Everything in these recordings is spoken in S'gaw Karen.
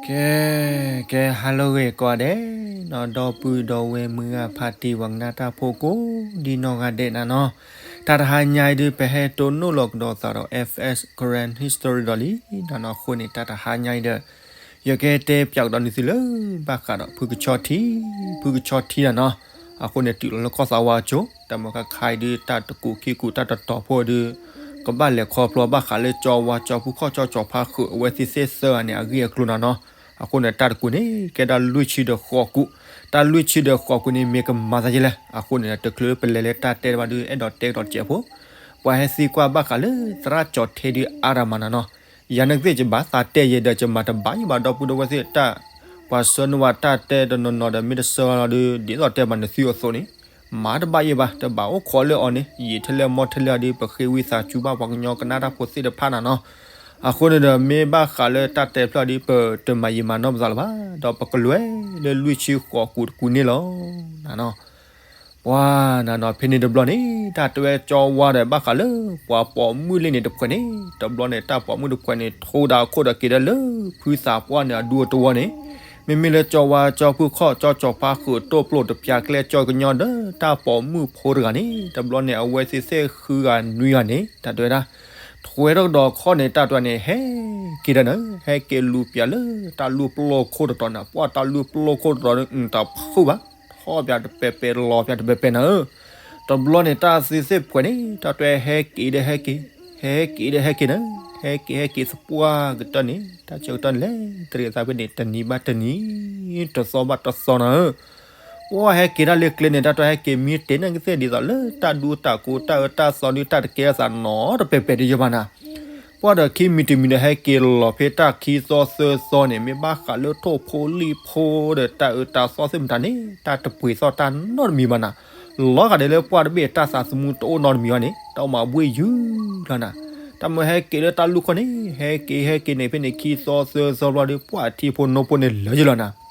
ကဲ ကဲ ဟါလၢအဂ့ၤကိးဂၤဒဲးနီၤ, ဒီပုၢ်ဒီဝဲၢ်မုၢ်ဂၤဖါတံၢ် ပှၤကနၣ်တၢ်ဖိကိးဒံနီၢ်ဂၤဒဲးနၤနီၤ, တၢ်တဟါညါအံၤဒုး ပဟဲတိၢ်နီၣ်လီၤကဒီးသးဒီး F S Karen History ဒီးလံနၤနီၤ, အဃိန့ၣ် တၢ်တဟါညါအံၤဒီး ယကတဲပၠးကဒီးနသုလၢ ဘၣ်ဃးဒီးဖုကဆီထံ, ဖုကဆီထံနၤနီၤ, အဃိန့ၣ် တုၤလီၤလၢကီၢ်သးဝါကၠိ, တၢ်မ့ၢ်ခါခါအံၤဒုး တၢ်တကူးခံကူး တၢ်တတီၤဖိဒုး ကဘၣ်လဲၤခီဖျိဘၣ်ဃးလၢကၠီဝါ ကၠီဖုခီၣ် ကၠီကၠီဖါဃုာ် အဝဲသ့ၣ်သ့ၣ်သၢဂၤန့ၣ် အဂ့ၢ်အကျိၤနၤနီၤ, အဃိန့ၣ် တၢ်တကူးန့ၣ် ကဲဒၣ်လွံၢ်ဆံဒီးဃိးကူး, တၢ်လွံၢ်ဆံဒီးဃိးကူးန့ၣ် မ့ၢ်ကမၤသးယဲလဲၣ်, အဃိန့ၣ် တချုးလၢပလဲၤလၢတၢ်တဲတဖၣ်ဒုး အဲၣ်ဒိးတဲကဒီးတစဲးဖိ, ပှၤဟဲသံကွၢ်ဘၣ်ဃးလၢသရၣ်ကၠီၤထဲဒုးအါတၢ်မၤနၤနီၤ, ယၤန့ၣ်ကသ့ၣ်ယဘၣ်သးတဲယဲဒီး ယမၤတဘၣ်ယဘၣ် ဒီပုၢ်ဒီဝဲၢ်သ့ၣ်တၢ်, ပှၤဆှၢနုာ်ဝဲတၢ်တဲတနီၤနီၤဒီး မ့ၢ်တဆှၢလီၤဒီး ဒ်သိးတဲဘၣ်နသုအသိးန့ၣ် မၤတဘၣ်ယဘၣ်, တဘၣ်အိၣ်ခိးလၢအီၤန့ၣ် ယံာ်ထဲလဲၣ်မီၢ်ထဲလဲၣ်အီၤဒီး ပဃ့ဝံသးစူၤဘၣ်ပှၤကညီကနၣ်တၢ်ဖိသ့ၣ်တဖၣ်နၤနီၤ, အဃိန့ၣ်ဒီး မ့ၢ်ဘၣ်ဃးလၢတၢ်တဲဖျၢၣ်ဒီး ပတမၤယံာ်မၤနီၢ်ပသးလၢၤဘၣ်, ဒီးပကလဲၤလၢလွံၢ်ဆံဃိးကူးတကူးန့ၣ်လီၤနၤနီၤ. ပှၤနၤနီၤ ဖဲန့ၣ်တဘျီန့ၣ် တၢ်တဲဝဲကၠီဝါဒီး ဘၣ်ဃးလၢပှၤပိာ်မုၣ်လၢန့ၣ်တဖှဲးန့ၣ်, တဘျီန့ၣ် တၢ်ပိာ်မုၣ်တဖှဲးန့ၣ် ထိးဒၣ်အခိၣ်ဒီးက့ၤဒၣ်လၢဖုသးပှၢ်န့ၣ်အဒူအတဝီန့ၣ်, မ့မ့ၢ်လၢကၠီဝါ ကၠီဖုခီၣ် ကၠီကၠီဖါဃုာ် တိၢ်ပျိၢ်တပျၢ်ကျဲကၠီကညီဒီး တၢ်ပိာ်မုၣ်ဖိတဂၤန့ၣ် တဘျီန့ၣ် အဝဲသ့ၣ်သ့ၣ်ဃုဂၤနွံဂၤန့ၣ် တၢ်တဲဝဲဒၣ် ထွဲထီၣ်ကဒီးခီၣ်န့ၣ် တၢ်တဲန့ၣ် ဟဲက့ၤဒၣ်နၤ, ဟဲက့ၤလူၤပၠးလၢတၢ်လူၢ်ပျိၢ်ခိၣ်တတီၤန့ၣ်, ပှၤတၢ်လူၢ်ပျိၢ်ခိၣ်တတီၤန့ၣ် တဖုၣ်ဘၣ်, ထီၣ်ပၠးတပဲာ်ပဲာ် လီၤပၠးတပဲာ်ပဲာ်နၤဧၢ. တဘျီန့ၣ် တၢ်သ့ၣ်သ့ၣ်တဖှဲးန့ၣ် တၢ်တဲဟဲက့ၤဒီးဟဲက့ၤ, ဟဲက့ၤဒီးဟဲက့ၤနၤ, ဟဲက့ၤဟဲက့ၤသပှၢ်ကတၢၢ်န့ၣ် တၢ်ဆၢကတီၢ်န့ၣ်လဲၤတရံးအသးဖဲန့ၣ် တနံၤဘၣ်တနံၤ, တသီဘၣ်တသီနၤဧၢ. ပှၤဟဲက့ၤတၢ်လၢကျဲန့ၣ် တၢ်တဲဟဲက့ၤမံတ့ၢ်န့ၣ်ကသ့ၣ်ဒ်သိးလၢတၢ်ဒူတၢ်ကိး တၢ်အၢတၢ်သီဒုး တၢ်တကဲအသးနီတပဲာ်ပဲာ်ဒံးယဘၣ်နၤ. ပှၤဒီးခံမံၤတမံၤဒီး ဟဲက့ၤလီၤဖဲတၢ်ခံသီသၢသီန့ၣ် မ့ၢ်ဘၣ်ဃးလၢထိၣ်ဖိလံၣ်ဖိဒီး တၢ်အၢတၢ်သီသ့ၣ်မတၤန့ၣ် တၢ်တပှ့ၤသီၣ်တၢ်နီတမံၤဘၣ်နၤ. လီၤဂာ်ဒဲးလၢပှၤတဘ့ၣ်တၢ်သးသမူတအိၣ်နီတမံၤဘၣ်န့ၣ် တၢ်အိၣ်မးဝ့ၢ်ယုၢ်လီၤနၤ. တၢ်မ့ၢ်ဟဲက့ၤလၢတၢ်လူၢ်ခီၣ်န့ၣ် ဟဲက့ၤဟဲက့ၤန့ၣ် ဖဲန့ၣ်ခံသီသၢသီဘျီဒီး ပှၤထံဖိနိဖိန့ၣ်လၢာ်ယလီၤနၤ.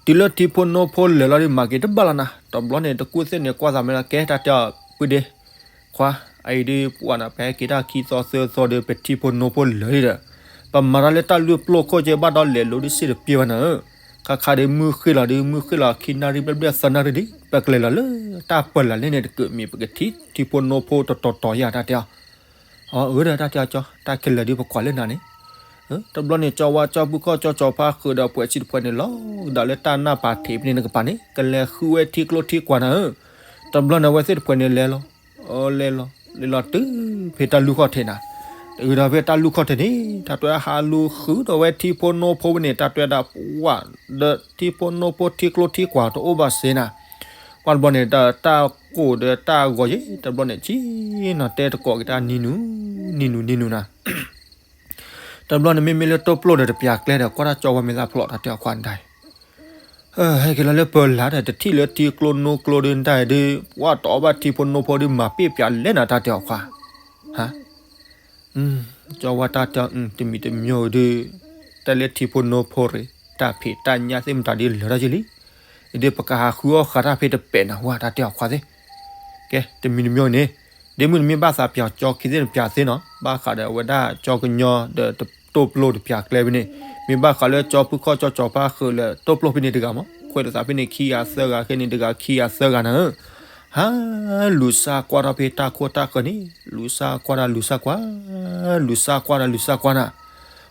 တုၤလၢထံဖိနိဖိလၢာ်လီၤဒီး မၤက့ၤတဘၣ်လီၤနၤ. တဘျီန့ၣ် တကူၣ်သ့ၣ်န့ၣ် ကွၢ်သးမ့ၢ်လီၤ ကဲတၢ်တဲအီၤ ပုၢ်ဒ့ ခွါ, အအံၤဒုးပှၤနၤ ပဟဲက့ၤတၢ်ခံသီသၢသီဒီး ပထံဖိနိဖိလၢာ်ဒီး ပမၤတၢ်လၢတၢ်လူၢ်ပျိၢ်ခိၣ်က့ဘၣ်ဒီး လဲၤလိာ်ဒုးစ့ၣ်တပျဲဘၣ်နၤဧၢ. ခါခါဒီးမုၢ်ဃ့ၢ်လီၤဒုး မုၢ်ဃ့ၢ်လီၤခံနၣ်ရံၣ်ဘျဲၣ်ဘျဲၣ်သၢနၣ်ရံၣ်ဒီး ပကလဲၤလီၤလၢတၢ်ပၢၢ်လၢ်လၢန့ၣ်တက့ၢ် မ့ၢ်ပကထံၣ်ထံဖိနိဖိတတီၤတီၤယၤတၢ်တဲအီၤ. အၢ အၢဒီးတၢ်တဲအီၤကၠီ တၢ်ခဲလၢာ်ဒုးပကွၢ်လၢနၤန့ၣ် တဘျီန့ၣ် ကၠီဝါ ကၠီဖုခီၣ် ကၠီကၠီဖါဃုာ်ဒီး ပှဲၤဆံတဖှဲးန့ၣ် လီၤကဒီးလၢတၢ်နၢ်ပာ်ထံးဖဲန့ၣ်တကပၤန့ၣ် ကလဲၤဃုဝဲထံကျိထံကွာ်နၤဧၢ. တဘျီန့ၣ် အဝဲသ့ၣ်တဖှဲးန့ၣ်လဲၤလီၤ, လဲၤလီၤ, လဲၤလီၤတုၤဖဲတၢ်လူၢ်ခီၣ်ထံးနၤ. တုၤဒီးဖဲတၢ်လူၢ်ခီၣ်ထံးန့ၣ် တၢ်တဲဟးလူၤဃုာ်ဒီးဝဲထံဖိနိဖိဝဲန့ၣ် တၢ်တဲဒၣ်ပှၤဒီးထံဖိနိဖိထံကျိထံကွာ်တအိၣ်ဘၣ်စ့နၤ. ပှၤတဘျီန့ၣ် တၢ်ကိၢ်ဒီးတၢ်ဂီၤယဲ တဘျီန့ၣ် ဆ့ၣ်နီၤတဲတကိးက့ၤတၢ်နံၤနုၤ, နံၤနုၤ နံၤနုၤနၤ. တဘျီန့ၣ် မ့မ့ၢ်လၢတိၢ်ပျိၢ်ဒီးတပျၢ်ကျဲဒီး ကွၢ်တၢ်ကၠီဝါမ့ၢ်သးဖျိးတၢ်တဲအီၤခွါနတၢ်အံၤ, ဟဲက့ၤလီၤလၢပၢလၢ်ဒီး တထံၣ်လၢထံကျိနိကျိဒုးနတၢ်အံၤဒုး ပှၤတအီၣ်ဘၣ်ထံဖိနိဖိဒုး မၤပ့ၣ်ပျၢ်လဲၣ်နၤတၢ်တဲအီၤခွါ. ဟါ ကၠီဝါတၢ်တဲအီၤ တမံၤတမံၤဒုး တၢ်လၢထံဖိနိဖိရ့ၣ် တၢ်ဖံးတၢ်ညၣ်သ့ၣ်မတၤဒုးလၢာ်ထီၣ်ယလံ, ဒ်ပကဟးဃုအီၣ်ဃာ်တၢ်ဖဲတပဲာ်နၤဝဲတၢ်တဲအီၤခွါသ့ၣ်. ကဲ တမံၤတမံၤန့ၣ် ဒ်မုၢ်နမ့ၢ်ဘၣ်သးပၠးကၠီခံသ့ၣ်နပျၢ်သ့နီၤ, ဘၣ်ဃးဒီးအဝဲဒၣ်ကၠီကညီဒီးတိၢ်ပျိၢ်တပျၢ်ကျဲဖဲန့ၣ်, မ့ၢ်ဘၣ်ဃးလၢကၠီဖုခီၣ်ကၠီကၠီဖါဃုာ်လၢတိၢ်ပျိၢ်ဖဲန့ၣ်တဂၤမး, ခွဲးတသးဖဲန့ၣ်ခံဂၤသၢဂၤခဲန့ၣ်တဂၤခံဂၤသၢဂၤနၤဧၢ. ဟါ လူၤစၢ်ကွၢ်ထီၣ်ဖဲတၢ်ခိၣ်တၢ်ဃၢၤန့ၣ် လူၤစၢ်ကွၢ်တၢ်လူၤစၢ်ကွၢ်, လူၤစၢ်ကွၢ်တၢ်လူၤစၢ်ကွၢ်နၤ.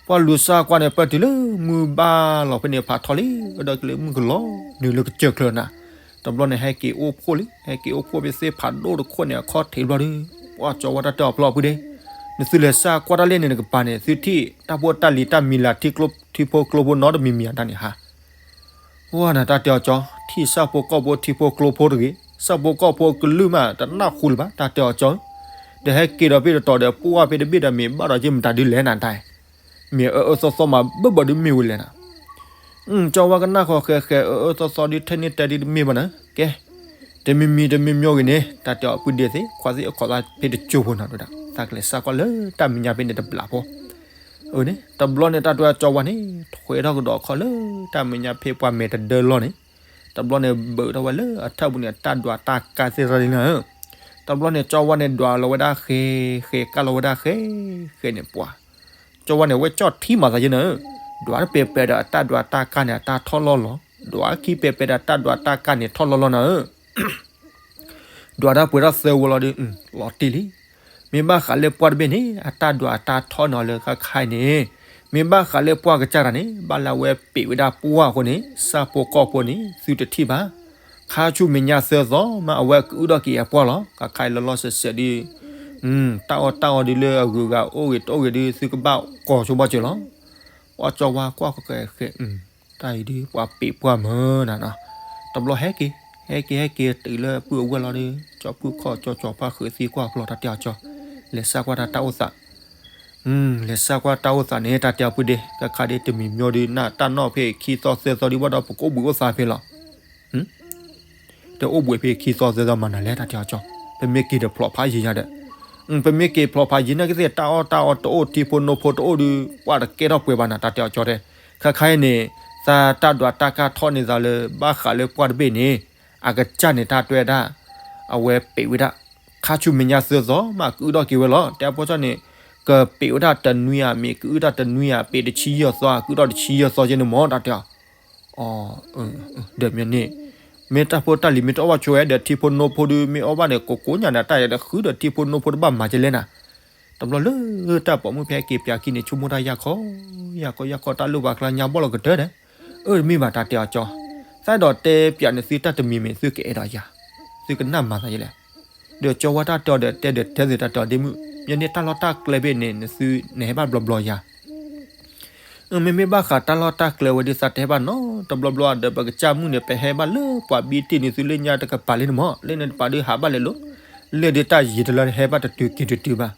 ပှၤလူၤစၢ်ကွၢ်န့ၣ် ပၢၢ်တုၤလၢမုၢ်ဘၣ်လီၤဖဲန့ၣ်ဖးထီလံ, ဒီးက့ၤလၢမုၢ်ကလီၤနုာ်လၢကစၢၢ်ချၢနၤ. တဘျီန့ၣ် ဟဲက့ၤအိၣ်ဖှိၣ်လံ, ဟဲက့ၤအိၣ်ဖှိၣ်ဖဲသ့ၣ်ဖးဒိၣ်တခိၣ်န့ၣ် အခီၣ်ထံးဘျီဒီး ပှၤကၠီဝါတၢ်တဲအီၤဖျိးဖုဒ့, နသုလဲၤစၢ်ကွၢ်တၢ်လၢန့ၣ်တကပၤန့ၣ် သုထံၣ်တၢ်ဖိတၢ်လံၤတၢ်မံၤလၢ်ထံဖိကျိဖိနီတမံၤမံၤဧါတၢ်န့ၣ်ဟါ. ပှၤနၤတၢ်တဲအီၤကၠီ, ထံၣ်ဆၣ်ဖိကီၢ်ဖိထံဖိကျိဖိတဂ့ၤ, ဆၣ်ဖိကီၢ်ဖိကလုၢ်မး တနၢ်ဟူလၢၤဘၣ် တၢ်တဲအီၤကၠီဧၢ. ဒီးဟဲက့ၤဒီးဖဲတတီၤဒီး ပှၢ်ဖဲတဘ့ၣ်ဒီးမ့ၢ်ဘၣ်ဒီးက့ၤမတၤဒုးလဲၣ်နၤတၢ်အံၤ, မ့ၢ်အအၢအၢသီသီမးဘၣ်ဘၣ်ဒုးမ့ၢ်ဝဲလဲၣ်နၤ. ကၠီဝါကနၣ်ဃီဃဲဃဲ အအၢသီသီဒုးထဲန့ၣ်တဲဒုးတမ့ၢ်ဘၣ်နၤ. ကဲ တမံၤမံၤတမံၤမံၤဂ့ၤန့ၣ် တၢ်တဲအီၤပုၢ်ဒ့သ့ၣ် ခွါသ့ၣ်အခီၣ်သးဖဲတကၠိဖိနီၤ ဒိၣ်ဒၣ် သးကလဲၤစၢ်ကွၢ်လၢတၢ်မဲာ်ညါဖဲန့ၣ်တဘျီဖိ အန့ၣ် တဘျီန့ၣ် တၢ်တဲအီၤကၠီဝါန့ၣ် ထွဲထီၣ်ကဒီးခီၣ်လၢတၢ်မဲာ်ညါဖဲပှၤမဲာ်တဒၢလီၢ်န့ၣ်, တဘျီန့ၣ် ဘၢးထီၣ်ဝဲလၢအထၢၣ်ပူၤန့ၣ် တၢ်ဒွးတၢ်ကါသ့ၣ်တဖၣ်လံနၤဧၢ. တဘျီန့ၣ် ကၠီဝါန့ၣ် ဒွးလီၤဝဲဒၣ်ဃဲဃဲ ကၢ်လီၤဝဲဒၣ်ဃဲဃဲန့ၣ် ပှၤ ကၠီဝါန့ၣ် ဝဲကၠီၣ်ထံမၤသးယဲနၤဧၢ. ဒွးတပဲာ်ပဲာ်ဒီးအတၢ်ဒွးတၢ်ကါန့ၣ် အတၢ်ထီၣ်လီၢ်လီၤ, ဒွးခံပဲာ်ပဲာ်ဒီးအတၢ်ဒွးတၢ်ကါန့ၣ် ထီၣ်လီၢ်လီၤနၤဧၢ. ဒွးတၢ်ပှဲၤထီၣ်သၢဝီလီၤဒီး လီၤတံၢ်လံ. မ့ၢ်ဘၣ်ဃးလၢပှၢ်တဘ့ၣ်န့ၣ် အတၢ်ဒွးအတၢ်ထီၣ်န့ၣ်လၢခါခါအံၤန့ၣ်, မ့ၢ်ဘၣ်ဃးလၢပှၢ်ကစၢ်တၢ်န့ၣ် ဘၣ်လၢအဝဲပ့းဝဲဒၣ်ပှၢ်အဃိန့ၣ် ဆၣ်ဖိကီၢ်ဖိန့ၣ် သုတထံၣ်ဘၣ်. ခါဆူမဲာ်ညါသၢသီမး အဝဲကအုၣ်ထီၣ်က့ၤအပှၢ်လီၤ. ခါခါအံၤလီၤလီၤဆဲးဆဲးဒီး တၢ်အီၣ်တၢ်အီဒုးလၢအဂုၤအဂၤအိၣ်ဂ့ၤတအိၣ်ဂ့ၤဒုး သုကဘၣ်ကီၤဆိဘၣ်စၢၤလီၤ. ပှၤကၠီဝါကွၢ်ဃဲးဃဲး တၢ်အံၤဒုး ပှၤပ့းပှၢ်မၢနၤနီၤ. တဘျီဟဲက့ၤ ဟဲက့ၤ ဟဲက့ၤတုၤလၢပုၢ်အဝဲၢ်လီၤဒီး ကၠီပုၢ်ခီၣ်ကၠီကၠီဖါဃုးသံကွၢ်ဖျီၣ် တၢ်တဲအီၤကၠီ, လဲၤစၢ်ကွၢ်တၢ်တၢ်အိၣ်သး, လဲၤစၢ်ကွၢ်တၢ်အိၣ်သးန့ၣ် တၢ်တဲအီၤပုၢ်ဒ့ ကခါဒ့တမံၤမၠိဒုး နၢ်တၢ်နီၣ်ဖဲခံသီသၢသီဒုးဘၣ်ဒီး ပကအိၣ်ဘှံးအိၣ်သါဖဲလီၤ. တအိၣ်ဘှံးဖဲခံသီသၢသီမၤနၤလဲၣ် တၢ်တဲအီၤကၠီ, ပမ့ၢ်က့ၤဒီးဖျိးဖးယံၤညါဒီး, ပမ့ၢ်က့ၤဖျိးဖးယံၤနာ်က့သ့ၣ် တၢ်အီၣ်တၢ်အီတအိၣ် ထံဖိနိဖိတအိၣ်ဒုး ပှၢ်တကဲထီၣ်ပှဲၤဘၣ်နၤ တၢ်တဲအီၤကၠီတဲ. ခါခါအံၤန့ၣ် သးတၢ်ဒွးတၢ်ကၢ်ထီၣ်န့ၢ်သးလၢ ဘၣ်ဃးလၢပှၢ်တဘ့ၣ်န့ၣ် အကစၢ်န့ၣ် တၢ်တဲဝဲဒၣ် အဝဲပ့းဝဲဒၣ် ခါဆူမဲာ်ညါသၢသီမး ကအုၣ်ထီၣ်က့ၤဝဲလီၤ. တဲအဖိကၠီန့ၣ် ကပ့းဝဲဒၣ်တနွံဧါ မ့ၢ်ကအုၣ်တၢ်တနွံဧါ ပ့းတဆံယဲၢ်သီ ကအုၣ်ထီၣ်တဆံယဲၢ်သီက့န့ၣ်မၢ တၢ်တဲအီၤ ဒီးမ့ၢ်န့ၣ် မ့ၢ်တၢ်ဖိတၢ်လံၤမ့ၢ်တအီၣ်ဘၣ်ဆိဝဲဒီး ထံဖိနိဖိဒုး မ့ၢ်အီၣ်ဘၣ်န့ၣ် ကိးကိးညါန့ၣ် တၢ်ယၤဒီးဃုဒီးထံဖိနိဖိတဘၣ်မၤကလဲၣ်နၤ. တဘျီလၢတၢ်ပိာ်မုၣ်ဖဲဟဲက့ၤပၠးခံန့ၣ် ဆိကမိၣ်တၢ်ယၢ်ခီ, ယၢ်ခီယၢ်ခီ တၢ်လိၣ်ဘၣ်ကျါညါဘီၣ်လီၤကတၢၢ်ဒီး, အၢ တမ့ၢ်ဘၣ် တၢ်တဲအီၤကၠီ, သးဒီးတဲပၠးန့ၣ် သုတၢ်တမံၤမ့ၢ်သုကအဲၣ်ဒိးယၤ, သုကနၣ်မၤသးယလဲၣ်. ဒီးကၠီဝါတၢ်တဲအီၤဒီးတဲဒီးတဲသ့ၣ် တၢ်တဲအီၤဒ့မုၣ်, ယန့ၣ်တၢ်လီၢ်တၢ်ကျဲဘ့ၣ်န့ၣ် နသုနဟဲဘၣ်ဘျီဘျီယၤ မ့မ့ၢ်ဘၣ်ဃးတၢ်လီၢ်တၢ်ကျဲဝဲဒ်သးတဟဲဘၣ်နီတဘျီဘျီဒီး ပကစၢ်မုၣ်န့ၣ် ပဟဲဘၣ်လၢပှၤဘံတ့ၢ်န့ၣ် သုလၢညါတကပၤလံန့ၣ်မၢ် လၢန့ၣ်တပၤဒုးဟးဘၣ်လဲၤလိၤ, လၢဒုးတၢ်ယံၤတလၢဟဲဘၣ်တတုၤက့ၤတတုၤဘၣ်.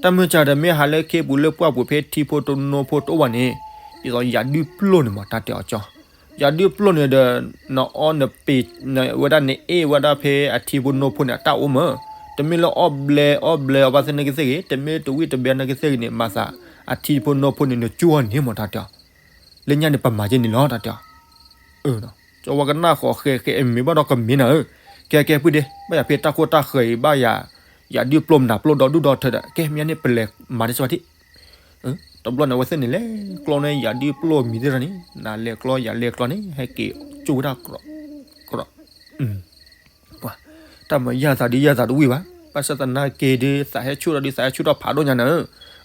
တၢ်မုၢ်စၢ်ဒီးမ့ၢ်ဟးလၢခ့ပူၤလၢပှၢ်ပူၤဖဲထံဖိတနိဖိတအိၣ်ဘၣ်န့ၣ်, ဒ်သိးယၤဒုးပျိၢ်န့ၣ်မၢ် တၢ်တဲအီၤကၠီ, ယၤဒုးပျိၢ်န့ၣ်ဒီး နအီနပ့ၤ ဝဲဒၣ်နအ့ၣ်ဝဲဒၣ်ဖဲအထံဖိနိဖိန့ၣ် အတၢ်အိၣ်မၢ်, တမ့ၢ်လၢအီၣ်ဘျဲအီၣ်ဘျဲအီၤဘၣ်သ့ၣ်နာ်က့သ့ၣ်ဂ့ၤ တမ့ၢ်တဝံၣ်တဘဲနာ်က့သ့ၣ်ဂ့ၤန့ၣ် မၤသး အထံဖိနိဖိန့ၣ် နကၠိအီၤန့ၣ်မၢ် တၢ်တဲအီၤ လၢညါန့ၣ် ပမၤက့န့ၣ်လီၤ တၢ်တဲအီၤ. ကၠီဝါကနၣ်ဃီၤဃဲဃဲ အမ့ၢ်ဘၣ်ဒီးကမ့ၢ်နၤဧၢ, ကဲကဲပုၢ်ဒ့ ဘၣ်ယၤဖဲတၢ်ခိၣ်တၢ်ဃၢၤအံၤ ဘၣ်ယၤ ယၤဒုးပျိၢ်မနုၤပျိၢ်ဒီဒူၣ်ဒီထၢဒီး ကဲမ့ၢ်န့ၣ် ပလဲၤမၤဒ်စ့ၢ်ကီးထံး, တဘျီန့ၣ် အဝဲသ့ၣ်န့ၣ်လဲၤကျီန့ၣ် ယၤဒုးပျိၢ်မံၤသ့ၣ်တဖၣ်န့ၣ် နၤလဲၤကျီယၤလဲၤကျီန့ၣ် ဟဲက့ၤကၠိဝဲဒၣ် ကြၢး ပှၤ တၢ်မၤယၢ်သးဒုးယၢ်သးတဝံၣ်ဘၣ်, ဘၣ်ဆၣ်သနာ်က့ဒုး သးဟဲဆူၣ်ထီၣ်ဒုး သးဟဲဆူၣ်ထီၣ်ဖးဒိၣ်ညါနၤ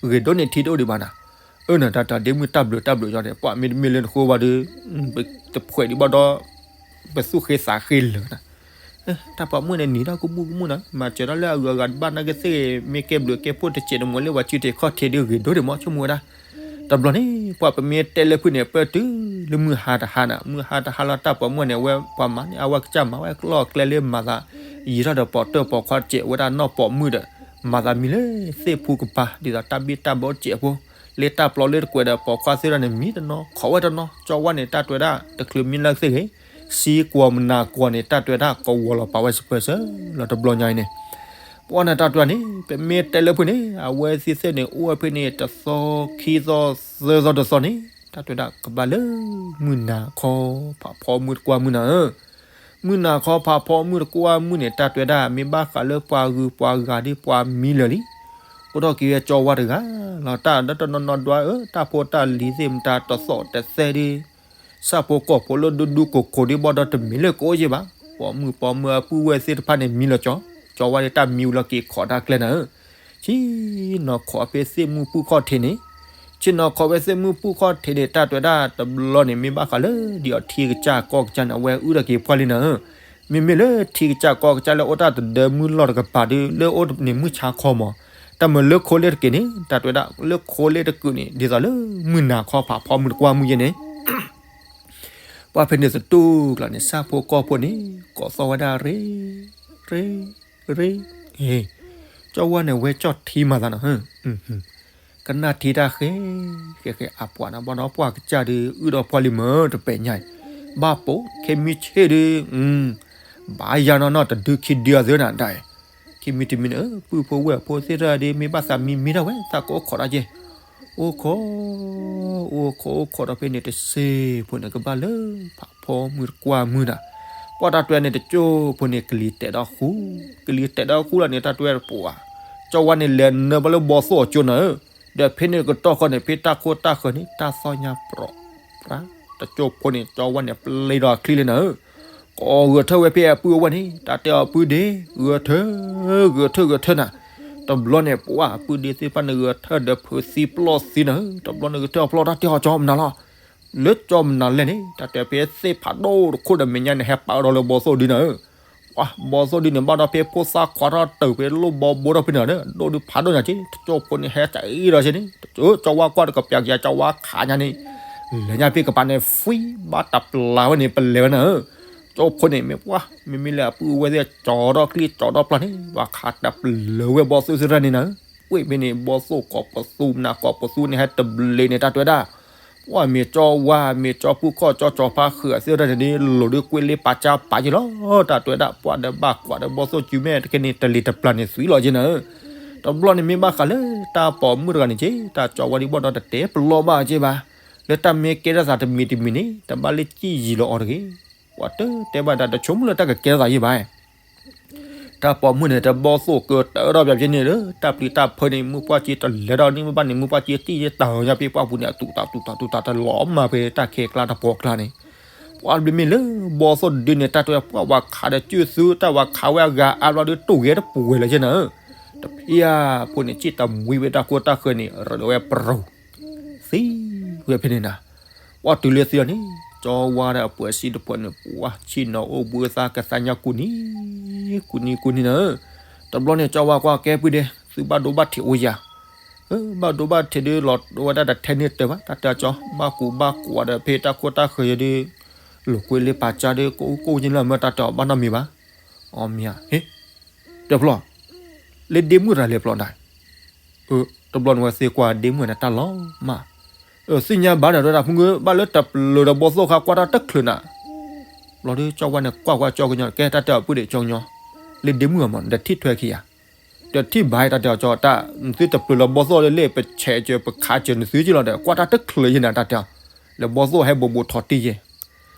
ဧၢ, ဂ့ၤဒိၣ်န့ၢ်ထံတအိၣ်ဒံးဘၣ်နၤ, အၢနၤ တၢ်တၢ်ဒ့မုၣ်တၢ်ဘျုးတၢ်ဘျုးကၠီန့ၣ် ပှၤမ့တမ့ၢ်လၢနဃိဘၣ်ဒီး ပတဖှဲးဒံးဘၣ်ဒီး ပသူၣ်ဃ့သးဃ့လၢာ်နၤ တၢ်ပိာ်မုၣ်န့ၣ် နံၤထီၣ်ကမူၣ်ကမူၣ်နၤ, မၤစၢၤတၢ်လၢအဂုၤအဂၤတဘၣ်နာ်က့သ့ၣ်ဂ့ၤ မ့ၢ်ကဲဘျုးကဲဖှိၣ်တစဲးတမှဲၤလၢပှၤစုတ့ၢ်ခီၣ်ထံးဒုးဂ့ၤဒိၣ်ဒံးမး ဆိကမိၣ်ဝဲဒၣ်. တဘျီန့ၣ် ပှၤပမ့ၢ်တဲလၢဖုၣ်န့ၣ် ပၢၢ်တုၤလၢမုၢ်ဟါတဟါနၤ, မုၢ်ဟါတဟါလီၤ တၢ်ပိာ်မုၣ်န့ၣ် အဝဲပှၤမၤန့ၢ်အဝဲကစၢ်မၤဝဲကျီၢ်ကျဲလၢမၤသး ယံာ်ထီၣ်ဒီးပိာ်တၢၢ်ပိာ်ခွါတစဲးဝဲဒၣ်နီၢ်ပိာ်မုၣ်ဒီး မၤသးမံလၢသ့ၣ်ဖူကပၤ ဒ်သိးတၢ်ဘံၣ်တၢ်ဘၢတစဲးဖိ လၢတၢ်ပျီလၢတကွဲးဒီးပိာ်ခွါသ့ၣ်တဖၣ်န့ၣ် မံတနီၤ ခိးဝဲတနီၤ ကၠီဝါန့ၣ် တၢ်တဲဝဲဒၣ် တချုးမံလၢသ့ၣ်ဂ့ၤ ဆံကွီၢ်မနၤကွီၢ်န့ၣ် တၢ်တဲဝဲဒၣ် ကဝီၤလီၤပာ်ဝဲစပၢၤစၢၤလီၤတဘျီညါအံၤန့ၣ် ပှၤန့ၣ်တၢ်တဲန့ၣ် ပမ့ၢ်တဲလၢဖုၣ်န့ၣ် အဝဲသ့ၣ်သ့ၣ်န့ၣ် အိၣ်ဝဲဖဲန့ၣ် တသီခံသီသၢသီတသီန့ၣ် တၢ်တဲဝဲဒၣ်ကဘၣ်လၢ မုၢ်နၤခီ ဖးဖီမုၢ်တကွၢ်မုၢ်နၤဧၢ မုၢ်နၤခီဖးဖီမုၢ်တကွၢ်မုၢ်န့ၣ် တၢ်တဲဝဲဒၣ် မ့ၢ်ဘၣ်ဃးလၢပှၤဂုၤပှၤဂၤဒ်ပှၤမံလၢာ်လံ အိၣ်ထီၣ်က့ၤဝဲကၠီဝါတဂၤလီၤ တၢ်ဒီတနီၤနီၤဒွးဧၢ တၢ်ဖိတၢ်လံၤသ့ၣ်မတၤတသီၣ်တသဲဒ် ဆၣ်ဖိကီၢ်ဖိလၢဒူဒူကိၢ်ကိၢ်ဒ်ဘၣ်ဒီးတမံၤလၢကအိၣ်ယ့ၢ်ဘၣ် ပိာ်မုၣ်ပိာ်မၢၤအပုၢ်ဝဲၢ်သ့ၣ်တဖၣ်န့ၣ်မံလီၤကၠီ ကၠီဝါဒ်တၢ်မံဝံၤလီၤက့ၤခိးတၢ်ကျဲနၤဧၢ ဆ့ၣ်နီၤခိးဖဲသ့ၣ်မုၢ်ပူၣ်ခီၣ်ထံးန့ၣ် ဆ့ၣ်နီၤခိးဖဲသ့ၣ်မုၢ်ပူၣ်ခီၣ်ထံးန့ၣ် တၢ်တဲဝဲဒၣ်တဘျီန့ၣ် မ့ၢ်ဘၣ်ဃးလၢဒ်အီၤထံကစၢ်ကီၢ်ကစၢ်န့ၣ် အဝဲအုၣ်ထီၣ်က့ၤပှၢ်လံနၤဧၢ မ့မ့ၢ်လၢထံကစၢ်ကီၢ်ကစၢ်လၢအိၣ်တၢ်တဒၢမုၢ်လီၢ်တကပၤဒီး လၢအိၣ်န့ၣ်မုၢ်ဆါခီမး တၢ်မၤလၢခိလ့ၣ်တက့ၢ်န့ၣ် တၢ်တဲဝဲဒၣ်လၢခိလ့ၣ်တကုာ်န့ၣ် ဒ်သိးလၢမုၢ်နၤခီဖးဖီမုၢ်တကွၢ်မုၢ်ယဲန့ၣ် ပှၢ်ဖဲန့ၣ်သတူၢ်ကျီန့ၣ် ဆၣ်ဖိကီၢ်ဖိန့ၣ် ကိးသီၣ်ဝဲဒၣ်ရ့ ရ့ ရ့ ကၠီဝါန့ၣ် ဝဲကၠီၣ်ထံမၤသးနီၤ ကနၣ်ထံတၢ်ဃဲ ဃဲဃဲအပှၤန့ၣ် ဘၣ်ဒီးပှၢ်ကစၢ်ဒုး အုၣ်ဒီးပှၢ်လံမၢတပဲာ်ညါအံၤ ဘၣ်ပိာ် ခဲမုၢ်ဆ့ၣ်ဒုး ဘၣ်ယၤနီၢ်နီၢ်တဒုခံဒုအသုနၤဒၣ် ခံမံၤတမံၤန့ၣ် ပုၢ်ဖိဝဲၢ်ဖိသ့ၣ်တဖၣ်ဒုး မ့ၢ်ဘၣ်သးမံမံထီၣ်ဝဲ သးကအိၣ်ခိးတၢ်က့ အိၣ်ခိး အိၣ်ခိး အိၣ်ခိးဒီးဖဲန့ၣ်တစ့ၢ်ဖိန့ၣ် ကဘၣ်လၢဖးဖီမုၢ်တကွၢ်မုၢ်နၤ ပှၢ်တၢ်တဲန့ၣ်တကၠိဖိန့ၣ် ကလံၤတဲာ်ဒီးဃူ ကလံၤတဲာ်ဒီးဃူလီၤန့ၣ် တၢ်တဲတပူၤဧါ ကၠီဝါန့ၣ် လဲၤနၢဘၣ်လၢဘီသိၣ်အကၠိနၤဧၢ ဒီးဖဲန့ၣ်ကတီၢ်ဃီန့ၣ် ဖဲတၢ်ခိၣ်တၢ်ဃၢၤန့ၣ် တၢ်သီၣ်ညါပြီ တကၠိၢ်ဖိန့ၣ် ကၠီဝါန့ၣ် ပျ့ၤဒီးအချံလံနၤဧၢ, ကိးဂဲၤထၢၣ်ဝဲဖဲအပုၢ်အဝဲၢ်န့ၣ် တၢ်တဲအီၤပုၢ်ဒ့, ဂဲၤထၢၣ်, ဂဲၤထၢၣ်ဂဲၤထၢၣ်နၤ, တဘျီန့ၣ် ပှၤပုၢ်ဒ့သ့ၣ်တဖၣ်န့ၣ် ဂဲၤထၢၣ်ဒီးဖုးသံပျီၢ်သံနၤဧၢ, တဘျီန့ၣ်ဂဲၤထၢၣ်အဖျီၣ် တၢ်တဲအီၤကၠီမနုၤလီၤ, လၢကၠီမနုၤလဲၣ်န့ၣ် တၢ်တဲဖဲသ့ၣ်ဖးဒိၣ်တခိၣ်ဒီးမဲာ်ညါန့ၣ် ဟဲပာ်အၢဒီးလၢဘီသိၣ်ဒုနၤဧၢ, ပှၤဘီသိၣ်ဒုန့ၣ် ဘၣ်ဒီးဖဲဖိသၣ်ခွါထီၣ်တၢၢ်ဖဲလိၣ်ဘီဘိထီၣ်ဖဲန့ၣ်ဒီး ဒိၣ်ဒုဖးဒိၣ်ညါက့, တကၠိၢ်ဖိန့ၣ် ဟဲတအံၤဒီးက့န့ၣ် တကၠိၢ် ကၠီဝါကွၢ်တကပျးကယၤ ကၠီဝါခးညါန့ၣ် လဲၤညါဖဲကပၤန့ၣ် ဖှံဘၣ်တပျးဝဲန့ၣ် ပလဲၤဝဲနၤဧၢ, ကၠီဖိန့ၣ် မ့ၢ်ပှၢ် မ့မ့ၢ်လၢအပုၢ်အဝဲၢ်သ့ၣ် ကၠီထီၣ်ချံကၠီထီၣ်ပျီၢ်န့ၣ် ပှၤခးတပျးဝဲဘီသိၣ်သ့ၣ်တဖၣ်န့ၣ်နၤဧၢ, ဝ့ၢ်ဖဲန့ၣ် ဘီသိၣ်ကိးပသူ မနၤကိးပသူန့ၣ် ဟဲတဘျ့န့ၣ် တၢ်တဲဝဲဒၣ် ပှၢ်မ့ၢ်ကၠီဝါ မ့ၢ်ကၠီပုၢ်ခီၣ် ကၠီကၠီဖါဃုာ်သ့ၣ်တဖၣ်န့ၣ်ဒ် လိၤဒုးကွ့လ့ပာ်ကၢပာ်က့လီၤ, တၢ်တဲဝဲဒၣ် ပှၢ်ဒီးဘၣ်ကွၢ်ဒီးဘီသိၣ်စုမဲာ်တက့န့ၣ် တလံၤတပျၢ်န့ၣ်သွံလီၤက့နၤဧၢ, တဘျီန့ၣ်မ့ၢ်ဘၣ်ဃးလၢတၢ်ပိာ်မုၣ်တဂၤန့ၣ်က့ တၢ်ကၠီဝါဒ်ဘီၣ်ဒီးတတဲပလီၢ်ဘၣ်က့ဘၣ်, လၢတၢ်မ့ၢ်ကဲထီၣ်သးတမံၤတမံၤန့ၣ် တဘၣ်လၢကံၣ်ယံၤလီၤအီၤတဂ့ၤ, ပှၤတတဲဘၣ်တၢ်တဆိကမိၣ်လၢတၢ်ကကဲထီၣ်သးယ့ၢ်ဘၣ် တၢ်ပိာ်မုၣ်န့ၣ် တဘီသိၣ်ကတၢၢ်ထီၣ်ပၠးက့န့ၣ်ဒီး တၢ်ပျံၤတၢ်ဖုးန့ၣ် မုၢ်ပှၢ်က့တလဲၤထီၣ်န့ၣ် မ့ၢ်ဘၣ်န့ၣ် မုၢ်ပှၢ်က့တံၢ်ယ့ၢ်တၢ်ညါဖဲပှၢ်ပူၤန့ၣ် အတူၢ်တၢ်တူၢ်တၢ်တူၢ်တၢ်တလီၤမၢ်ဖဲတၢ်ခဲကျါတပှီၤကျါန့ၣ်, ပှၢ်ဘျီမ့ၢ်လၢဘီသိၣ်တဒုန့ၣ် တၢ်တဲဝဲ ပှၢ်ဝၤခးဒီးစုၣ်သု တၢ်ဝၤခးဝဲအဂၤအါဘျီဒီး တိၢ်ဂဲၤတပှဲၤလၢက့နၤဧၢ, တဖၣ်ဖိန့ၣ် စံၣ်တမှံဝဲတၢ်ခိတၢ်ဃၢၤန့ၣ် ရၢးဒီးဝဲပရိၤ သံဝဲဖဲန့ၣ်နၤ, ပှၢ်တုၤလၢသံအီၤန့ၣ် ကၠီဝါဒီးအပှဲၤစံတပှဲၤန့ၣ် ပှၢ်ဆ့ၣ်နီၤအိၣ်ဘှံးသါကသါညါကူနံၤ ကူနံၤကူနံၤနၤဧၢ, တဘျီန့ၣ် ကၠီဝါကွၢ်ကဲပုၢ်ဒ့ သုဘၣ်ဒိဘၣ်ထံးအိၣ်ယၤ, ဘၣ်ဒိဘၣ်ထံးဒုးလီၤဝဲဒၣ်တထဲန့ၣ်တၢၤဘၣ် တၢ်တဲအီၤကၠီ ဘၣ်ကူးဘၣ်ကွၢ်ဒီးဖဲတၢ်ခိတၢ်ဃၢၤယဲဒုး လိာ်ကွဲလၢပာ်ကၢ်ဒုး ကိးကိးက့လၢမၢ်တၢ်တဲအီၤ ဘၣ်နီတမံၤဘၣ်, အီမ့ၢ်ဧါ ဟ့ တဲဖျီၣ် လၢဒ့မုၣ်တဂၤလဲၤဖျီၣ်ဒၣ် တဘျီန့ၣ်ဝဲသ့ၣ်ကွၢ်ဒ့မုၣ်န့ၣ်တၢ်လီၤမၢ်, သ့ၣ်ညါဘၣ်ဒီး တၢ်ဖုဂၢၢ် ဘၣ်လၢတပျၢၤဒီးဘီသိၣ်ခါကွၢ်တၢ်တချုးနၤ, ဘျီဒုးကၠီဝါန့ၣ်ကွၢ်ကွၢ်ကၠီကညီၤ ကဲတၢ်တဲအီၤပုၢ်ဒ့ကၠီကညီၤ, လၢဒ့မုၣ်အမၢ် ဒီးထံၣ်ထွဲခံဂၤ, ဒီးထံၣ်ဘၣ်တၢ်တဲအီၤကၠီ တၢ် နသုတပျၢၤလၢဘီသိၣ်လၢလဲၣ် ပဆဲးစၢၤပခးစၢၤနသုက့လီၤဒီး ကွၢ်တၢ်တချုးယဲနၤတၢ်တဲအီၤ, လၢဘီသိၣ်ဟဲဘိးဘိးထီၣ်တံၢ်ယဲ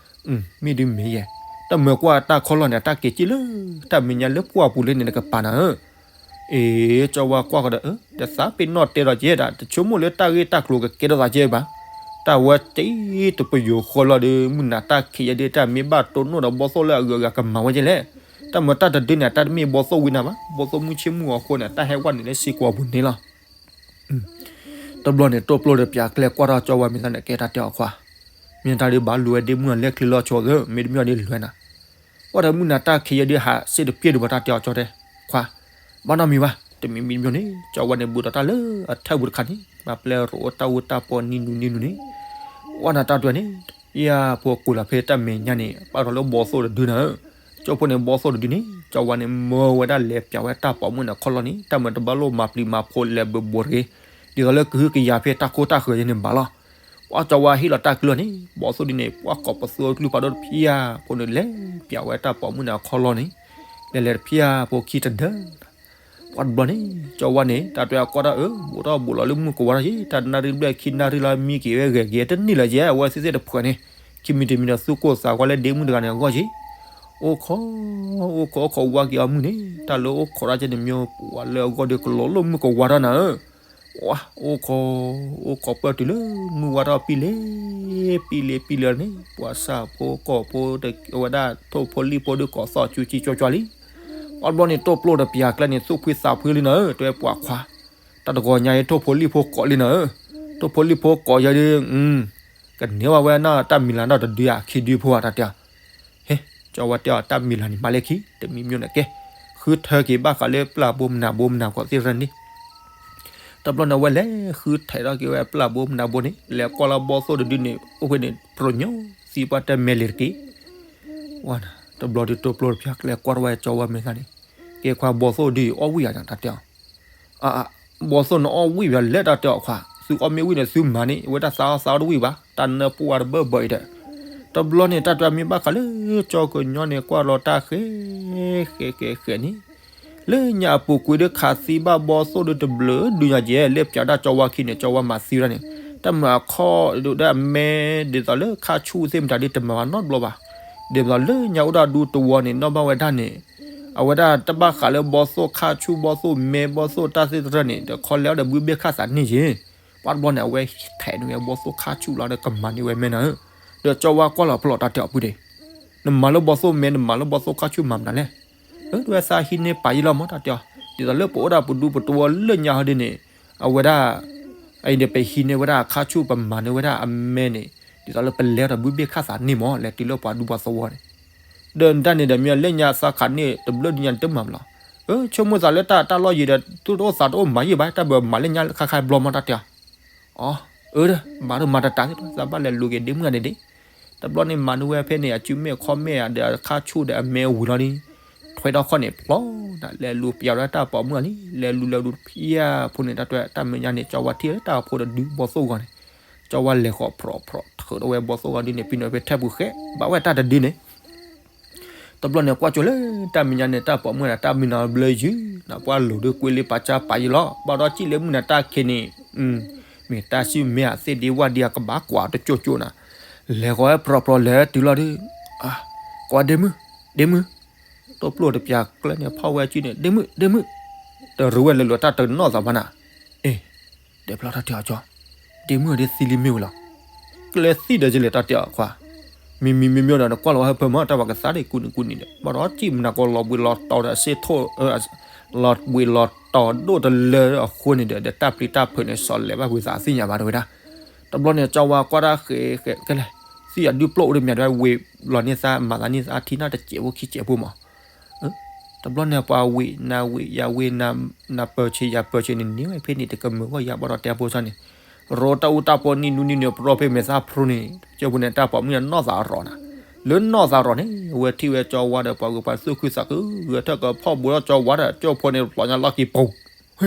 မ့ၢ်ဒုးမ့ၢ်ယဲ, တၢ်မၢကွၢ်တၢ်ခီလီၢ်န့ၣ် တၢ်က့ၤက့လၢ တၢ်မဲာ်ညါလၢပှၢ်ပူၤလၢန့ၣ် နကပာ်နၤဧၢ, အ့ ကၠီဝါကွၢ်ဃီဒီး တသးပ့ၤနီၣ်တဲဒီးကဲဒၣ် တဆိကမိၣ်လၢတၢ်ဂ့ၢ်တၢ်ကျိၤကကဲထီၣ်သးကဲဘၣ်, တၢ်ဝဲတ့တပယိၤဃီလီၤဒီး မုၢ်နၤတၢ်ခံးယဲဒုး တၢ်မ့ၢ်ဘၣ်တိၢ်နီၣ်ဒီးဘီသိၣ်လၢအဂုၤအဂၤကမၤဝဲကဲလဲၣ်, တၢ်မၢတၢ်တဒုန့ၣ် တၢ်တမ့ၢ်ဘီသိၣ်ဝံနၤဘၣ်, ဘီသိၣ်မုၢ်ဆ့ၣ်မုၢ်ဂီၤဃိန့ၣ် တၢ်ဟဲဝဲန့ၣ်လၢစ့ၢ်ကီးပူၤန့ၣ်လီၤ. တဘျီန့ၣ် တိၢ်ပျိၢ်ဒီးပၠးကျဲကွၢ်ထီၣ်ကၠီဝါမဲာ်သၣ်န့ၣ် ကဲတၢ်တဲအီၤခွါ, မ့ၢ်တၢ်ဒုးဘၣ်လူၤဝဲဒ့မုၣ်အလဲၤချ့လီၤဆိသၢ မ့တမ့ၢ်ဒ်လဲၤနၤ, ကွၢ်ဒီးမုၢ်နၤတၢ်ခံးယဲဒုးဟးစ့ၣ်တပျ့ၢ်ဒံးဘၣ်တၢ်တဲအီၤကၠီတဲ, ခွါ, ဘၣ်နီတမံၤဘၣ်, တမံၤမံၤတမံၤန့ၣ် ကၠီဝါန့ၣ်ဘူးဒီးတၢ်လၢအထၢၣ်ပူၤတခါန့ၣ် ဘၣ်ပျဲရိၤအိၣ်တၢ်အူတၢ်ပီနံၤနူၤနံၤနူၤန့ၣ်, ဝဲနၤတၢ်တွဲန့ၣ် ယဖိကိးလီၤဖဲတၢ်မဲာ်ညါန့ၣ် ပာ်ထီၣ်လၢဘီသိၣ်တဒုနၤဧၢ, ကၠီဖိန့ၣ်ဘီသိၣ်တဒုန့ၣ် ကၠီဝါန့ၣ်မၢဝဲဒၣ်လဲၤပၠးဝဲတၢ်ပိာ်မုၣ်န့ၣ်ခီလီၢ်န့ၣ် တၢ်မၢတဘၣ်လိၣ်မၤပျံၤမၤဖုးလဲၤဘၢဘိးတဂ့ၤ, ဒ်သိးလၢကဟုကယာ်ဖဲတၢ်ခိတၢ်ဃၢၤယဲန့ၣ်ဘၣ်လီၤ. ပှၤကၠီဝါဟ့ၣ်လီၤတၢ်ကျၢၢ်န့ၣ် ဘီသိၣ်ဒုန့ၣ် ပှၤကိးပသူအကလုၢ်ဖးဒိၣ်တဖၣ်အံၤ ဖိန့ၣ်လဲၤပၠးဝဲတၢ်ပိာ်မုၣ်န့ၣ်အခီလီၢ်န့ၣ်, လဲၤလဲၤတဖၣ်အံၤ ဖိခံတဒၢ ပှၤတဘျီန့ၣ် ကၠီဝါန့ၣ် တၢ်တွဲအကွၢ်ထီၣ်အၢ ဘူးထီၣ်ဘူးလီၤလၢမုၢ်ကဝါထီၣ်ယဲ တၢ်နၣ်ရံၣ်ဘျဲၣ်ခံနၣ်ရံၣ်လီၤမံက့ၤဝဲဂဲၤက့ၤတန့ၢ်လၢၤယဲ အဝဲသ့ၣ်သ့ၣ်တဖုန့ၣ် ခံမံၤတမံၤဒီးသူၣ်ကိၢ်သးဂီၤလၢဒ့မုၣ်တဂၤန့ၣ်အဂီၢ်ယဲ အိၣ်ခိး အိၣ်ခိး အိၣ်ခိးဝါက့ၤအီၤမုၢ်န့ၣ် တၢ်လၢအိၣ်ခိးတၢ်ကဲန့ၣ် မ့ၢ်ပှၤလၢအဂီၢ်ဒီးကလီၤလိၣ်မုၢ်ကဝါထီၣ်နၤဧၢ, အိၣ်ခိး အိၣ်ခိးပၢၢ်တုၤလၢမုၢ်ဝါထီၣ်ပံၤလ့ ပံၤလ့ ပံၤလ့န့ၣ် ပှၤဆၣ်ဖိကီၢ်ဖိ အဝဲဒၣ်ထိၣ်ဖိလံၣ်ဖိဒုးကိးသီၣ်ကၠူကၠံကၠီကၠီလံ. ပှၤတဘျီန့ၣ် တိၢ်ပျိၢ်တပျးကျဲန့ၣ် သူၣ်ဖှံသးဖှံလံနၤဧၢ တဲဝဲပှၤခွါ, တၢ်တဂီၤညါအံၤ ထိၣ်ဖိလံၣ်ဖိကိးလံနၤဧၢ, ထိၣ်ဖိလံၣ်ဖိကိးယဲဒုး ကန့ၢ်ဝဲဝဲဒၣ်တၢ်မံၤလၢ်ဒီးတဒုဧါ ခံဒုဖိဧါ တၢ်တဲအီၤ ဟ့ ကၠီဝဲတဲအီၤ တၢ်မံၤလၢ်န့ၣ် မၤလၢခံ တမံၤမ့ၢ်န့ၣ်ကဲ ဃုထၢက့ၤဘၣ်ဃးလၢပျၢ်ဘိမနုၤဘိမနုၤကိးသ့ၣ်ရၢန့ၣ် တဘျီန့ၣ် အဝဲလဲၤဃုထၢထီၣ်က့ၤဝဲပျၢ်ဘိမနုၤဘိန့ၣ် လဲၤကွၢ်လီၤဘီသိၣ်တဒုန့ၣ် အိၣ်ဖဲန့ၣ် ပြညိသံပှၢ်တမဲာ်လဲၤတက့ၢ်. တဘျီဒုးတိၢ်ပျိၢ်တပျးကျဲကွၢ်ထီၣ်ဝဲကၠီဝဲမဲာ်သၣ်န့ၣ် ကဲခွါဘီသိၣ်ဒုအီၣ်ဝံၣ်ယၤန့ၣ် တၢ်တဲအီၤ အ ဘီသိၣ်နအီၣ်ဝံၣ်ဘၣ်လဲၣ် တၢ်တဲအီၤခွါ သုအီၣ်မ့ၢ်ဝံၣ်န့ၣ် သုမၤန့ၣ် အဝဲဒၣ်သးအီၣ်သးအီၣ်တဝံၣ်ဘၣ် တၢ်နၢပှၢ်တဘၢဘၢအံၤဒီး တဘျီန့ၣ် တၢ်တဲမ့ၢ်ဘၣ်ဃးလၢ ကၠီကညီန့ၣ် ကွၢ်လီၤတၢ်ဃဲ ဃဲဃဲဃဲန့ၣ် လၢညါအပူၤကွံာ်ဒုးခးသံဘၣ်ဘီသိၣ်ဒုတဘျုးဒုးညါကဲ လၢပၠးဒၣ်ကၠီဝါခံန့ၣ် ကၠီဝါမၤသံဝဲဒၣ်န့ၣ် တၢ်မၤအခီၣ်ဒုးဒၣ်မဲ ဒ်သိးလၢခါဆူၣ်သ့ၣ်မတၤဒုးတမၤဘၣ်နီတဘျီဘၣ် ဒ်သိးလၢညါအိၣ်ဒၣ်ဒူတဝီန့ၣ် နီၣ်ဘၣ်ဝဲဒၣ်န့ၣ် အဝဲဒၣ်တဘၣ်ဃးလၢဘီသိၣ်ခါဆူၣ်ဘီသိၣ်မဲဘီသိၣ်တၢ်သ့ၣ်တဖၣ်န့ၣ် ဒီးခီလဲအီၤဒီးဘုဘ့ၣ်ခၣ်သးန့ၢ်ယ့ၣ် ပှၤတဘျီန့ၣ် အဝဲထဲးန့ၢ်ဝဲဘီၣ်သိၣ်ခါဆူၣ်လီၤဒီး ကမၤန့ၢ်ဝဲမဲာ်နၤဧၢ, ဒီးကၠီဝါကွၢ်လီၤဖဲလီၤတၢ်တဲအီၤပုၢ်ဒ့, နမၤလၢဘီၣ်သိၣ်မဲာ် နမၤလၢဘီၣ်သိၣ်ခါဆူၣ်မၤမနုၤလဲၣ်, အဝဲသးဟံးန့ၢ်ပာ်ယံၤလီၤမၢ်တၢ်တဲအီၤ, ဒ်သိးလၢပအိၣ်ဒၣ်ပဒူပတဝီလၢညါဟီဒ်န့ၣ်, အဝဲဒၣ် အံၤန့ၣ် ပဟံးန့ၢ်ဝဲဒၣ်အခါဆူၣ် ပမၤန့ၢ်ဝဲဒၣ်အမဲာ်န့ၣ်, ဒ်သိးလၢပလဲၤဒီးဘုဘ့ၣ်ခၣ်သးန့ၢ်မၢ် လဲၤတုၤလၢပှၤဒူပှၤသဝီန့ၣ်, ဒီးတၢ်န့ၣ်ဒီးမ့ၢ်လၢညါသးခးန့ၢ်တဘျီဒုးညါတမၤမလီၤ, အဆိကမိၣ်သးလၢတၢ်တၢ်လီၢ်ယံၤဒီး သူၣ်တအိၣ်သးတအိၣ်မၤယံာ်ဘၣ် တၢ်ဘၣ်မၤလၢညါလၢခါခါဘျီမၢ်တၢ်တဲအီၤ, အီၤ, အၢ မၤတမၤတတးသ့ၣ် သးဘၣ်လဲၤလူၤက့ၤဒ့မုၣ်ဂၤန့ၣ်ဒ့ တဘျီန့ၣ်မၤန့ၢ်ဝဲဖဲန့ၣ် အစုမဲာ်ခီမဲာ်ဒီးအခါဆူၣ်ဒီးအမဲာ်ဝံၤလီၤဒီး, ထွဲထီၣ်ခီၣ်န့ၣ်ဖျီ, လဲၤလူၤပျးဒီးတၢ်ပိာ်မုၣ်လံ လဲၤလူၤလဲၤလူၤဖျါဖိန့ၣ် တၢ်တဲတၢ်မဲာ်ညါန့ၣ် ကၠီဝါထံၣ်လၢတၢ်အိၣ်ဖှိၣ်ဒီးဒုးဘီၣ်သိၣ်ဂီၤန့ၣ်, ကၠီဝါလဲၤဃီၤဖြီးဖြီးထုးထီၣ်ဝဲဘီၣ်သိၣ်ဂီၤဒုးန့ၣ် ပံၤနီၣ်ဖဲထဲပူၤဃဲ ဘၣ်ဝဲတၢ်တဒုန့ၣ် တဘျီန့ၣ်ကွၢ်ကၠိလၢတၢ်မဲာ်ညါန့ၣ် တၢ်ပိာ်မုၣ်ဒီးတၢ်မံနီၤဘျၢယုၢ်, နပှၢ်လိၤဒုးကွံလံပာ်ကၢ်ပာ်ယံၤလီၤ ဘၣ်ဒီးစံၣ်လၢမုၢ်နၤတၢ်ခံးန့ၣ်, မ့ၢ်တၢ်စုမဲာ်အသ့ၣ်ဒံးဝၣ်ဒံးအကဘၣ်ကွၢ်တကၠိကၠိနၤ, လဲၤဃီၤဝဲဖြီးဖြီးလဲၤတုၤလီၤဒုး, ကွၢ်ဒ့မုၣ်, ဒ့မုၣ်, တိၢ်ပျိၢ်တပျၢ်ကျဲန့ၣ် ဖီၣ်ဝဲစုန့ၣ် ဒ့မုၣ် ဒ့မုၣ်, တရူးဝဲလဲၤလိာ်တၢ်တနီၣ်သးဘၣ်နၤ, အ့ တဲဖျီတၢ်တဲအီၤကၠီ, ဒ့မုၣ်ဒ်သံလံမ့ၢ်ဝဲလီၤ, ကျဲသံဒီးကလဲၤတၢ်တဲအီၤခွါ, မ့မ့မ့မ့ဒီးနကွၢ်လီၤဝဲဟၢဖၢမၢ် တၢ်ပှၤကသါဒ်ကူနံကူနံဒီး ဘၣ်ဒီးစံၣ်မနၤကီးလီၤဘှံးလီၤတီၤဒီးအစ့ထိၣ်, လီၤဘှံးလီၤတီၤဒိၣ်တလၢအဃိန့ၣ်ဒီး ဒီးတၢ်ပျံၤတၢ်ဖုးန့ၣ် စီၤလဲၤဘၣ်ဝံသးသ့ၣ်ညါဘၣ်တဝဲဒၣ်, တဘျီန့ၣ်ကၠီဝါကွၢ်တၢ်ဃဲးဃဲးကဲလဲၣ်, သံအဒုပျိၢ်အိၣ်ဒီးမ့ၢ်ဒ်ဝဲဝ့ၤလီၤန့ၢ်သးမၤသးန့ၢ်သးထံနၢ်တစဲးဖိခံစဲးဖိမး တဘျီန့ၣ်ပှၤဝံၤနၤဝံၤယၤဝံၤ, နၤပၢၢ်ဆံးယၤပၢၢ်ဆံးန့ၣ် န့ၢ်ဝဲဖဲန့ၣ်တကမုာ်ဂီၢ်ယၤဘၣ်ဒီးတဲဖိဆီန့ၣ်, ရိတၢ်အူတၢ်ပီနံၣ်နူနံၣ်န့ၣ် ပြီဖဲမဲာ်သၣ်ဖရူန့ၣ် ကၠိဖိန့ၣ် တၢ်ပိာ်မုၣ်န့ၣ်နီၢ်သးရီၤနၤ, လၢနီၢ်သးရီၤန့ၣ် အဝဲထံၣ်ဝဲကၠီဝါဒီးပှၤဂုၤပှၤသူၣ်ခုသးခု ဂဲၤထၢၣ်ကဖီၣ်ဘူးထီၣ်ကၠီဝါဒီး ကၠိဖိန့ၣ် ပျီညါလီၢ်ခံပူၤ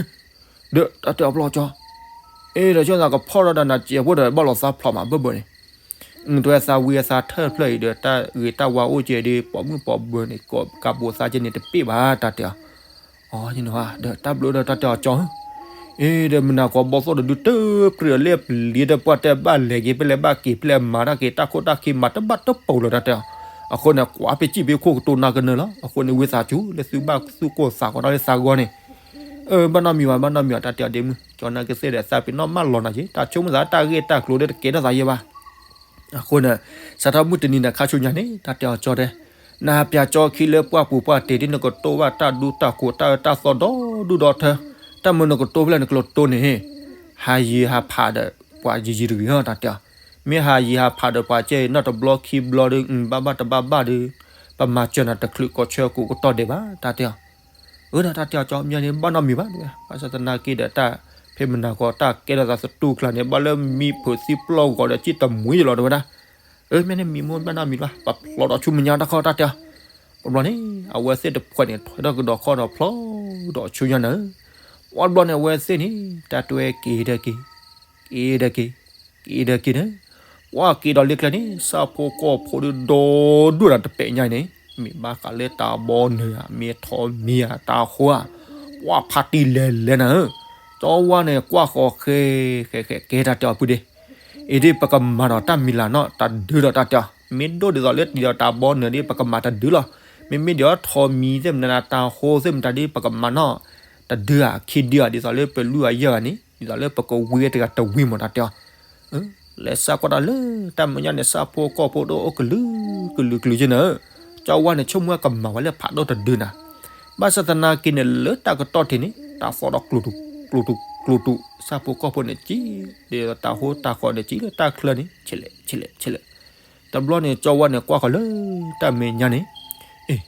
ဒီးတၢ်တဲအီၤဖျီကၠီ, အ့ ဒီးကၠီသးကဖီၣ်ထီၣ်ဒီးနၤစဲးဖိဒီးဘၣ်လီၤသးဖျိးမးဘၢၣ်ဘၢၣ်န့ၣ်, တွဲသးဝံအသးထၢၣ်ဖျၢၣ်အံၤဒီး တၢ်ဂ့ၤတၢ်ဝါအိၣ်ကဲဒီး ပိာ်မုၣ်ပိာ်ဘၢၣ်န့ၣ် ကဘိးသးကဲန့ၣ် တပ့ၢ်ဘၣ်တၢ်တဲအီၤ, အီ ဒီးတၢ်ဘျုးဒီးတၢ်တဲအီၤကၠီဧၢ အ့ ဒီးမနၤကီးဘီၣ်သိၣ်တဒုတပြံးအီၤလၢပျံၤဒီးပှၢ်တဲဘၣ်လဲၤက့ၤဖဲလဲၣ်ဘၣ်က့ၤဖဲလဲၣ်မၤတၢ်က့ၤ တၢ်ခိၣ်တၢ်ခံမၤတဘၣ်တပိာ်လၢၤတၢ်တဲအီၤ, အဃိန့ၣ် ကွၢ်ပစံၣ်ပခိၣ်ကတိၤနၤကနၢၤလီၤ အဃိန့ၣ် ဝံသးစူၤလၢသုဘၣ်သူၣ်ကိၢ်သးဂီၤဒီးလၢသးဂီၤန့ၣ်, အၢ ဘၣ်နီတမံၤဘၣ် ဘၣ်နီတမံၤဘၣ် တၢ်တဲအီၤဒ့မုၣ် ကၠီနၢ်ကသ့ၣ်ဒီးသးပ့ၤနီၣ်မးလီၤနၤက့ၤ တၢ်ဆိကမိၣ်သးတၢ်ဂ့ၢ်တၢ်ကျိၤဒီးတကဲထီၣ်သးယဲဘၣ် အဃိန့ၣ် စးထီၣ်မုၢ်တနံၤန့ၣ် ခါဆူညါန့ၣ် တၢ်တဲအီၤကၠီတဲ, နပျးကၠီခံလၢပှၢ်ပူၤပှၢ်တ့ၢ်ဒ် နကတိၤဘၣ်တၢ်ဒူတၢ်ဃိးတၢ်အၢတၢ်သီဒီဒူၣ်ဒီထၢ, တၢ်မုာ်နကတိၤဖဲလဲၣ်နကတိၤန့ၣ်, ဟးယံၤဟးဖးဒီးပှၤယံၤယံၤတဂ့ၤနီၤ တၢ်တဲအီၤ, မ့ၢ်ဟးယံၤဟးဖးဒီးပှၤကဲအံၤ နီၢ်တဘျီခံဘျီဒီး ဘၣ်ဘၣ်တဘၣ်ဘၣ်ဒီး ပမၤစၢၤနၤတချုးကိးဆၢကိးကတီၢ်ဒဲးဘၣ် တၢ်တဲအီၤ အၢ ဒီးတၢ်တဲအီၤကၠီ မ့ၢ်န့ၣ် ဘၣ်နီတမံၤဘၣ် ဘၣ်ဆၣ်သနာ်က့ဒီးတၢ် ဖဲမနၤကီးတၢ်ကဲထီၣ်သးသတူၢ်ကျါန့ၣ် ဘၣ်လၢမံဖုးသံပျီၢ်ဂီၤဒီးစံၣ်တမှံယလီၤတဝဲဒၣ်, အၢ မ့ၢ်န့ၣ်မံမ့ၢ်ဘၣ်နီတမံၤဘၣ် ပဖျိးဒီးဆူမဲာ်ညါတၢ်ခီတၢ်တဲအီၤ, တဘျီန့ၣ် အဝဲသ့ၣ်တဖှဲးန့ၣ် ထွဲထီၣ်ကဒီးခီဒီးဖျိးဒီးဆူညါန့ၣ်, ပှၤတဘျီန့ၣ် အဝဲသ့ၣ်န့ၣ် တၢ်တွဲက့ၤဒီးက့ၤ, က့ၤဒီးက့ၤ, က့ၤဒီးက့ၤန့ၣ်, ပှၤက့ၤဒီးလၢကျဲန့ၣ် ဆၣ်ဖိကီၢ်ဖိဒီးဒီဒူၣ်ဒီးတပဲာ်ညါန့ၣ်, မ့ၢ်ဘၣ်ဃးလၢတၢ်ဘီနုာ်ဧါ မ့ၢ်ထိးမံၤဧါ တၢ်ဃိဧါ, ပှၤဖးတံၢ်လဲၤလဲၤနၤဧၢ, ကၠီဝါန့ၣ် ကွၢ်ဃီၤဃဲ ဃဲ ဃဲ ကဲတၢ်တဲအီၤပုၢ်ဒ့, အံၤဒ်ပကမၤဒီးတၢ်မံၤလၢ်နီၢ် တၢ်ဒုးဒီးတၢ်တဲအီၤ, မ့ၢ်ဒိၣ်ဒ်သိးလၢတံၤဒီးတၢ်ဘီနုာ်ဒ် ပကမၤတဒုလီၤ, မ့မ့ၢ်ဒ်အီၤထိးမံၤသ့ၣ်မတၤ တၢ်ဃိသ့ၣ်မတၤဒ် ပကမၤနီၢ် တဒုဧါ ခံဒုဧါ ဒ်သိးလၢပလုၢ်အယၢၢ်ဂၤန့ၣ် ဒ်သိးလၢပကဝံတဂၤတဝံမး တၢ်တဲအီၤ လဲၤစးကွၢ်တၢ်လၢတၢ်မဲာ်ညါန့ၣ် ဆၣ်ဖိကီၢ်ဖိတအိၣ်ကလုာ်ကလုာ်ကလုာ်က့န့ၣ်, ကၠီဝါန့ၣ် ဆိကမိၣ်ကမၤဝဲလၢဖးဒိၣ်တဒုနၤ, ဘၣ်ဆၣ်သနာ်က့န့ၣ် လၢတၢ်ကတီၢ်ထံးန့ၣ် တၢ်သီၣ်ဒီးကျိၤတူာ်ကျိၤတူာ်ကျိၤတူာ် ဆၣ်ဖိကီၢ်ဖိန့ၣ်ကံ, ဒ်သိးတၢ်ဟိတၢ်ဃီန့ၣ်ကံလၢတၢ်ချၢန့ၣ် ဆဲးလဲးဆဲးလဲးဆဲးလဲး တဘျီန့ၣ် ကၠီဝါန့ၣ် ကွၢ်ဃီၤလၢတၢ်မဲာ်ညါန့ၣ်, အ့,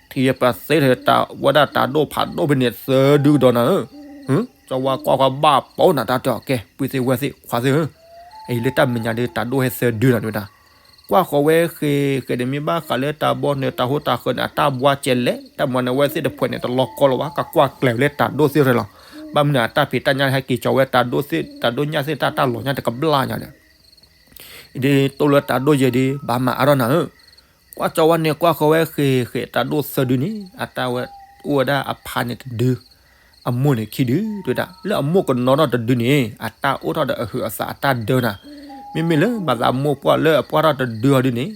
ထံၣ်ဝဲပှၤသ့ထဲတၢ်ဝဲဒၣ်တၢ်ဒိၣ်ဖးဒိၣ်ဖဲန့ၣ်သၢဒုကဒီးနၤဧၢ, ကၠီဝါကွၢ်ဃီၤဘၣ်ပိာ်နၤ တၢ်တဲအီၤ ကဲ ပုၢ်သ့ၣ်ဝဲၢ်သ့ၣ်ခွါသ့ၣ်ဧၢ, အံၤလၢတၢ်မဲာ်ညါဒီးတၢ်ဒိၣ်ဟဲသၢဒုနၤတဝဲဒၣ်, ကွၢ်ဃီၤဝဲဃ့ဃ့ဒီး မ့ၢ်ဘၣ်ဃးလၢတၢ်ဘီနုာ်တၢ်ဟိတၢ်ဃီန့ၣ် အတၢ်ဘှါကဲလဲၣ် တၢ်မၤန့ၣ် အဝဲသ့ၣ်တဖှဲးန့ၣ် တလီၤကီလၢၤဘၣ် ကကွၢ်ကျဲၤလၢတၢ်ဒိၣ်သ့ၣ်ရဲၣ်လီၤ, ဘၣ်မနုၤအတၢ်ဖံးတၢ်ညၣ်ဟဲက့ၤကၠီၤဝဲတၢ်ဒိၣ်သ့ၣ် တၢ်ဒိၣ်ညၣ်သ့ၣ်တၢ်တၢ်လီၤညၣ်တကဘျၣ်ညါဒီး ဒ်တိၢ်လၢတၢ်ဒိၣ်ယဲၢ်ဒ် ဘၣ်မၤအါထီၣ်နၤဧၢ, ကွၢ်ကၠီဝါန့ၣ် ကွၢ်ဃီၤဝဲဃ့ဃ့တၢ်ဒိၣ်သၢဒုန့ၣ် အတၢ်ဝဲအိၣ်ဝဲဒၣ်အဖါန့ၣ်တဒု, အမိၢ်န့ၣ်ခံဒု တဝဲဒၣ် လၢအမိၢ်ကနီၤထီၣ်တဒုန့ၣ် အတၢ်အိၣ်ထီၣ်ဒီးအဟုးအသးအတၢ်ဒၢနၤ, မ့မ့ၢ်လၢဘၣ်သးမိၢ်ပှၢ်လၢအပှၢ်ထီၣ်တဒုအီၤဒုန့ၣ်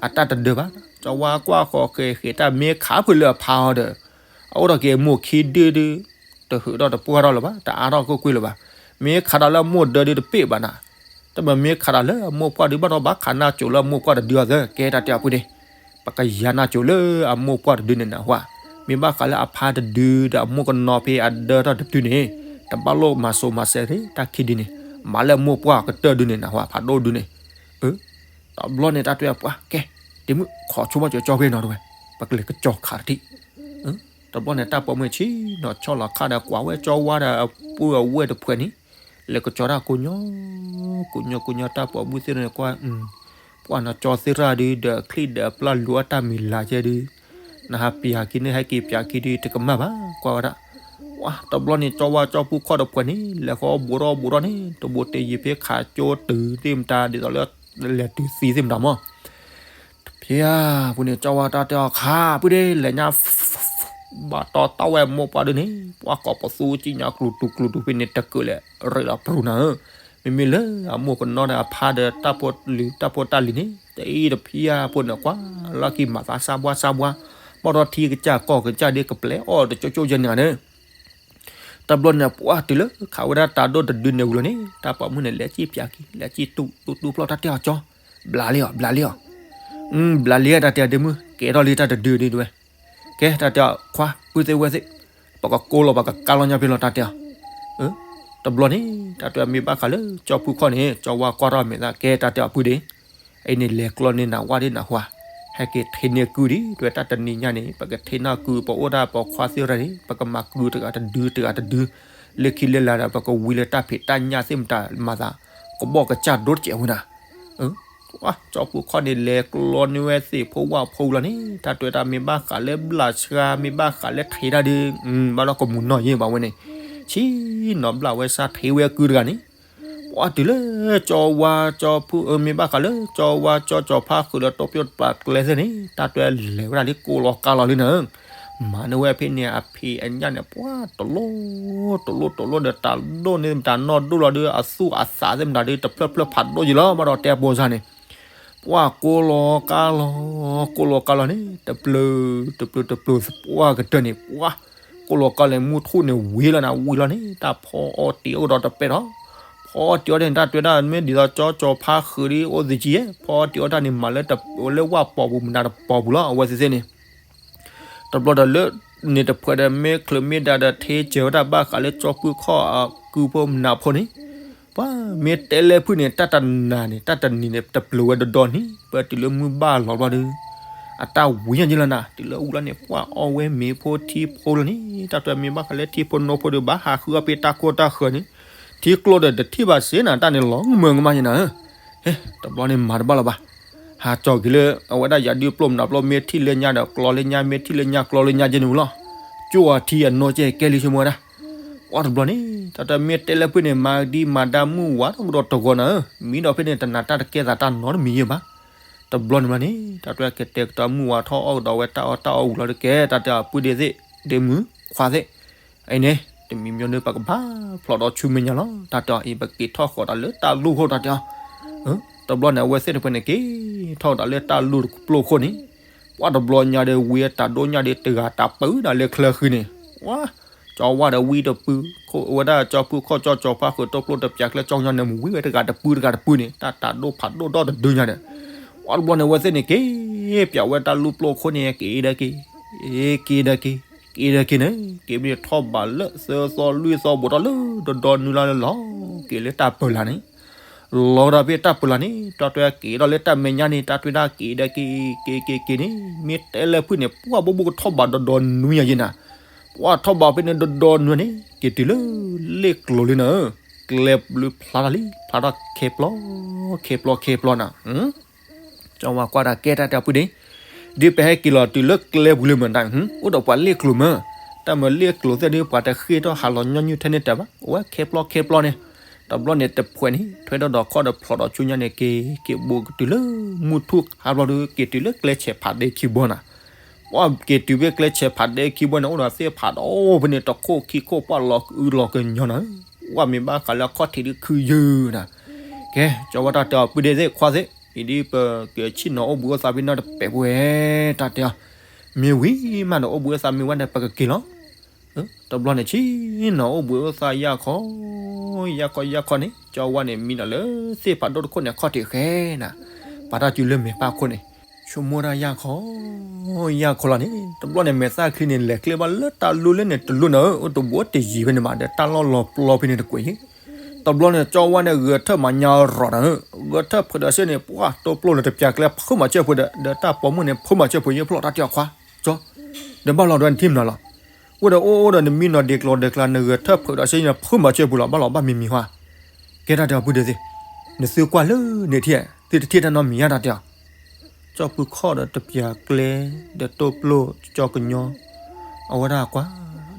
အတၢ်တဒၢဘၣ်, ကၠီဝါကွၢ်ဃီၤဃ့ဃ့တၢ်မ့ၢ်ခးဖုးလၢအဖါအီၤဒီး အအိၣ်ထီၣ်က့ၤအမိၢ်ခံဒုဒု တဟုးထီၣ်တပှၢ်ထီၣ်လၢၤဘၣ် တအါထီၣ်ကွ့ၢ်ကွ့ၢ်လၢၤဘၣ်, မ့ၢ်ခးတၢ်လၢအမိၢ်ဒၢဒုတပ့ၢ်ဘၣ်နၤ, တမ့ၢ်မ့ၢ်ခးတၢ်လၢအမိၢ်ပှၢ်ဒုဘၣ်ဒီး ဘၣ်ခးနၢ်ကၠိၤလၢအမိၢ်ပှၢ်တဒုအသၢ ကဲတၢ်တဲအီၤပုၢ်ဒ့, ပကယၤနၢ်ကၠိၤလၢအမိၢ်ပှၢ်တဒုန့ၣ်နၢ်ဟူဧါ, မ့ၢ်ဘၣ်ဃးလၢအဖါတဒုဒီးအမိၢ်ကနီၤဖဲအဒၢထီၣ်တဒုန့ၣ်, တဘၣ်လိၣ်မၤစိၤမၤစဲးသ့ၣ်တၢ်ခံဒုန့ၣ်, မၤလၢအမိၢ်ပှၢ်ကတၢၢ်ဒုန့ၣ်နၢ်ဟူဧါ ဖးဒိၣ်ဒုန့ၣ်, အၢ တဘျီန့ၣ်တၢ်တဲအီၤပှၢ် ကဲ, ဒ့မုၣ် ခိးဆိကမိၣ်ကၠီကၠီဖဲနီၤတဝဲ, ပကလဲၤကစီၤခးတထံၣ်, တဘျီန့ၣ် တၢ်ပိာ်မုၣ်ဆ့ၣ်နီၤဆီၣ်လီၤခါဒီး ကွၢ်ဝဲကၠီဝါဒီးအပုၢ်အဝဲၢ်တဖှဲးန့ၣ်, လဲၤကစီၤတၢ်ကိးညီ, ကိးညီကိးညီ တၢ်ပိာ်မုၣ်သ့ၣ်န့ၣ်ကွၢ်, ပှၢ်နီၤကၠီသ့ၣ်ရၣ်ဒု ဒီးအချံၣ်ဒီးအပျၢ်လူၤအတၢ်မံၤလၤကဲဒု, နဟးပျးခံန့ၣ် ဟဲက့ၤပျးခံဒု တကမၣ်ဘၣ် ကွၢ်ဝဲဒၣ်, ပှၢ်တဘျီန့ၣ် ကၠီဝါကၠီပုၢ်ခီၣ်တဖှဲးန့ၣ် လဲၤဃီဘူးထီၣ်ဘူးထီၣ်န့ၣ် တဘိတ့ယံၤဖဲခးကၠိတုၤသ့ၣ်မတၤ ဒ်သိးလၢ လဲၤတုၤသံသ့ၣ်မတၤမၢ် တဖျၢၣ်ပူၤန့ၣ် ကၠီဝါတၢ်တဲအီၤခါ ပုၢ်ဒ့ လဲၤညါ ဘၣ်တီတီဝဲမိၢ်ပှၢ်ဒုန့ၣ် ပှၢ်ကိးပသူကံၣ်ညါကျူၤတူၤကျူၤတူၤဖဲန့ၣ် တကၢးလဲၤရ့းလီၤပြူၤနၤဧၢ, မ့မ့ၢ်လၢအမိၢ်ကနီၤဒီးအဖါဒီးတၢ်ဖိလံၤတၢ်ဖိတၢ်လံၤန့ၣ် တအံၤတဖျၢၣ်ဖိန့ၣ် ကွၢ်လီၢ်ခံမၤသးစၢ်ဘှါစၢ်ဘှါ, ဘၣ်ဒီးထံကစၢ်ကီၢ်ကစၢ်ဒ်ကပျဲအီၣ်တကၠိကၠိယဲၢ်န့ၣ်ဧါန့ၣ် တဘျီန့ၣ် ပှၢ်တုၤလၢခးဝဲဒၣ်တၢ်ဒိၣ်တဒုန့ၣ်ဝံၤလီၤန့ၣ် တၢ်ပိာ်မုၣ်န့ၣ် လဲၤကံၣ်ပျးခံ လဲၤကံၣ်တူၢ်တူၢ်တူၢ်ဖျီၣ်တၢ်တဲအီၤကၠီ, ဘျးလံအီၤ ဘျးလံအီၤ, ဘျးလံတၢ်တဲအီၤဒ့မုၣ် ကဲထီၣ်လံတၢ်တဒုဒုဝဲ, ကဲတၢ်တဲအီၤခွါ ပုၢ်သ့ၣ်ဝဲၢ်သ့ၣ်, ပကကိးလီၤပကကါလီၤညါဖဲလီၤတၢ်တဲအီၤ, တဘျီန့ၣ် တၢ်တဲအီၤမ့ၢ်ဘၣ်ဃးလၢကၠီဖုခီၣ်န့ၣ် ကၠီဝါကွၢ်ထီၣ်မဲာ်သၣ် ကဲတၢ်တဲအီၤပုၢ်ဒ့ အံၤန့ၣ် လဲၤကျီန့ၢ်နၤဝဲဒၣ်နၢ်ဟူဧါ, ဟဲက့ၤထံၣ်န့ၢ်ကုၢ်ဒံး တဝဲတၢ်တနံၤညါန့ၣ် ပကထံၣ်န့ၢ်ကုၢ် ပအိၣ်ဒၣ်ပိာ်ခွါသ့ၣ်တဖၣ်န့ၣ် ပကမၤကုၢ်တဂၤတဒုတဂၤတဒု, လၢခံလၢလာ်ဒီး ပကဝံလၢတၢ်ဖံးတၢ်ညၣ်သ့ၣ်မတၤမၤသး ကဘီၣ်ကစၢ်ဒိတစဲးဝဲနၤ, ကၠီဖုခီၣ်န့ၣ် လဲၤကျီန့ၢ်ဝဲသ့ၣ်ဖိဝၣ်ဖိလီၤန့ၣ် တၢ်တဲတၢ်မ့ၢ်ဘၣ်ဃးလၢဘျးစှၤ မ့ၢ်ဘၣ်ဃးလၢထံးတၢ်ဒုး ဘၣ်ဒီးကမူၤနီၢ်ယဲၢ်ဘၣ်ဝဲန့ၣ်, ဆ့ၣ်နီၤဘျးဝဲစၢ်ထံးဝဲကုၢ်တဂၤန့ၣ် ပှၢ်တုၤလၢကၠီဝါကၠီဖု မ့ၢ်ဘၣ်ဃးလၢကၠီဝါကၠီကၠီဖါဃုာ်ဒီးတိၢ်ပျိၢ်တပာ်ကျဲသ့ၣ်န့ၣ် တၢ်တဲလဲၤဝဲဒၣ်လံကိးလီၤကါလီၤလံနၤ, မၤန့ၢ်ဝဲဖဲန့ၣ် အဖံးအညၣ်န့ၣ် ပှၢ်တလိၣ်တလိၣ်တလိၣ်ဒီး တၢ်ဒိၣ်န့ၣ်မတၤနီၢ်ဒိၣ်လီၤဒုး အသူၣ်အသးသ့ၣ်မတၤဒုး တဖျၢၣ်ဖျၢၣ်ဖးဒိၣ်ယံၤလီၤ ဘၣ်ဒီးတဲပိၢ်စၢ်န့ၣ် ပှၢ်ကိးလီၤကါလီၤ ကိးလီၤကါလီၤန့ၣ် တပျုာ်တပျုာ်တပျုာ် ပှၢ်ကတၢၢ်န့ၣ် ပှၢ်ကိးလီၤကါလီၤ မုၢ်ထူၣ်န့ၣ်ဝံၤလီၤနၤ ဝံၤလီၤန့ၣ် တၢ်ဖီအီၣ်တ့ၤအီၣ်ကဒီးတပဲဒီး ဖီအီၣ်တ့ၤအီၣ်တ့ၢ်န့ၣ် တၢ်တဲဒၣ်မ့ၢ်ဒ်သိးကၠီကၠီဖါဃုာ်ဒ်အိၣ်သကံယဲၢ် ဖီအီၣ်တ့ၤအီၣ်တၢ်န့ၣ် မၤလၢဝၣ်ပိာ်ပူၤ မနၤတပိာ်ပူၤလီၤ အဝဲသ့ၣ်သ့ၣ်န့ၣ် တဘျီဒီးလၢန့ၣ်တဖှဲးဒီး မ့ၢ်ချုးမ့ၢ်ဒါဒီး ထံကၢၤဝဲဒၣ်ဘၣ်ဃးလၢကၠီဖုခီၣ်အကုၢ်ဖိမနၤဖိန့ၣ် ပှၤမ့ၢ်တဲလၢဖုၣ်န့ၣ် တၢ်တနၤန့ၣ် တၢ်တနံၤန့ၣ် တပျုာ်ဝဲဒီဒီန့ၣ် ပတုၤလၢမုၢ်ဘၣ်လီၤဘျီဒီး အတၢ်ဝံၤညါယဲၢ်လီၤနၤ တုၤလၢအူလီၤန့ၣ် ပှၤအီၣ်ဝဲမ့ၤဖိထံဖိလီၤန့ၣ် တၢ်တဲမ့ၢ်ဘၣ်ဃးလၢထံဖိနိဖိဒီး ဘၣ်ဟးဃုအီၣ်ဖဲတၢ်ကိၢ်တၢ်ဃၢၤန့ၣ် ထံကျိဒီးတထံၣ်ဘၣ်စ့ၢ်နၤ တၢ်န့ၣ်လီၤမုၢ်ကမၣ်ယဲၢ်နၤဧၢ ဟဲ တဘျီန့ၣ်မၤတဘၣ်လၢၤဘၣ် ဟးကၠီၤက့ၤလၢ အဝဲဒၣ်ယၤဒုးပျိၢ်မနၤပျိၢ် မ့ၢ်ထံၣ်လၢညါဒီးကျီလၢညါ မ့ၢ်ထံၣ်လၢညါကျီလၢညါကဲန့ၣ်ဝံၤလီၤ ကၠိအထံအနိကဲကဲလံဆိကမိၣ်ဝဲဒၣ် ပှၢ်တဘျီန့ၣ် တၢ်တဲမ့ၢ်တဲလၢဖုၣ်န့ၣ် မၤဒံမၤဒါမုၢ်ဝၤဒီးကဒီးတဂီၤနၤဧၢ မံဒီးဖဲန့ၣ် တနၤတၢ်တကဲသးတၢ်နီတမံၤယဲၢ်ဘၣ် တဘျီန့ၣ်မးန့ၣ် တၢ်တဲကတဲာ်ကတီၤမုၢ်ဝၤထီၣ်အီၣ်ကဒီးဝဲတၢ်အီၣ်တၢ်အီဝံၤလီၤတကဲ တၢ်တဲအပုၢ်ဒ့သ့ၣ် ဒ့မုၣ်ခွါသ့ၣ် အံၤန့ၣ် တမံၤမံၤန့ၣ် ပကဘၣ်ဖျိးဒီးဆူမဲာ်ညါလီၤ တၢ်တဲအီၤအံၤ ပက့ၤထီၣ်ဃီၤတၢ်လၢတၢ်လူၢ်ခိၣ်တၢ်တဲအီၤ တဘျီန့ၣ် အဝဲသ့ၣ်တဖၣ်န့ၣ် က့ၤထီၣ်တၢ်လၢတၢ်လူၢ်တပျိၢ်ခိၣ်န့ၣ် ပှၢ်တဘျီညါဒီး ဝံအတၢ်ဒိၣ်ညါဒီးတဂၤတၢ်ပၢဒၣ်လၢချၢဃံန့ၣ် ဝါ ကၠီဝါဒီးဝံတပုၢ် ဝဲဒၣ်ကၠီဖုခီၣ်ကၠီကၠီဖါဃုာ်တိၢ်ပျိၢ်တပျးကျဲကၠီညီန့ၣ် မ့ၢ်ဝံဝဲတဂၤတပုၢ်တဂၤတပုၢ်န့ၣ် တၢ်တၢ်ဒိၣ်ဖးဒိၣ်ဒီတဒုညါဒီး ပှၢ်တဘျီန့ၣ် အဝဲသ့ၣ်န့ၣ် က့ၤပျးဝဲတၢ်လူၢ်ပျိၢ်ခိၣ်န့ၣ် က့ၤဒီးက့ၤ က့ၤဒီးက့ၤ က့ၤဒီးက့ၤန့ၣ် က့ၤမ့ၢ်ထီၣ်ဘးလၢသၢသီလွံၢ်သီ ဘူးထီၣ်လၢဒီဒီနုၤလီၤလီၤ က့ၤလၢတၢ်ပၢလၢ်န့ၣ် လီၤဒီးဖဲတၢ်ပၢလၢ်န့ၣ် တၢ်တဲက့ၤဒီးလၢတၢ်မဲာ်ညါန့ၣ် တၢ်တဲဒၣ်က့ၤဒီးက့ၤ က့ၤက့ၤက့ၤန့ၣ် မ့ၢ်တဲလၢဖုၣ်န့ၣ် ပှၢ်ဘိဘိကထီၣ်ဘးဒီဒီနုၤညါယဲၢ်နၤ ပှၢ်ထီၣ်ဘးဖဲန့ၣ်ဒီဒီနုၤန့ၣ် က့ၤတုၤလၢလ့ၣ်ကျိၤလံနၤဧၢ ကျဲဘျုးဖျါထီၣ်လံ ဖျါထီၣ်ခဲပျီ ခဲပျီခဲပျီနၤ ကၠီဝါကွၢ်တၢ်ကဲတၢ်တဲအပုၢ်ဒ့ ဒ်ပဟဲက့ၤလီၤတုၤလၢကျဲပူၤလၢမၢ်တၢ် အိၣ်ဒီးပှၤလ့ၣ်ကျိၤမၢ် တၢ်မၢလ့ၣ်ကျိၤသ့ၣ်ဒ် ပှၤတဃ့ၢ်ထီၣ်ဟးလီၤညီနုၢ်ထဲန့ၣ်တၢ်ဘၣ် အဝဲခဲပျီခဲပျီန့ၣ် တဘျီန့ၣ်တဖှဲးန့ၣ် ထွဲထီၣ်ဒီးခီၣ်ဒီးဖျိးဒီးဆူညါန့ၣ် က့ၤက့ၤဘူးကတုၤလၢမုၢ်ထူၣ်ဟးဘျီဒီး က့ၤတုၤလၢကျဲဆဲးဖးဒ့ခံဘီနၤ ပှၢ်က့ၤတုၤဖဲကျဲဆဲးဖးဒ့ခံဘီန့ၣ် အိၣ်ဒီးသ့ၣ်ဖးဒီးဖဲန့ၣ် တခိၣ်ခံခိၣ်ပှၢ်လီၤကအုလီၤကညီနၤ ပှၢ်မ့ၢ်ဘၣ်ဃးလၢအခီၣ်ထံးဒ်ခုယုၢ်နၤ ကဲ ကၠီဝါတၢ်တဲအီၤပုၢ်ဒ့သ့ၣ်ခွါသ့ၣ် အံၤဒ်ပကဆ့ၣ်နီၤအိၣ်ဘှံးအိၣ်သါဖဲနီတပဲာ်ပဝဲ တၢ်တဲအီၤ မ့ၢ်ဝံၤမးဒီးအိၣ်ဘှံးအိၣ်သါမ့ၢ်ဝဲန့ၣ် ပကက့ၤလီၤ တဘျီန့ၣ်ဆ့ၣ်နီၤအိၣ်ဘှံးအိၣ်သါယၢ်ခီ ယၢ်ခီယၢ်ခီန့ၣ် ကၠီဝါန့ၣ် မံနီၤလၢသ့ၣ်ဖးဒိၣ်တခိၣ်န့ၣ် အခီၣ်ထံးဃဲနၤ, ပာ်တၢ်စုလၢမဲာ်ဖးခိၣ်န့ၣ်, ဆိကမိၣ်တၢ်ယၢ်ခီ ယၢ်ခီလီၤန့ၣ် တဘျီန့ၣ် မဲာ်သၣ်ချံန့ၣ် လဲၤကျဲဘၣ်လၢတၢ်လူလၢန့ၣ်တလူနၤဧၢ, အိၣ်တဘူးတယံၤဖဲန့ၣ်မး ဒီးတၢ်လီၢ်လီၤပျီဖဲန့ၣ်တကွဲးယံၤ, တဘျီန့ၣ် ကၠီဝါန့ၣ် ဂဲၤထၢၣ်မၤညါရီၤနၤဧၢ, ဂဲၤထၢၣ်ဖုးဒီးစ့ၢ်န့ၣ် ပှၢ်တိပျိၢ်လၢတပျၢ်ကျဲ ဖုးမၤစၢၤပှ့ၤဒီး ဒီးတၢ်ပိာ်မုၣ်န့ၣ် ဖုးမၤစၢၤပှ့ၤယဲၢ်ဖျီၣ်တၢ်တဲအီၤခွါ, ကၠီ ဒီးဘၣ်လီၤဒီးနထံၣ်မနုၤလီၤ, အိၣ်ဒီးအိၣ်အိၣ်ဒီးနမံနီၤဒ့ကျီၤဒ့ကျါ နဂဲၤထၢၣ်ဖုးဒီးစ့ၢ်န့ၣ် ဖုးမၤစၢၤပှ့ၤလီၤ ဘၣ်လီၤဘၣ်မံမံၤဟါ, ကဲတၢ်တဲအီၤပုၢ်ဒ့သ့ၣ်, နသုကွၢ်လၢန့ၣ်ထံၣ် သုတထံၣ်တၢ်နီတမံၤဧါတၢ်တဲအီၤ, ကၠီဖုခီၣ်ဒီးတပျၢ်ကျဲ ဒီးတိပျိၢ်ကၠီကညီ, အဝဲဒၣ်ကွၢ်,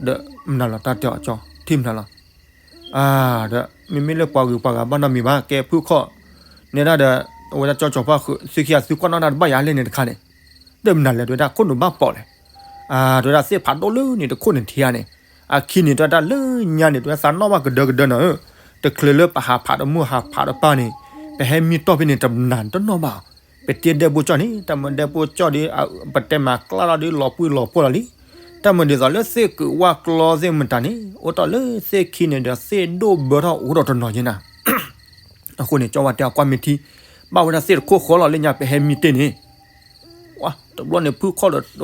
ဒီးမနုၤလီၤတၢ်တဲအီၤကၠီ ထံၣ်မနုၤလီၤ အါ, ဒီးမ့မ့ၢ်လၢပှၤဂုၤပှၤဂၤဘၣ်နီတမံၤဘၣ် ကဲဖုခီၣ်, နဲဒၣ်ဒီး အဝဲဒၣ်ကၠီကၠီဖါဃုး သုခံဂၤသုကွၢ်နီၣ်တၢ်တဘၣ်ယၤလဲၣ်န့ၣ်တခါန့ၣ်, ဒီးမနုၤလဲၣ် တဲဝဲဒၣ်ခိၣ်နူာ်ဘၣ်ပိာ်လဲၣ်, အါ, တဲဝဲဒၣ်သ့ၣ်ဖးဒိၣ်လၢန့ၣ်တခိၣ်န့ၣ်ထံဧါန့ၣ်, အခံန့ၣ် တဲဝဲဒၣ်လၢညါန့ၣ် တဲဝဲသးနီၣ်ဘၣ်ကဒၢကဒၢနၤဧၢ, တချုးလၢပဟးဖးတမုၢ်ဟးဖးတပၢ်န့ၣ်, ပဟဲမံတီၢ်ဖဲန့ၣ် တနၤတနီၣ်ဘၣ်, ပတ့ဒဲးဘိကၠီၣ်န့ၣ် တၢ်မၤဒဲးဘိကၠီၣ်ဒီး ပတဲမၤကျါလီၤဒီး လီၤပှံၢ်လီၤပှီၢ်လီၤလံ တၢ်မၤဒ်သိးလၢသ့ၣ်ကုးဝၣ်ကျီသ့ၣ်မတၤန့ၣ် အိၣ်တ့ၢ်လၢသ့ၣ်ခံန့ၣ်ဒီး သ့ၣ်ဒိၣ်ဘၢထီၣ်အိၣ်ဒီးတနီၤယဲနၤ, အဃိန့ၣ် ကၠီဝါတဲအီၤကွၢ်မ့ၢ်ထံ, ဘၣ်ဝဲဒၣ်သ့ၣ်တခိၣ်ဃီလီၤလၢညါ ပဟဲမံတ့ၢ်န့ၣ်, ဝါ တဘျီန့ၣ် ဖုခီၣ်ဒီး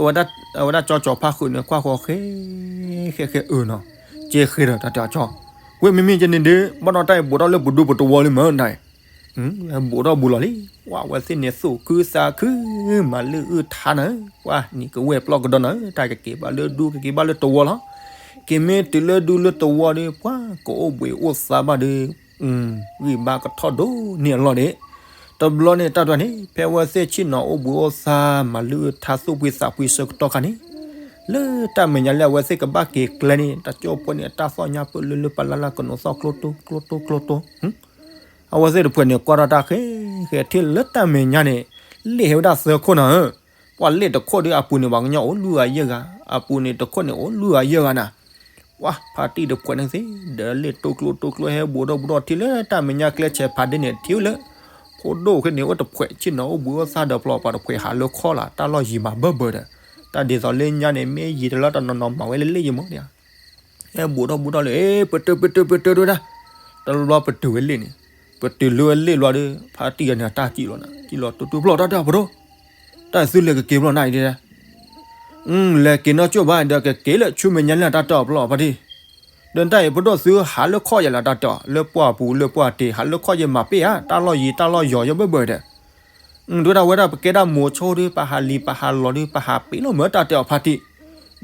အဝဲဒၣ်ကၠီကၠီဖါဃုးန့ၣ် ကွၢ်ဃီဃဲ, ဃဲဃဲအၢနီၤ, ကဲဃဲဒီးတၢ်တဲအီၤကၠီ, ဝဲမ့မ့ၢ်ကဲန့ၣ်ဒီး ဘၣ်ဒီးတၢ်အံၤဘူးထီၣ်လၢပဒူပတဝီလံမ့ၢ်နၤ ဘူးထီၣ်ဘူးလီၤလံ, ဝဲသ့ၣ်န့ၣ်သူၣ်ခုသးခု, မၤလုၢ်အုၣ်ထါနၤ, ပှၤနံၤကဝဲၢ်ပျီကဒီးနၤ, တၢ်ကက့ၤဘၣ်လၢဒူကက့ၤဘၣ်လၢတဝီလီၤ, က့ၤမ့ၢ်တုၤလၢဒူလၢတဝီဒီး ပှၤကအိၣ်ဘှံးအိၣ်သါဘၣ်ဒီး, ဂံၢ်ဘါကထီၣ်ဒိၣ်န့ၢ်အလီၢ်န့ၣ်, တဘျီန့ၣ်တၢ်တဖၣ်န့ၣ် ဖဲအဝဲသ့ၣ်ဆ့ၣ်နီၤအိၣ်ဘှံးအိၣ်သါ မၤလုၢ်အုၣ်ထါသူၣ်ဖှံသးဖှံဆၢကတီၢ်ခါန့ၣ်, လၢတၢ်မဲာ်ညါလၢအဝဲသ့ၣ်ကဘၣ်က့ၤကျဲန့ၣ် တၢ်ကၠိဖိန့ၣ် အတၢ်သီၣ်ညါပၢၢ်လၢလၢပလၢ်လၢ်ကနိးသီၣ်ကျိတိကျိတိကျိတိ အဝဲသ့ၣ်တဖၣ်န့ၣ် ကွၢ်ထီၣ်တၢ်ဃဲဃဲထံၣ်လၢတၢ်မဲာ်ညါန့ၣ်, လ့ၣ်ဟဲဝဲဒၣ်သၢခိၣ်နၤဧၢ, ပှၤလ့ၣ်တခိၣ်ဒီးအပူၤန့ၣ် ပှၤကညီအိၣ်လွံၢ်ဂၤယဲၢ်ဂၤ, အပူၤန့ၣ်တခိၣ်န့ၣ်အိၣ်လွံၢ်ဂၤယဲၢ်ဂၤနၤ, ပှၤဖါတံၢ်တဖၣ်န့ၣ်သ့ၣ် ဒီးလ့ၣ်တိကျိတိကျိဟဲဘူးထီၣ်ဘူးထီၣ်ထံၣ်လၢတၢ်မဲာ်ညါကျဲဆဲးဖးဒ့န့ၣ် ထံၣ်ဝဲလၢ ဖိဒိၣ်ခဲန့ၣ်အိၣ်တဖၣ်ဆ့ၣ်နီၤအိၣ်ဘှံးအိၣ်သါဒီးပျီပှၤတဖၣ်ဟးလၢခီၣ်လီၤ တၢ်လီၢ်ယံၤမးဘၢဘၢဒီး, တၢ်ဒ်သိးလၢညါန့ၣ် မ့ၢ်ယံၤတလၢတနီၤနီၤမၤဝဲလၢလ့ၣ်ယံၤမးဒၣ် ဟဲဘူးထီၣ်ဘူးထီၣ်လၢ ပတုာ်ပတုာ်ပတုာ်တဝဲဒၣ်, တဘျီပတုာ်ဝဲလ့ၣ်န့ၣ်, ပတုာ်လၢဝဲလ့ၣ်ဘျီဒီး ဖါတံၢ်ဂၤန့ၣ် တၢ်စံၣ်လီၤနၤ စံၣ်လီၤတူတူဖျီၣ်တၢ်တၢ်ဖိဒိၣ်, တၢ်သုလဲၤကက့ၤဖျီၣ်နၤအံၤဒၣ်, လဲၤက့ၤနီၢ်ကၠိၣ်ဘၣ်ဒီးကက့ၤလၢဆူမဲာ်ညါလၢတၢ်တၢ်အီၤဖျီၣ်ဖါတံၢ်, ဒီးတၢ်အံၤဖိဒိၣ်သုဟးလၢခီၣ်ယဲလီၤတၢ်တၢ်အီၤ လၢပှၢ်ပူၤလၢပှၢ်တ့ၢ် ဟးလၢခီၣ်ယဲမၤပ့ၢ်ဧါ တၢ်လီၢ်ယံၤတၢ်လီၢ်ယီၤယဘၢဘၢဒီး ဒ်ဝဲဒၣ်ဝဲဒၣ်ပကဲဒၣ်မိၤဆိဒီး ပဟးလံာ်ပဟးလီၤဒီး ပဟးပ့ၤလီၤမ့ၢ်တၢ်တဲအီၤဖါတံၢ်,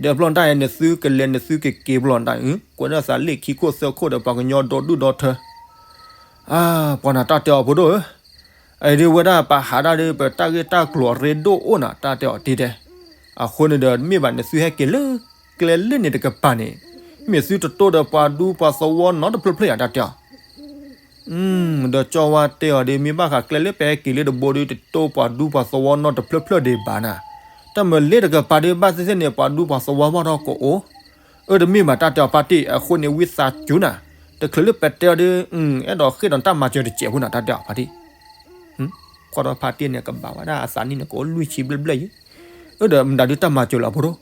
ဒီးဖျီၣ်တၢ်အံၤ နသုကလဲၤနသုကက့ၤဖျီၣ်တၢ်အံၤ ကွဲးဒၣ်သးလ့ၣ်ခံခိၣ်သၢခိၣ်ဒီးပှၤကညီဒီဒူၣ်ဒီထၢ, အါ ပှၤနၤတၢ်တဲအီၤဖိဒိၣ်ဧၢ, အအံၤဒ်ဝဲဒၣ်ပဟးဒၣ်ဒီး ပတၢ်ဂ့ၢ်တၢ်ကျိၤအရ့ဒိၣ်အိၣ်နၤ တၢ်တဲအီၤတ့ၢ်တဲ, အဃိန့ၣ်ဒီး မ့ၢ်ဘၣ်နသုဟဲက့ၤလၢ ကျဲလၢန့ၣ်တကပၤန့ၣ်, မ့ၢ်သုတတိၢ်ဒီးပှၤဒူပှၤသဝီနီတဖျၢၣ်ဖျၢၣ်ယၤတၢ်တဲအီၤ ဒီးကၠီဝါတဲအီၤဒီး မ့ၢ်ဘၣ်ဃးကျဲလၢပဟဲက့ၤလၢတဘိဒီး တတိၢ်ပှၤဒူပှၤသဝီနီတဖျၢၣ်ဖျၢၣ်ဒံးဘၣ်နၤ, တၢ်မၤလ့ၣ်တကပၤဒီး ဘၣ်သ့ၣ်သ့ၣ်န့ၣ် ပှၤဒူပှၤသဝီဘၣ်ထီၣ်ကအိၣ်, အၢ တမ့ၢ်ဘၣ်တၢ်တဲအီၤဖါတံၢ် အဃိန့ၣ် ဝံသးစူၤနၤ, တချုးလၢပတဲအီၤဒီး အဲၣ်ဒိးဃ့ၢ်ဒီးတၢ်မၤစၢၤတစဲးဖိနၤ တၢ်တဲအီၤဖါတံၢ် ကွၢ်ဒီးဖါတံၢ်န့ၣ် ကဘၣ်ဝဲဒၣ်အသးနံၣ်န့ၣ် ကအိၣ်လွံၢ်ဆံဘျဲၣ်ဘျဲၣ်ယံၤ, အၢ ဒီးမတၤဒုးတၢ်မၤစၢၤလီၤဖိဒိၣ်,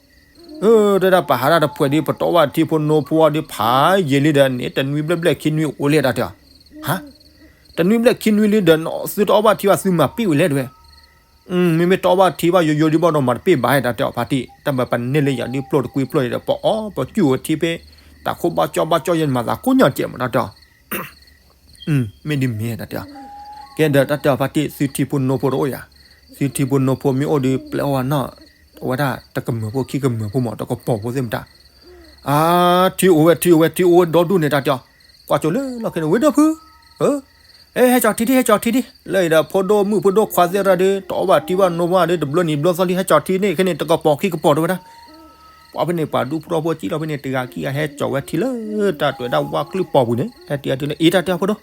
အၢ တဲဒၣ်ပဟးဒၣ်တဖှဲးဒီး ပတအီၣ်ဘၣ်ထံဖိနိဖိအီၤဒီး ဖးယံာ်လံဒီးန့ၣ် တနွံဘျဲၣ်ဘျဲၣ်ခံနွံအိၣ်လဲၣ်တၢ်တဲအီၤ, ဟါ, တနွံဘျဲၣ်ခံနွံလံဒီး သုတအီၣ်ဘၣ်ထံဘၣ် သုမၤပ့ၢ်ဝဲလဲၣ်တဝဲ, မ့မ့ၢ်တအီၣ်ဘၣ်ထံဘၣ်ယိယိဒ်ဘၣ်ဒီး မၤတပ့ၢ်ဘၣ်တၢ်တဲအီၤဖါတံၢ် တၢ်မၤပနဲၣ်လၢယၤဒ်ပျိၢ်တကွံပျိၢ်ဒီး ပအီၣ်ပကူၣ်ဝဲထံဖဲ တၢ်ခိၣ်ဘၣ်ကၠီဘၣ်ကၠီယဲၢ်န့ၣ် မၤသးကိးညါကဲးမးတၢ်တဲအီၤ မ့ၢ်ဒ်မ့ၢ်တၢ်တဲအီၤ, ကဲဒီးတၢ်တဲအီၤဖါတံၢ် သုထံဖိနိဖိတအိၣ်ယၤ, သုထံဖိနိဖိမ့ၢ်အိၣ်ဒီး ပျဲအီၣ်ဝဲနီၢ်, အဝဲဒၣ်တကမၢၢ်ဖိခံကမၢၢ်ဖိမး တကပီၤဖိသ့ၣ်မတၤ, အါ, ထံအိၣ်ဝဲ ထံအိၣ်ဝဲ ထံအိၣ်ဝဲဒီဒူၣ်န့ၣ်တၢ်တဲအီၤ, ကွၢ်ကၠိလၢလီၢ်ခံန့ၣ် ဝ့ၢ်ဒီဖု, ဟဲကၠီၤထံဒံး ဟဲကၠီၤထံဒံး လၢအံၤဒီး ဖိဒိၣ်မုၣ်ဖိဒိၣ်ခွါသ့ၣ်ရၣ်ဒီး တအီၣ်ဘၣ်ထံဘၣ်နိဘၣ်ဒီး တဘျီနံၤဘျီသီလံ ဟဲကၠီၤထံန့ၣ် ခဲန့ၣ် တကပီၤခံကပီၤတဝဲဒၣ် ပှၤဖဲန့ၣ် ပှၤဒူဖိထီဖိစံၣ်လီၤဖဲန့ၣ် တဂၤခံဂၤဟဲကၠီၤဝဲထံလၢ တၢ်တွဲဒၣ်ဝါကျုၢ်ပီၤပူၤန့ၣ် ဟဲတံၤအတုၤလၢ အ့ တၢ်တဲအီၤဖိဒိၣ်,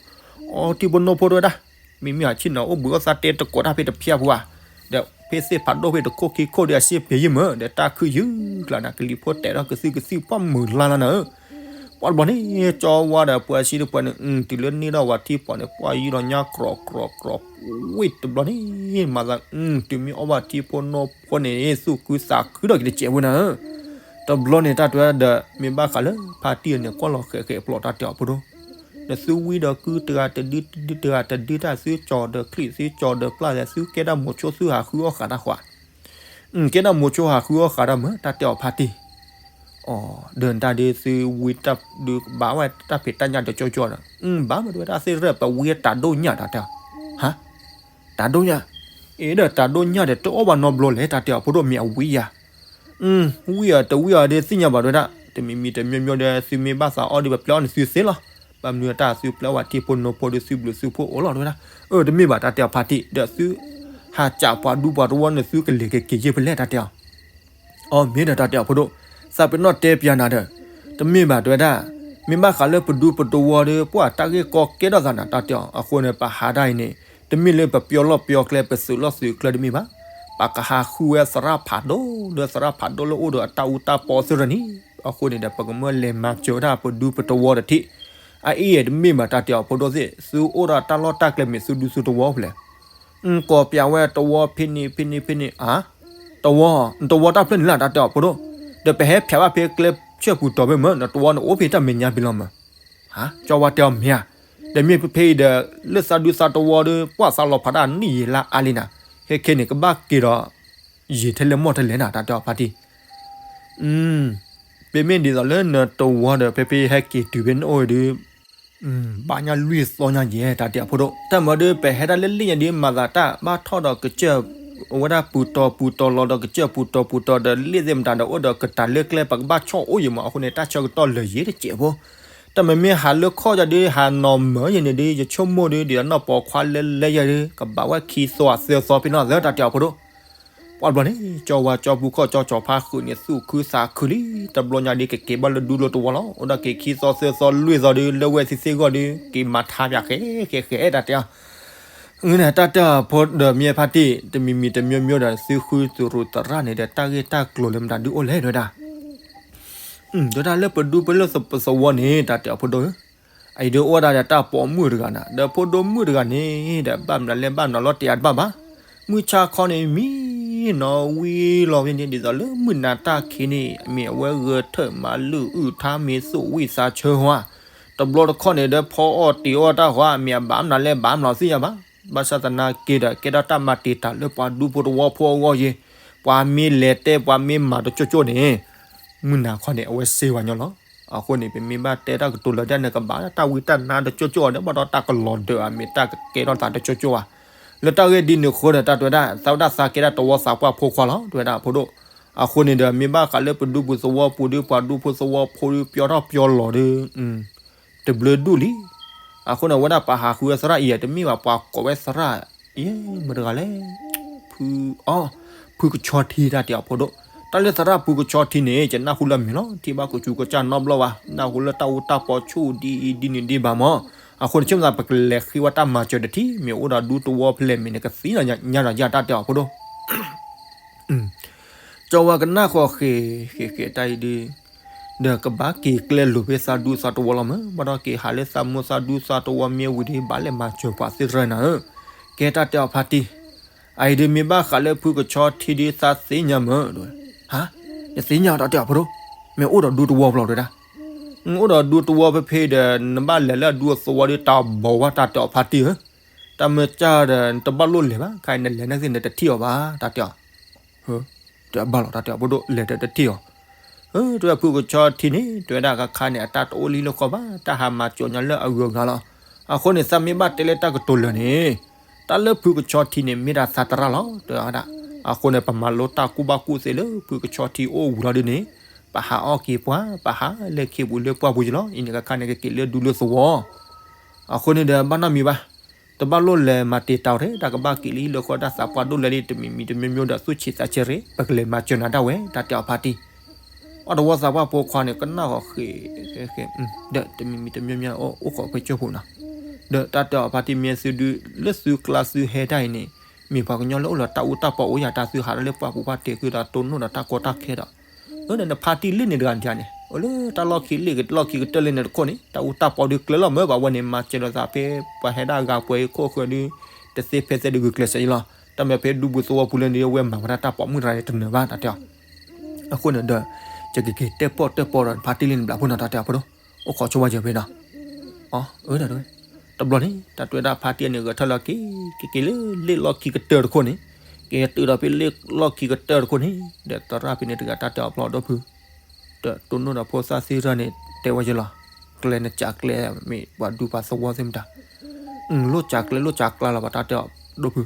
အီထံဖိနိဖိတဝဲဒၣ်, မ့မ့ၢ်အဆ့ၣ်နီၤအိၣ်ဘှံးအိၣ်သါတဲတကိးတၢ်ဖဲတဖျၢၣ်ပူၤဧါ, ဒီးဖဲသ့ၣ်ဖးဒိၣ်ဖဲတခိၣ်ခံခိၣ်ဒီးအစ့ၢ်ပှဲၤယံၤမး ဒီးတၢ်ခုၣ်ယုၢ်ကျါနၤ ကလံၤဖိတဲာ်ထီၣ်ကသုၣ်ကသုၣ်ပှၢ်မုာ်လါလါနၤဧၢ, ပှၤတဘျီန့ၣ် ကၠီဝါဒီးပှၤစံၣ်တပှဲၤန့ၣ် တုၤလၢန့ၢ်ဒီးဝဲထံပီၤန့ၣ် ပှၢ်ယုၢ်ဒီးညါကြီၤကြီၤကြီၤ, ဝ့ၢ်တဘျီန့ၣ် မၤသး တုၤမ့ၢ်အီၣ်ဘၣ်ထံဖိနိဖိန့ၣ် သူၣ်ခုသးခုဒီးက့ၤတစဲးဝဲနၤဧၢ, တဘျီန့ၣ်တၢ်တွဲဒီး မ့ၢ်ဘၣ်ဃးလၢဖါတံၢ်အန့ၣ် ကွၢ်လီၤဃဲးဃဲးပျီတၢ်တဲအီၤဖိဒိၣ်, နသုဝံဒီးကုတဂၤတဒုတဒုတဂၤတဒုတၢ် သုကၠီၤဒီးချံၣ် သုကၠီၤဒီးပျၢ်ဒီး သုကဲဒၣ်မိၤဆိသုဟးဃုအီၣ်ဃးတၢ်ဃီ, ကဲဒၣ်မိၤဆိဟးဃုအီၣ်ဃးတၢ်မ့ၢ် တၢ်တဲအီၤဖါတံၢ် အီၤ ဒီးနတၢ်ဒုးသုဝံတၢ်ဒုးဘၣ်ဝဲတၢ်ဖံးတၢ်ညၣ်ဒီးကၠိကၠိဒီး ဘၣ်မ့ၢ်တဝဲဒၣ်သ့ၣ်ရဲၣ်ပဝံတၢ်ဒိၣ်ညၣ်တၢ်တဲအီၤ, ဟါ, တၢ်ဒိၣ်ညၣ်, အ့ဒီးတၢ်ဒိၣ်ညၣ်ဒီးတအီၣ်ဘၣ်နီတဘျီလဲၣ် တၢ်တဲအီၤဖိဒိၣ်မ့ၢ်အဝံယၤ ဝံအီၤတဝံအီၤဒ်သ့ၣ်ညါဘၣ်တဝဲဒၣ် တမံၤမံၤတမျိုးမျိုးဒီး သုမ့ၢ်ဘၣ်သးအီၣ်ဒီး ပပျဲအီၣ်န့ၣ်သုသ့လီၤ. ဘၣ်မနုၤတၢ်သုပျဲအီၣ်ဝဲထံဖိနိဖိဒီး သုဘျုးသုဖှိၣ်အိၣ်လီၤတဝဲဒၣ်. အၢ တမ့ၢ်ဘၣ် တၢ်တဲအီၤဖါတံၢ် ဒီးသုဟးကးပှၤဒူပှၤတဝီန့ၣ် သုကလဲၤကက့ၤယ့ၢ်ဖဲလဲၣ် တၢ်တဲအီၤ. အီ မ့ၢ်ဒီးတၢ်တဲအီၤဖိဒိၣ် သးပ့ၤနီၣ်တဲပျးနၤဒီး တမ့ၢ်ဘၣ်တဝဲဒၣ် မ့ၢ်ဘၣ်ဃးလၢပဒူပတဝီဒီး ပှၤတၢ်ဂ့ၢ်ကီကဲထီၣ်သးနၤ တၢ်တဲအီၤ. အဃိန့ၣ် ပဟးဒၣ်အံၤန့ၣ် တမ့ၢ်လၢပပျီလီၢ်ပျီကျဲ ပသုးလီၢ်သုးကျဲတမ့ၢ်ဘၣ်. ပကဟးဃုဝဲသရၣ်ဖးဒိၣ် လၢသရၣ်ဖးဒိၣ်လၢအိၣ်ဒီးအတၢ်အူတၢ်ပီသ့ၣ်ရၢန့ၣ် အဃိန့ၣ်ဒီး ပကမၢလဲၤမၤစၢၤဝဲဒၣ်ပဒူပတဝီတထံး. အအံၤတမ့ၢ်ဘၣ် တၢ်တဲအီၤဖိဒိၣ်သ့ၣ် သုအိၣ်ဒီးတၢ်လီၢ်တၢ်ကျဲမ့ၢ်သုဒူသုတဝီဖဲလဲၣ် ကီၢ်ပျးဝဲတဝီဖဲန့ၣ်ဖဲန့ၣ်ဖဲန့ၣ် အါ, တဝီ, နတဝီတၢ်ဖျၢၣ်န့ၣ်လၢ တၢ်တဲအီၤဖိဒိၣ်, ဒီးပဟဲဖျးဘၣ်ဖဲကျဲဆၢၣ်ပူၤတီၤဖဲမၢ် နတဝီန့ၣ်အိၣ်ဖဲတၢ်မဲာ်ညါဖဲလီၤမၢ်. ဟါ, ကၠီဝါတဲအီၤမ့ၢ်ဧါ, ဒီးမ့ၢ်ဖဲဖဲအံၤဒီး လၢသးဒူသးတဝီဒီး ပှၤသးလီၤဖးဒၣ်နံၣ်ယံာ်လါအါလံနၤ, ခဲခဲန့ၣ် ကဘၣ်က့ၤဒီး ယံာ်ထဲလဲၣ်မီၢ်ထဲလဲၣ်နၤ တၢ်တဲအီၤဖါတံၢ် ပမ့ၢ်ဒ်သိးလၢနတဝီဒီး ဖဲဖဲဟဲက့ၤတုၤဖဲနအိၣ်ဒီး ဘၣ်ညါလွံၢ်သီညါယဲၢ် တၢ်တဲအီၤဖိဒိၣ်, တၢ်မၤဒီး ပဟဲဒၣ်လၢလ့ၣ်ညါဒီး မၤသးတၢ်ဘၣ်ထီၣ်ဒီးကစၢၢ် အဝဲဒၣ်ပူၤတီၤပူၤတီၤလီၤဒီးကစၢၢ်ပူၤတီၤပူၤတီၤဒီး လ့ၣ်သ့ၣ်မတၤဒီးအိၣ်ဒီးကတၢၢ်လၢကျဲ ပကဘၣ်ဆီၣ်အိၣ်ယံၤမး အဃိန့ၣ် တၢ်ဆၢကတီၢ်လၢာ်ယံၤတစဲးဖိ တၢ်မ့မ့ၢ်ဟးလၢခီၣ်ယၤဒီး ဟးနီၢ်မၢယဲန့ၣ်ဒီး ယဆိကမိၣ်ဒီး ဒ်သိးနီၢ်ပိာ်ခွါလဲလဲယဲဒီး ကဘၣ်ဝဲခံသီသၢသီဖဲနီၢ်သၢ တၢ်တဲအီၤဖိဒိၣ် ပှၤတဘျီန့ၣ် ကၠီဝါကၠီပူၤခီၣ်ကၠီကၠီဖါဃုာ်န့ၣ် သူၣ်ခုသးခုလံ, တဘျီညါဒီးကက့ၤဘၣ်လၢဒူလၢတဝီလီၤ. အိၣ်ဒီးက့ၤခံသီသၢသီလွံၢ်သီဒီး လၢဝဲသ့ၣ်သ့ၣ်ဂီၢ်ဒီး က့ၤမၤထါပၠးဃဲဃဲဃဲ တၢ်တဲအီၤ န့ၣ် တၢ်တဲအီၤဖိဒီးမ့ၢ်ဖါတံၢ် တမံၤမံၤတမျိုးမျိုးဒီး သုဃုသရူးသရၣ်န့ၣ်ဒီး တၢ်ဂ့ၢ်တၢ်ကျိၤလၢမတၤဒုအိၣ်လဲၣ် တဝဲဒၣ် တဝဲဒၣ်လၢပဒူပလၢပသဝီန့ၣ် တၢ်တဲအီၤဖိဒိၣ်ဧၢ အအံၤဒုးအိၣ်ဝဲဒၣ်ဒီးတၢ်ပိာ်မုၣ်တဂၤနၤ ဒီးဖိဒိၣ်မုၣ်တဂၤန့ၣ်ဒီး ဘၣ်မနုၤလဲၣ်ဘၣ်မနုၤလီၤတ့ၢ်အါတဘၣ်ဘၣ်, မုၢ်ဆါခီန့ၣ် မံနီၤဝံၤလီၤဝဲန့ၣ် ဒ်သိးလၢမုၢ်နၤတၢ်ခံန့ၣ် မ့ၢ်အဝဲဂဲၤထၢၣ်မၤလုၢ်အုၣ်ထါမ့ၢ်သူၣ်ဝံၣ်သးဆၢဟါ, တဘျီတခီၣ်န့ၣ်ဒီး ဖီအီၣ်တ့ၤအီၣ်တၢ်ဃီ မ့ၢ်အဘၣ်မနုၤလဲၣ်ဘၣ်မနုၤသ့ၣ်ညါဘၣ်, ဘၣ်ဆၣ်သနာ်က့ဒီး ကဲထီၣ်တၢ်မၤတံာ်တာ်လၢပှၤဒူဖိတဝီဖိအဂီၢ်ယဲ, ပှၤမ့ၢ်လဲၤတဲပှၤမ့ၢ်မၤတကၠိကၠိန့ၣ် မုၢ်နၤခီန့ၣ် အဝဲစ့ဝဲညီလီၤ. အဃိန့ၣ် ပမ့ၢ်ဘၣ်တဲတၢ်ကတိၤလၢာ်ဒ်န့ၣ် ကဘၣ်တၢ်ဝံတၢ်နါတကၠိကၠိအီၤဒီး ဘၣ်ဒီးတၢ်ကလီၤဒၢးဧါ မ့ၢ်တၢ်ကကဲထီၣ်သးတကၠိကၠိဧါ. လၢတၢ်ဂ့ၢ်ဒ်န့ၣ်အဃိဒီး တၢ်တဲဝဲဒၣ် သးဝဲဒၣ်သးကဲဒၣ်တဝီသးပှၢ်ဖိခွါလီၤ တဲဝဲဒၣ်အဖိဒိၣ်. အဃိန့ၣ်ဒီး မ့ၢ်ဘၣ်ဃးလၢပဒူပူၤသဝီပူၤဒီး ပှၤဒူဖိသဝီဖိဒီး ပျီထီၣ်ပျီလီၤဒီး တဘျုးဒူၣ်လံ. အဃိန့ၣ် အဝဲဒၣ်ပှၤဟးဃုဝဲသရၣ်အံၤ တမ့ၢ်ဘၣ် ပှၤကိးဝဲသရၣ် အံၤ မတၤတဂၤလဲၣ် ဖု အီ ဖုကဆီထံ တၢ်တဲအီၤဖိဒိၣ်. တၢ်လၢသရၣ်ဖုကဆီထံန့ၣ် ယနၢ်ဟူလၢအမံၤလီၤ. ထံၣ်ဘၣ်ကစူၤကစၢ်နီတဘျီဘၣ်. နၢ်ဟူလၢတၢ်အူတၢ်ပီဆူၣ်ဒ်အံၤဒ်နုၤဒ်ဘၣ်မး. အဃိန့ၣ် ဆိကမိၣ်သး ပကလဲၤဃ့ဝဲတၢ်မၤစၢၤတထံၣ် မ့ၢ်အိၣ်ဒီးဒူသဝီဖဲလဲၣ်မ့ၢ်န့ၣ် ကသ့ၣ်ညါဒီးယၤ တၢ်တဲအီၤဖိဒိၣ် ကၠီဝါကနၣ်ဃီၤဃ့ၤ ဃ့ၤဃ့ၤတၢ်အံၤဒုး ဒီးကဘၣ်က့ၤကျဲလိာ်ဖဲသးဒူသးတဝီလီၤမး, ဘၣ်ဒီးက့ၤဟးလၢသးမိၢ်သးဒူသးတဝီမ့ၢ်ဝံၤဒီး ဘၣ်လဲၤမၤစၢၤပှၤသ့ၣ်တဖၣ်နၤဧၢ. ကဲတၢ်တဲအီၤဖါတံၢ်, အအံၤဒုးမ့ၢ်ဘၣ်ဃးလၢဖုကဆီထံဒုးသးသ့ၣ်ညါမး, ဟါ, နသ့ၣ်ညါတၢ်တဲအီၤဖိဒိၣ်, မ့ၢ်အိၣ်ဒီးဒူသဝီဖျီတဲဒၣ်, အိၣ်ဒီးဒူသဝီဖဲဖဲဒီး နဘၣ်လဲၤလၢအဒူအသဝီဒီးတၢ်ဘီဝဲတၢ်တဲအီၤဖါတံၢ်ဧၢ. တၢ်မ့ၢ်ကၢ်ဒီး နတဘၣ်လိၣ်လဲၤဘၣ်, ခဲအံၤနလဲၤန့ၣ်သ့ၣ်နတထံၣ်အီၤဘၣ် တၢ်တဲအီၤ တဘၣ်လီၤ တၢ်တဲအီၤဖိဒိၣ် လဲၤဒီးတထံၣ်အီၤ. တဝဲဖုကဆီထံန့ၣ် တဝဲဒၣ်ခါခါန့ၣ် အတၢ်တအိၣ်လံလၢဃီဘၣ်, တၢ်ဟးမၤစၢၤညါလၢအဂုၤအဂၤလီၤ. အဃိန့ၣ် သးမ့ၢ်ဘၣ်တဲလၢတၢ်ကတိၤလၢာ်န့ၣ် တၢ်လၢဖုကဆီထံန့ၣ် မ့ၢ်ဒၣ်သးသရၣ်လီၤ တဝဲဒၣ်. အဃိန့ၣ် ပမၤလိတၢ်ကူၣ်ဘၣ်ကူၣ်သ့လၢဖုကဆီထံအိၣ်ဝံၤလီၤဒုးန့ၣ် ပဟးအီၣ်က့ၤပှၤ ပဟးလဲၤခ့ပူၤလၢပှၢ်ပူၤယလီၤ. အံၤန့ၣ်ခါခါန့ၣ် ကက့ၤလၢဒူလၢသဝီ အဃိန့ၣ်ဒီး ဘၣ်နီတမံၤဘၣ်. တဘၣ်လိၣ်လဲၤမၤတံာ်တာ်ဝဲ တၢ်ကဘၣ်က့ၤလံလၢဃီတၢ်သးပှၢ်ဒိၣ်လဲၣ်လံ တမံၤမံၤတမျိုးမျိုးဒီး သူၣ်ဆံးသးဆံးရ့ၣ် ပကလဲၤမၤစၢၤနၤဒၣ်ဝဲ တၢ်တဲအီၤဖါတံၢ်. အီၣ်တဝီသးပှၢ်ဖိခွါန့ၣ် ကနၣ်ဃီၤဃ့ၤဃ့ၤဃ့ၤ ဒီးတမံၤမံၤတမျိုးမျိုး အိၣ်ဃီၤဖဲကၠိပူၤနီၤ. ဒီးတၢ်တဲအီၤဖါတံၢ် မ့ၢ်သုဒုး လၢသုကျါသုဟဲတၢ်အံၤန့ၣ် မ့ၢ်ပှၤကညီလၢအိၣ်လီၤတၢ်အူတၢ်ပီအိၣ်ယၤ တၢ်သုဟးထီၣ်လၢပှၢ်ပူၤပှၢ်တ့ၢ်ဃုာ်ဒီးတိၢ်နီၣ်ဒီးတၢ်ကီတၢ်ခဲဒီး အၢ နဖါတံၢ်လၢန့ၣ်တဂၤန့ၣ် အိၣ်လၢတၢ်လီၢ်ခံလ့ၣ်ကလီၢ်ခံကတၢၢ်လၢန့ၣ်တခိၣ်န့ၣ် တၢ်အူတၢ်ပီဒုးကျဲလီၤမၢ် ဘၣ်ဝဲန့ၣ် မၤစၢၤလိာ်သးဖဲ ပှၤဟဲဒၣ်ဂၤပှဲၤအံၤခိၣ်ဃၢၤဒုး တသ့ဖဲသဲဒုးဂုာ်ကျဲးစၢးအံၤလီၤ. တၢ်မ့ၢ်ဖဲဒူပူၤသဝီပူၤလၢန့ၣ် အဝဲမၤဝဲဒၣ်တၢ်ပိာ်မုၣ်တဂၤန့ၣ်တနၢၤဘၣ် တၢ်တဲအီၤ. အဃိန့ၣ်ဒီး ယကက့ၤတဲပီၣ်တဲပီဒီးဖါတံၢ်လံန့ၣ်ဘျးဖိနီၤ တၢ်တဲအီၤဖိဒိၣ် အိၣ်ခိးဆိဝဲယၤဖဲနီၤ. အဝဲ တဘျီန့ၣ် တၢ်တဲဝဲဒၣ်ဖါတံၢ်န့ၣ် ဂဲၤထၢၣ်လီၤက့ၤ က့ၤက့ၤလၢလ့ၣ်လီၢ်ခံကတၢၢ်တခိၣ်န့ၣ်, က့ၤတုၤဒီးဖဲလ့ၣ်လီၢ်ခံကတၢၢ်တခိၣ်န့ၣ် ဒီးသရၣ်ဖဲန့ၣ်တဂၤတၢ်တဲအီၤ ပျီၣ်ဒိၣ်ဖု, ဒီးတိၢ်နီၣ်ဒီးဖိသၣ်သ့ၣ်တဖၣ်န့ၣ် တဲဝဲယဲလီၤ, ကျဲနကးကျဲမ့ၢ်ပှၤဒူပှၤသဝီသ့ၣ်မတၤ, လိၣ်ကးကျဲလိၣ်ကးကျါလီၤ ပှၤတၢ်တဲအီၤ ဒိၣ်ဖု,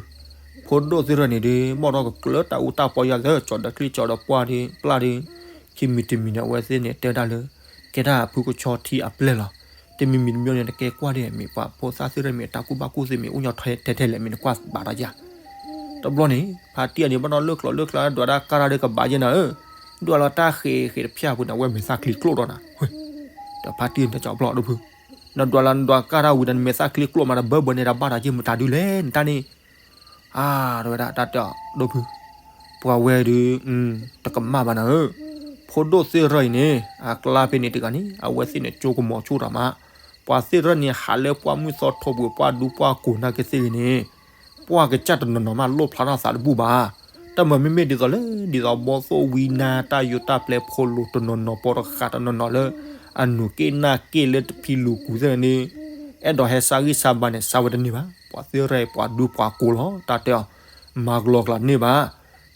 ဖိဒိၣ်သ့ၣ်တဖၣ်န့ၣ်ဒီး ဘီၣ်ထီၣ်ကကျၢၤတၢ်အူတၢ်ပီယါသၢ ကၠီဒီးချံကၠီဒီးပှၢ်ဒီးပျၢ်ဒီး, ခံမံၤတမံၤန့ၣ် အဝဲသ့ၣ်န့ၣ် တဲဝဲဒၣ်လၢ ကဲဒၣ်ဖုကဆီထံအပျဲၢ်လီၤ. တမံၤမံၤတမံၤန့ၣ် နကဲကွၢ်ဒီး မ့ၢ်ပှၤဖိသၣ်သ့ၣ်တဖၣ်မ့ၢ်တၢ်ကူၣ်ဘၣ်ကူၣ်သ့မ့ၢ်အိၣ်ညီထဲထဲလဲၣ် မ့ၢ်နကွၢ်ဘၣ်ဒီးယၤ တဘျီန့ၣ် ဖါတံၢ်အန့ၣ် ဘၣ်ဒီးလၢကျိၤလၢကျါ ဒွးဒၣ်ကၢ်တၢ်ဒီးကဘၣ်ယဲနၤဧၢ, ဒွးလီၤတၢ်ဃ့ဃ့တဖျၢၣ်ပူၤန့ၣ် အဝဲမဲာ်သၣ်ချံကျိၣ်ဒီးနၤ, ဒီးဖါတံၢ်န့ၣ် ကၠီပျီၣ်ဒိၣ်ဖု, နဒွးလီၤနဒွးကၢ်တၢ်ဝံၤဒီး နမဲာ်သၣ်ချံကျိၣ်မးဒီး ဘၢဘၢန့ၣ်ဒီး ဘၣ်ဒီးယဲမတၤဒုလဲၣ် နတၢ်န့ၣ် အါ တဲဝဲဒၣ်တၢ်တဲအီၤ ဒိၣ်ဖု, ပှၤဝဲဒုး တကမၣ်ဘၣ်နၤဧၢ, ဖိဒိၣ်သ့ၣ်တဖၣ်အံၤန့ၣ် အကျါဖဲန့ၣ်တဂၤန့ၣ် အဝဲသ့ၣ်န့ၣ် ကၠိကမီၤဆူၣ်ထီၣ်မး, ပှၤသ့ၣ်တဖၣ်န့ၣ် ဟးလၢပှၢ်မုၢ်သီထိပူၤ ပှၢ်ဒူပှၢ်ကိာ်နာ်က့သ့ၣ်ဂ့ၤန့ၣ် ပှၢ်ကစၢ်တနီၤနီၤမး လိၣ်ဖျါထီၣ်သးတဘူၣ်ဘၣ်. တၢ်မၤမ့မ့ၢ်ဒ်သိးလၢ ဒ်သိးဘီသိၣ်ဝံနါ တၢ်ယိၤတၢ်ပျဲဖိလိၤတနီၤနီၤ ပိာ်တဃာ်တနီၤနီၤလၢ အနူၤက့နၢ်က့လၢတဖံလူၤကူၤသ့ၣ်န့ၣ် အဲၣ်ဒိးဟဲစၢ်ဂံၢ်စၢ်ဘါန့ၣ် စၢ်ဝဲတန့ၢ်ဘၣ်. ပှၤသ့ၣ်တဖၣ်အံၤ ပှၤဒူပှၤကိာ်လီၤ တၢ်တဲအီၤ, မၤကလီကလီန့ၢ်ဘၣ်.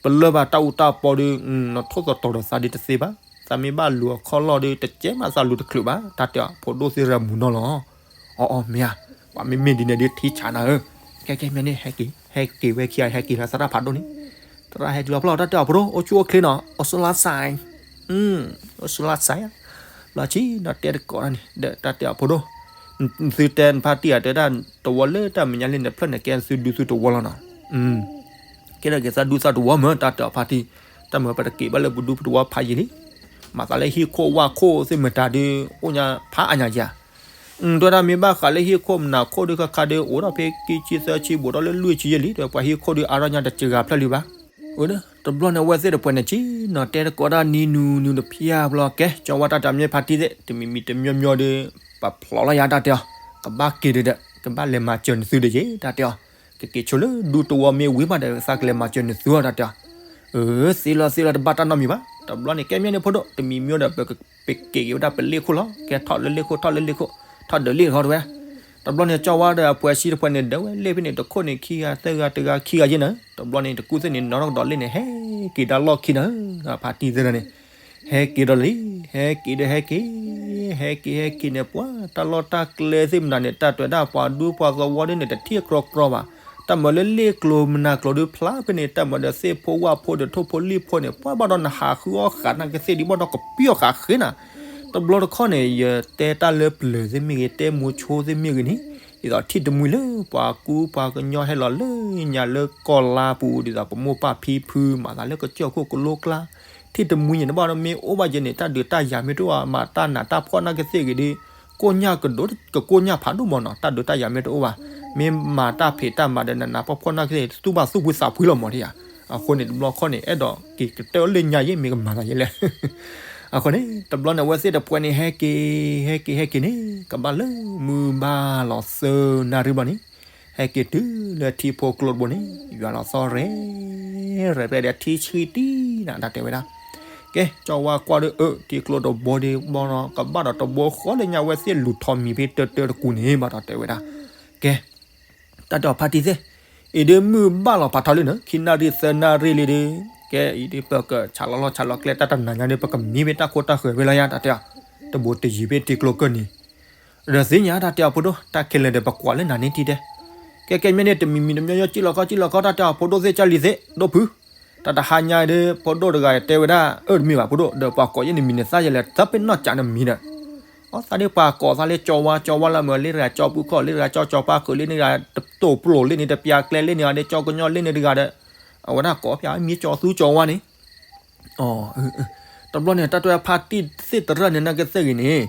ပလၢၢ်ဘၣ်တၢ်အူတၢ်ပီဒီး နထိၣ်သတြီၤဒီးသးဒ်တသ့ဘၣ်. သးမ့ၢ်ဘၣ်လူၤအခီၣ်လီၢ်ဒီး တကဲမးသးလူၤတချုးဘၣ် တၢ်တဲအီၤ. ဖိဒိၣ်သ့ၣ်တဖၣ်မုာ်နီၢ်လီၤ. အီအီ မ့ၢ်ဧါ, ပှၤမ့မ့ၢ်ဒ်န့ၣ်ဒီးထံဆးနၤဧၢ, ကဲကဲမ့ၢ်န့ၣ် ဟဲက့ၤ ဟဲက့ၤဝဲခံဂၤ ဟဲက့ၤလၢသရၣ်ဖးဒိၣ်န့ၣ်, သရၣ်ဟဲက့ၤလီၤဖျီၣ် တၢ်တဲအီၤ ဖိဒိၣ် အိၣ်ဆူၣ်အိၣ်ချ့နီၤ အိၣ်ဆူၣ်လါစဲ, အိၣ်ဆူၣ်လါစဲ, ဘျီဆံနီၤတဲတကိးန့ၣ် ဒီးတၢ်တဲအီၤ ဖိဒိၣ်, နသုတဲနဖါတံၢ်ဧါ တဲဒၣ်တဝီလၢတၢ်မဲာ်ညါလံန့ၣ် ဖျၢၣ်န့ၣ် ကဲသုဒူသုတဝီလီၤနီၤ. ကဲဒၣ်က့ၤသးဒူသးတဝီမ့ၢ် တၢ်တဲအီၤဖါတံၢ်, တၢ်မၤပတက့ၤဘၣ်လၢပဒူပတဝီဖးယံာ်လံ. မၤသးလၢဟံၣ်ခိၣ်ဝၣ်ခိၣ်သ့ၣ်မတၤဒီး အိၣ်ညါဖးအါညါယၤ တဲဝဲဒၣ်မ့ၢ်ဘၣ်ဃးလၢဟံၣ်ခိၣ်မနၤခိၣ်ဒီးခါခါဒီး အိၣ်ဒီးဖဲခံဆံသၢဆံ ဘူးထီၣ်လၢလွံၢ်ဆံယဲၢ်လံ တဲဝဲ ပှၤဟံၣ်ခိၣ်ဒီးအါထီၣ်ညါတစှၤဖျၢၣ်လံဘၣ်. အၢ တဘျီန့ၣ် အဝဲသ့ၣ်တပှဲၤန့ၣ် ဆ့ၣ်နီၤတဲတကိးဒၣ်နံၤနူၤနံၤတဖျၢၣ်ဘျီ ကဲ ကၠီဝါတၢ်တမံၤဖါတံၢ်သ့ၣ် တမံၤမံၤတမံၤမံၤဒီး ပဖျိးလီၤယၤတၢ်တဲအီၤ, ကဘၣ်က့ၤဒီး ကဘၣ်လဲၤမၤစၢၤနသုဒီးယဲ တၢ်တဲအီၤ, ကက့ၤဆိလၢဒူတဝီမ့ၢ်ဝံၤဘၣ်ဒီး သးကလဲၤမၤစၢၤနသုအီၤ တၢ်တဲအီၤ. အၢ သ့လီၤသ့လီၤ တဘၣ်တၢ်နီတမံၤဘၣ်. တဘျီန့ၣ် ကဲမ့ၢ်န့ၣ် ဖိဒိၣ် တမံၤမံၤဒီး ပက့ၤက့ၤဝဲဒၣ်ပလ့ၣ်ခိၣ်လီၤ. ကဲထီၣ်လၢလ့ၣ်ခိၣ် ထီၣ်လၢလ့ၣ်ခိၣ် ထီၣ်ဒၢးလ့ၣ်တခီတဲဝဲ. တဘျီန့ၣ် ကၠီဝါဒီးအပှဲၤဆံတပှဲၤန့ၣ် ဒၢးဝဲလ့ၣ်ဖဲန့ၣ် တခိၣ်န့ၣ်ခံဂၤသၢဂၤတဂၤခံဂၤယဲၢ်နၤ. တဘျီန့ၣ် တကူၣ်သ့ၣ်န့ၣ် နီၢ်ကဒီးလ့ၣ်န့ၣ် ဟဲက့ၤဒၣ်လီၢ်ခံနၤ ဖါတံၢ်သ့ၣ်တဖၣ်န့ၣ် ဟဲက့ၤဒီးလံ, ဟဲက့ၤဒီးဟဲက့ၤ, ဟဲက့ၤဟဲက့ၤန့ၣ် ပှၤတၢ်လီၢ်တၢ်ကျဲသ့ၣ်မနုၤန့ၣ် တၢ်တွဲၤဒၣ်ပှၤဒူပှၤသဝီဒ်န့ၣ် တထံၣ်ကြီကြီဘၣ်. တၢ်မၤလၢလ့ၣ်ကျိၤမနၤကျိၤဒုဖျါဖဲန့ၣ် တၢ်မၤဒီးသ့ၣ်ဖိဝၣ်ဖိဒီးထိၣ်ဖိလံၣ်ဖိန့ၣ် ပှၤဘၣ်ဒီးနဟးဃုအီၣ်ဃာ်နာ်က့သ့ၣ်ဒ်ဘၣ်ဒီးကပံာ်အီၣ်ဃာ်ဃ့နၤ. တဘျီတခီၣ်န့ၣ် ယတဲတၢ်လၢပျၢၤသ့ၣ်မ့ၢ်ဂ့ၤ တဲမူဆိသ့ၣ်မ့ၢ်ဂ့ၤန့ၣ် ဒ်သိးထံၣ်တမှံလၢပှၤကူပှၤကညီဟဲလီၤလၢညါလၢကီၢ်လါပူၤ ဒ်သိးပမိၢ်ပၢ်ဖံဖု မၤသးလၢကစၢၢ်ခိၣ်ကလိကျါ ထံၣ်တမှံန့ၣ်တဘၣ်ဒီးမ့ၢ်အိၣ်ဘၣ်ယဲန့ၣ် တၢ်ဒုးတၢ်ယၤမ့ၢ်တအိၣ်ဘၣ် မၤတၢ်နးတၢ်ဖှီၣ်နာ်က့သ့ၣ်ဂ့ၤဒီး ကိၣ်ညၣ်ကဒိၣ် ကကိၣ်ညၣ်ဖးဒိၣ်မးနီၤ တၢ်ဒုးတၢ်ယၤမ့ၢ်တအိၣ်ဘၣ် မ့ၢ်မၤတၢ်ဖံးတၢ်မၤဒီးနးနးဖှီၣ်ဖှီၣ်နာ်က့သ့ၣ် သူၣ်ဘၣ်သူၣ်ဖှံသးဖှံလီၤမးဒ်ယၤ. အဃိန့ၣ် တဘျီခီၣ်န့ၣ် အဲၣ်ဒိးက့ၤကတၢၢ်လၢညါယဲၢ်မ့ၢ်ကမၤသးယဲၢ်လဲၣ် အဃိန့ၣ် တဘျီန့ၣ် အဝဲသ့ၣ်တပှဲၤန့ၣ် ဟဲက့ၤ ဟဲက့ၤ ဟဲက့ၤန့ၣ် ကဘၣ်လၢမုၢ်ဘၣ်လီၤသၢနၣ်ရံၣ်ဘျီန့ၣ် ဟဲက့ၤတုၤလၢထံဖိကျိတဘိန့ၣ် ယွၤလီၤသီၣ်ရဲၣ် ရဲၣ်ရဲၣ်ဒီးထံဆှံတံၢ်နၤ တၢ်တဲဝဲဒၣ်. ကဲ ကၠီဝါကွၢ်ဒီး အၢ ထံကျိတဘိဒီးဘီနီၤ ကဘၣ်ဒီးတဘိဃီလၢညါ အဝဲသ့ၣ်လူၤထီၣ်မံၤဖဲတၢတၢတကူန့ၣ် ဘၣ်ဒီးတဲဝဲဒၣ်. ကဲ တၢ်တဲအီၤဖါတံၢ်သ့ၣ် အံၤဒ်မုၢ်ဘၣ်လီၤဖးထီလံနီၤ ခံနၣ်ရံၣ်သၢနၣ်ရံၣ်လံဒီး ကဲအံၤဒ်ပကဆးလီၤလီၢ်ဆးလီၤကျဲ တၢ်တနၤညါဒီး ပကမံဖဲတၢ်ခိတၢ်ဃၢၤဖဲလီၤယါ တၢ်တဲအီၤ. တဘိတယံၤဖဲထံကျိကၢၢ်န့ၣ် ဒီးသ့ၣ်ညါ တၢ်တဲအီၤ ဖိဒိၣ် တၢ်ခဲလၢာ်ဒီးပကွၢ်လၢနၤန့ၣ်ထံတဲ. ကဲကဲမ့ၢ်န့ၣ် တမံၤမံၤတမံၤမံၤ ကံၣ်လီၤခီ ကံၣ်လီၤခီ တၢ်တဲအီၤ ဖိဒိၣ်သ့ၣ်ကၢ်လံၤသ့ၣ် ဒိၣ်ဖု တၢ်တဟါညါဒီး ဖိဒိၣ်တဂၤတဲဝဲဒၣ် အၢ တမ့ၢ်ဘၣ် ဖိဒိၣ် ဒီးပှၤကိးယဲၢ်နမံၤန့ၣ် သးယဲၢ်လဲၣ် သးပ့ၤနီၣ်ကးနမံၤဒီး အီသးဒ်ပှၤကိးသးလၢကၠီဝါ ကၠီဝါလၢမ့ၢ်လၢတဂၤ ကၠီပူခီၣ်လၢတဂၤ ကၠီကၠီပၢ်ဃုာ်လၢန့ၣ်တဂၤ တတိာ်ပျိာ်လၢန့ၣ် တပျၢ်ကျဲလၢန့ၣ် အဒ့ကၠီကညီလၢန့ၣ်တဂၤဒီး အဝဲဒၣ်ကိးပျၢ်မ့ၢ်ကၠီသူကၠီဝါန့ၣ် တဘျီန့ၣ် တၢ်တဲဖါတံၢ်သ့ၣ်တရၢၣ်န့ၣ် နာ်က့သ့ၣ်ဂ့ၤန့ၣ်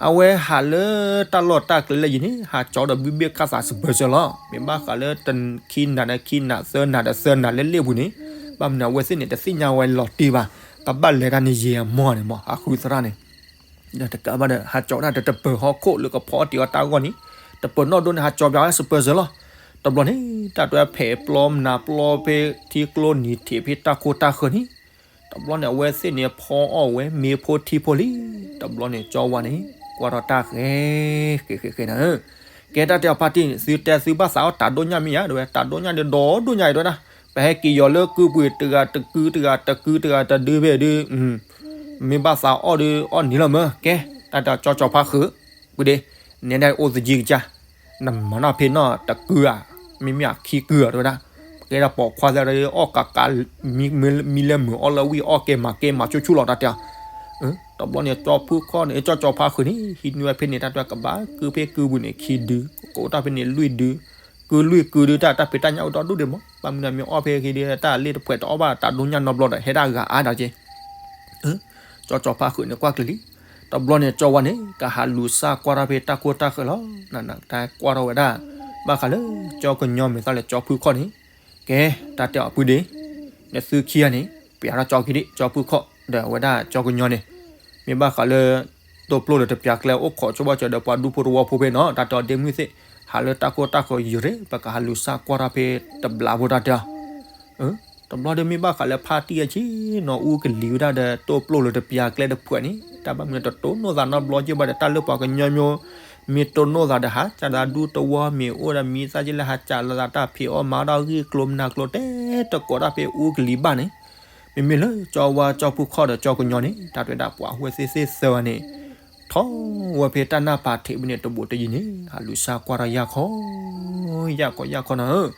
အဝဲဟးလၢတၢ်လီၢ်တၢ်ကျဲလၢယံၤန့ၣ် ဟးကၠီဒီးဘုဘ့ၣ်ခၣ်သးစပၢၤစၢၤလီၤ. မ့ၢ်ဘၣ်ဃးလၢခံနၤဒီးခံနၤ သၢနၤဒီးသၢနၤလၢလ့ၣ်ပူၤန့ၣ် ဘၣ်မနုၤအဝဲသ့ၣ်န့ၣ် တသ့ၣ်ညါဝဲလီၤတံၢ်ဘၣ် ကဘၣ်လဲၤတၢ်န့ၣ်ယံၤအမီၢ်န့ၣ်မး ဟးဃုသရၣ်န့ၣ် ဒီးတကးဘၣ်ဒီး ဟးကၠီဝဲဒၣ်တပၢၤဟီၣ်ခိၣ်လၢကဖီအီၣ်တ့ၤအီၣ်တၢ်အဂီၢ်န့ၣ် တပၢၤနီၣ်ဒိန့ၣ် ဟးကၠီပျၢ်ဝဲစပၢၤစၢၤလီၤ. တဘျီန့ၣ် တၢ်တဲဖဲးပျီမနၤပျီဖဲထံကျိနံၤထံးဖဲတၢ်ခိတၢ်ဃၢၤန့ၣ် တဘျီန့ၣ် အဝဲသ့ၣ်န့ၣ်ဖီအီၣ်ဝဲမ့ၤဖိထံဖိလံ. တဘျီန့ၣ် ကၠီဝါန့ၣ် ကွၢ်ထီၣ်တၢ်ဃဲ ဃဲဃဲဃဲနၤဧၢ, ကဲတၢ်တဲအီၤဖါတံၢ်န့ၣ် သုတဲသုဘၣ်သးအီၣ်တၢ်ဒိၣ်ညၣ်မ့ၢ်ဧါ တဲဝဲ တၢ်ဒိၣ်ညၣ်ဒီးဒီဒိၣ်ညၣ်အံၤတဲဝဲဒၣ်, ပဟဲက့ၤယီၤလၢကုပူၤတဂၤတကု တဂၤတကု တဂၤတဒုဖဲဒု မ့ၢ်ဘၣ်သးအီၣ်ဒီးအီၣ်န့ၢ်လီၤမၢ်, ကဲ တၢ်တဲအီၤကၠီကၠီဖါဃုာ်, ပှၤဒ့ နဲဒၣ်အိၣ်သယံကစၢ်, နမၤနီၢ်ဖဲနီၢ်တကုဧါ, မ့မ့ၢ်အခံကုဧါတဲဝဲဒၣ်, ကဲဒၣ်ပိာ်ခွါသၢဒုအီၣ်ကးကး, မံလၢမုာ်အီၣ်လၢဝံၣ်အီၣ်ကဲမၤကဲမၤဆူၣ်ဆူၣ်လီၤတၢ်တဲအီၤ, တဘျီန့ၣ်ကၠီဖုခီၣ်န့ၣ် ကၠီကၠီဖါဃုာ်န့ၣ် ဟံးနွံဝဲဖဲန့ၣ် တၢ်တဲဝဲကဘၣ်ကုဖဲကုပူၤန့ၣ် ခံဒု, ကအိၣ်တၢ်ဖဲန့ၣ်လွံၢ်ဒု, ကုလွံၢ်ကုဒုတၢ် တၢ်ဖံးတၢ်ညၣ်အိၣ်ဒီဒူၣ်ဒံးမး, ဘၣ်မနုၤမ့ၢ်အီၣ်ဖဲက့ၤဒု တၢ်လ့ၣ်တဖှဲးတအီၣ်ဘၣ် တၢ်ဒိၣ်ညၣ်နီတဘျီဒီး ဟဲဒၣ်ဂၤအါဒီးက့ ကၠီကၠီဖါဃုာ်န့ၣ်ကွၢ်ကလံၤ, တဘျီန့ၣ်ကၠီဝါန့ၣ် ကဟးလူၤစၢ်ကွၢ်ထီၣ်ဖဲတၢ်ကိၢ်တၢ်ဃၢၤလီၤ, နတၢ်ကွၢ်ထီၣ်ဝဲဒၣ်, ဘၣ်ဃးလၢကၠီကညီမ့ၢ်သးလၢကၠီဖုခီၣ်န့ၣ်, ကဲ တၢ်တဲအီၤပုၢ်ဒ့, နသုခံဂၤန့ၣ် ပျးထီၣ်ကၠီခံဒ့ ကၠီဖုခီၣ် ဒီးအဝဲဒၣ်ကၠီကညီန့ၣ်, မ့ၢ်ဘၣ်ဃးလၢ တိၢ်ပျိၢ်လၢတပျးကျဲအိၣ်ခိးဆိဘၣ်စၢၤဒီးပှၤဒူဖိတဝီဖိဖဲနီၤ တၢ်တဲအီၤဒ့မုၢ်သ့ၣ်, ဟးလၢတၢ်ကိၢ်တၢ်ဃၢၤယံာ်ရ့ၣ် ပကဟးလူၤစၢ်ကွၢ်ထီၣ်ဖဲတဘျီဖိတၢ်တဲအီၤ တဘျီဒီးမ့ၢ်ဘၣ်ဃးလၢဖါတံၢ်အဆ့ၣ်နီၤ အူကလံၤဝဲဒၣ်ဒီး တိၢ်ပျိၢ်လၢတပျးကျဲတဖှဲးန့ၣ် တၢ်ဘၣ်မနုၤတတိၢ်နီၣ်သးနီတဘျီက့ဘၣ်ဒီး တၢ်လၢပှၤကညီမ့ၢ် မ့ၢ်တိၢ်နီၣ်သးဒီး ဟးစးသးဒူတဝီမ့ၢ်အိၣ်ဒီး မံသးက့လၢဟးစးလီၤသးတၢ်ဖံးအီၣ်မၤဒီးဂ့ၢ်ကျိၤမနၤကျိၤ တဲတကိးတၢ်ဖဲအူကလံၤဘၣ်န့ၣ်, မ့မ့ၢ်လၢကၠီဝါကၠီဖုခီၣ်ဒီးကၠီကညီန့ၣ် တၢ်တဲဝဲဒၣ်ပှၤဝဲသ့ၣ်သ့ၣ်သၢဂၤန့ၣ် ထီၣ်ဝဲဖဲတၢ်နၢ်ပၤထံးဖဲန့ၣ်တဘူးတယံၤန့ၣ် ဟးလူၤစၢ်ကွၢ်ထီၣ်ယၢ်ခီ, ယၢ်ခီယၢ်ခီနၤဧၢ,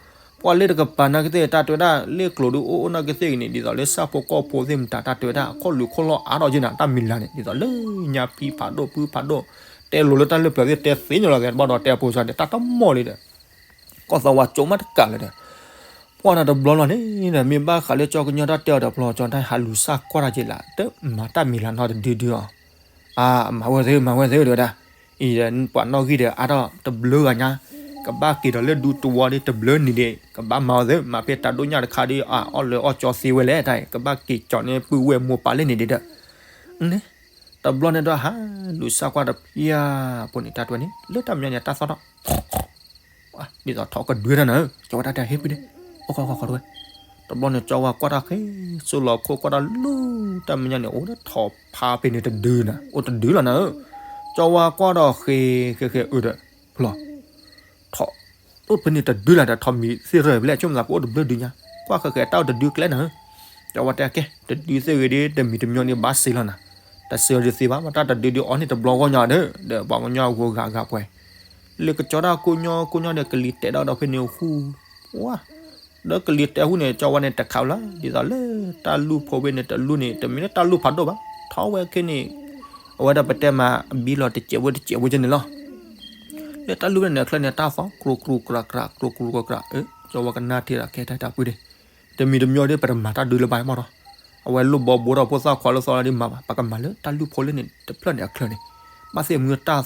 ပှၤလၢတကပၤနာ်ကသ့ၣ် တၢ်တဲဝဲဒၣ် လ့ၣ်ကျိၤဒုအိၣ်အိၣ်နာ်ကသ့ၣ်ဂ့ၤန့ၣ် ဒ်သိးလၢဆၣ်ဖိကီၢ်ဖိသ့ၣ်မတၤ တၢ်တဲဝဲဒၣ် ခီၣ်လူၤခီၣ်လီၢ်အါထီၣ်က့နၤ တၢ်မံၤလၤန့ၣ် ဒ်သိးလၢညါဖံဖးဒိၣ်ဖုဖးဒိၣ် တဲလိၤလၢတၢ်လၢပျၢၤသ့ၣ်တဲသ့ညီလီၤသဲးတဘၣ်ဒီး တဲအဖိစၢ်န့ၣ် တၢ်တမီၢ်လံဒီး ကီၢ်သီဝါကၠိမးတကးလၢၤဒီး ပှၤတဘျီလီၤန့ၣ်ဒီး မ့ၢ်ဘၣ်ဃးလၢကၠီကညီတၢ်တဲအီၤဒီး ပျီကၠီတၢ်ဟးလူၤစၢ်ကွၢ်တၢ်က့လၢ တမၤတၢ်မံၤလၤနီတဒုဒုအီၤ, အမၤဝဲသ့ မၤဝဲသ့ တဲဝဲဒၣ်, အံၤပှၤနီၣ်ဂံၢ်ဒီးအါထီၣ်တဘျုးဂၤညါ, ကဘၣ်က့ၤဒီးလၢဒူတဝီဒီးတဘျုးနံၤဒီး ကဘၣ်မၤဝဲသ့ မၤဖဲတၢ်ဒိၣ်ညၣ်တခါဒီး အအီၣ်လၢအီၣ်ကၠီသ့ဝဲလဲၣ်တၢ်အံၤ ကဘၣ်က့ၤကၠီန့ၣ်ပုၢ်ဝဲၢ်မိၢ်ပၢ်လၢန့ၣ်ဒဲးဒီး န့ၣ် တဘျီန့ၣ်ဒီးဟးလူၤစၢ်ကွၢ်တဖျၢၣ်ဖိန့ၣ် တၢ်တဲဝဲန့ၣ် လၢတၢ်မဲာ်ညါန့ၣ် တၢ်သီၣ်ထီၣ် ဒ်သိးထီၣ်ကဒွဲတၢ်နၤဧၢ, ကၠီဝါတၢ်တဲဟ့ၣ်ဖုဒ့, အိၣ်ခီခီခီတဝဲ, တဘျီန့ၣ် ကၠီဝါကွၢ်တၢ်ဃဲ စိလီၤခိၣ်ကွၢ်တၢ်လူၤ တၢ်မဲာ်ညါန့ၣ် အိၣ်ဒီးထီၣ်ဖးဖဲန့ၣ်တဒုနၤ အိၣ်တဒုလီၤနၤဧၢ, ကၠီဝါကွၢ်ဒီးဃဲ ဃဲဃဲအုးဒီး ဖျီ ထီၣ် အိၣ်ဖဲန့ၣ်တဒုလၢ်ဒီး ထီၣ်မံၤသ့ၣ်ရၢၢ်ဖဲလဲၣ် ဆိကမိၣ်သးကအိၣ်တဘျုးဒုညါ, ကွၢ်ဃဲဃဲတၢ်အိၣ်တဒုကျဲနၤဧၢ, ကၠီဝါတဲကဲ တဒုသ့ၣ်ဂ့ၤဒီး တမံၤတမံၤန့ၣ်ဘၣ်စ့လီၤနၤ, တစ့ဒီးသ့ဘၣ် မ့ၢ်တၢ်တဒုဒုအီၤန့ၣ်တဘျီဂီၢ်ညါဒီး ဒီးပှၤကညီအဂုၤအဂၤဂၤပှဲၤ လၢကကၠီတၢ်ကိၢ်ညီကိၢ်ညီဒီး ကလံၤတဲာ်ဒီးဒီးဖဲန့ၣ်ဟူ, ဝါ, ဒီးကလံၤတဲာ်ဟူန့ၣ် ကၠီဝါန့ၣ်တခးလီၤ ဒ်သိးလၢတၢ်လူၢ်ဖိဖဲန့ၣ်တလူၢ်န့ၣ် တမ့ၢ်လၢတၢ်လူၢ်ဖးဒိၣ်ဘၣ်, ထီၣ်ဝဲခဲန့ၣ်, အဝဲဒၣ်ပတဲမး အဘံလီၤတစဲးဖိတစဲးဖိကန့ၣ်လီၤ လၢတၢ်လူၢ်ဖဲန့ၣ်အချၢန့ၣ် တၢ်သီၣ် ကြူကြူကြၢကြၢ ကြူကြူကြၢကြၢ, ကၠီဝါကနၣ်ထံဒီး ကဲတၢ်တၢ်ပှ့ၤဒ့, တမံၤတမံၤဒီး ပတမၤတၢ်ဒုလၢၤဘၣ်မးဒီး, အဝဲလိၣ်ဘီဘိထီၣ်ဖိသၣ်ခွါလၢသီလၢဒ်မၤဘၣ်, ပကမၤလၢတၢ်လူၢ်ဖိလၢန့ၣ်တဖျၢၣ်န့ၣ်အချၢန့ၣ်, ဘၣ်သ့ၣ်မနုၤတၢ်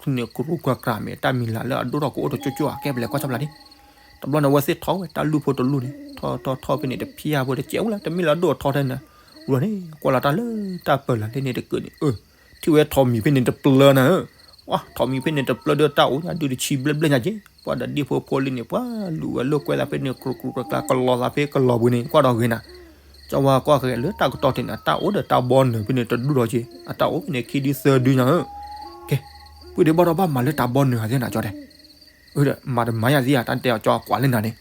သီၣ်န့ၣ် ကြူကြူကြၢကြၢမ့ၢ် တၢ်မံၤလၤလၢအဒိၣ်ထီၣ်ကအိၣ်တကၠိကၠိဧါ ကဲပလဲၤကွၢ်ဆီဖျါဒ့, တဘျီန့ၣ် အဝဲသ့ၣ်ထီၣ်ဝဲတၢ်လူၢ်ဖိတလူၢ်န့ၣ် ထီၣ်ထီၣ်ထီၣ်ဖဲန့ၣ်တဖျၢၣ်ဖိတစဲးဝဲလၢ တမ့ၢ်လၢအဒိၣ်အထီထဲန့ၣ်, ဝံၤလီၤန့ၣ် ကွၢ်လီၤတၢ်လၢတၢ်ပၢၢ်လၢ်လၢန့ၣ်တကၢၢ်န့ၣ် အၢ ထံၣ်ဝဲထီၣ်မံၤဖဲန့ၣ်တပျၢနၤဧၢ, ဝါ ထီၣ်မံၤဖဲန့ၣ်တပျၢဒီးတၢ်အိၣ်ညါဒုးတဆံဘျဲၣ်ဘျဲၣ်ညါက့, ပှၤဒီးဒ့ၣ်ဖိဖိလံန့ၣ် ပှၤလူၤဝဲလိာ်ကွဲသးဖဲန့ၣ် ကြူကြူကြၢကြၢ ကလီၤသးဖဲကလီၤပူၤန့ၣ် ကွၢ်ဒီးဂ့ၤနၤ, ကၠီဝါကွၢ်ဃဲလၢတၢ်ကတီၢ်ထံးန့ၣ် တၢ်အိၣ်ဒီးတၢ်ဘီနုာ်ဖဲန့ၣ်တဒူၣ်ဒီးက့, အတၢ်အိၣ်ဖဲန့ၣ်ခံဒုသၢဒုညါဧၢ, ကဲ, ပုၢ်ဒ့ဘၣ်ဒီးဘၣ်မၤလၢတၢ်ဘီနုာ်ဂၤသ့ၣ်နၤကၠီတဲ အၢဒီး မၤတမၤယၤသ့ဧါ တၢ်တဲအီၤကၠီကွၢ်လၢနၤန့ၣ်,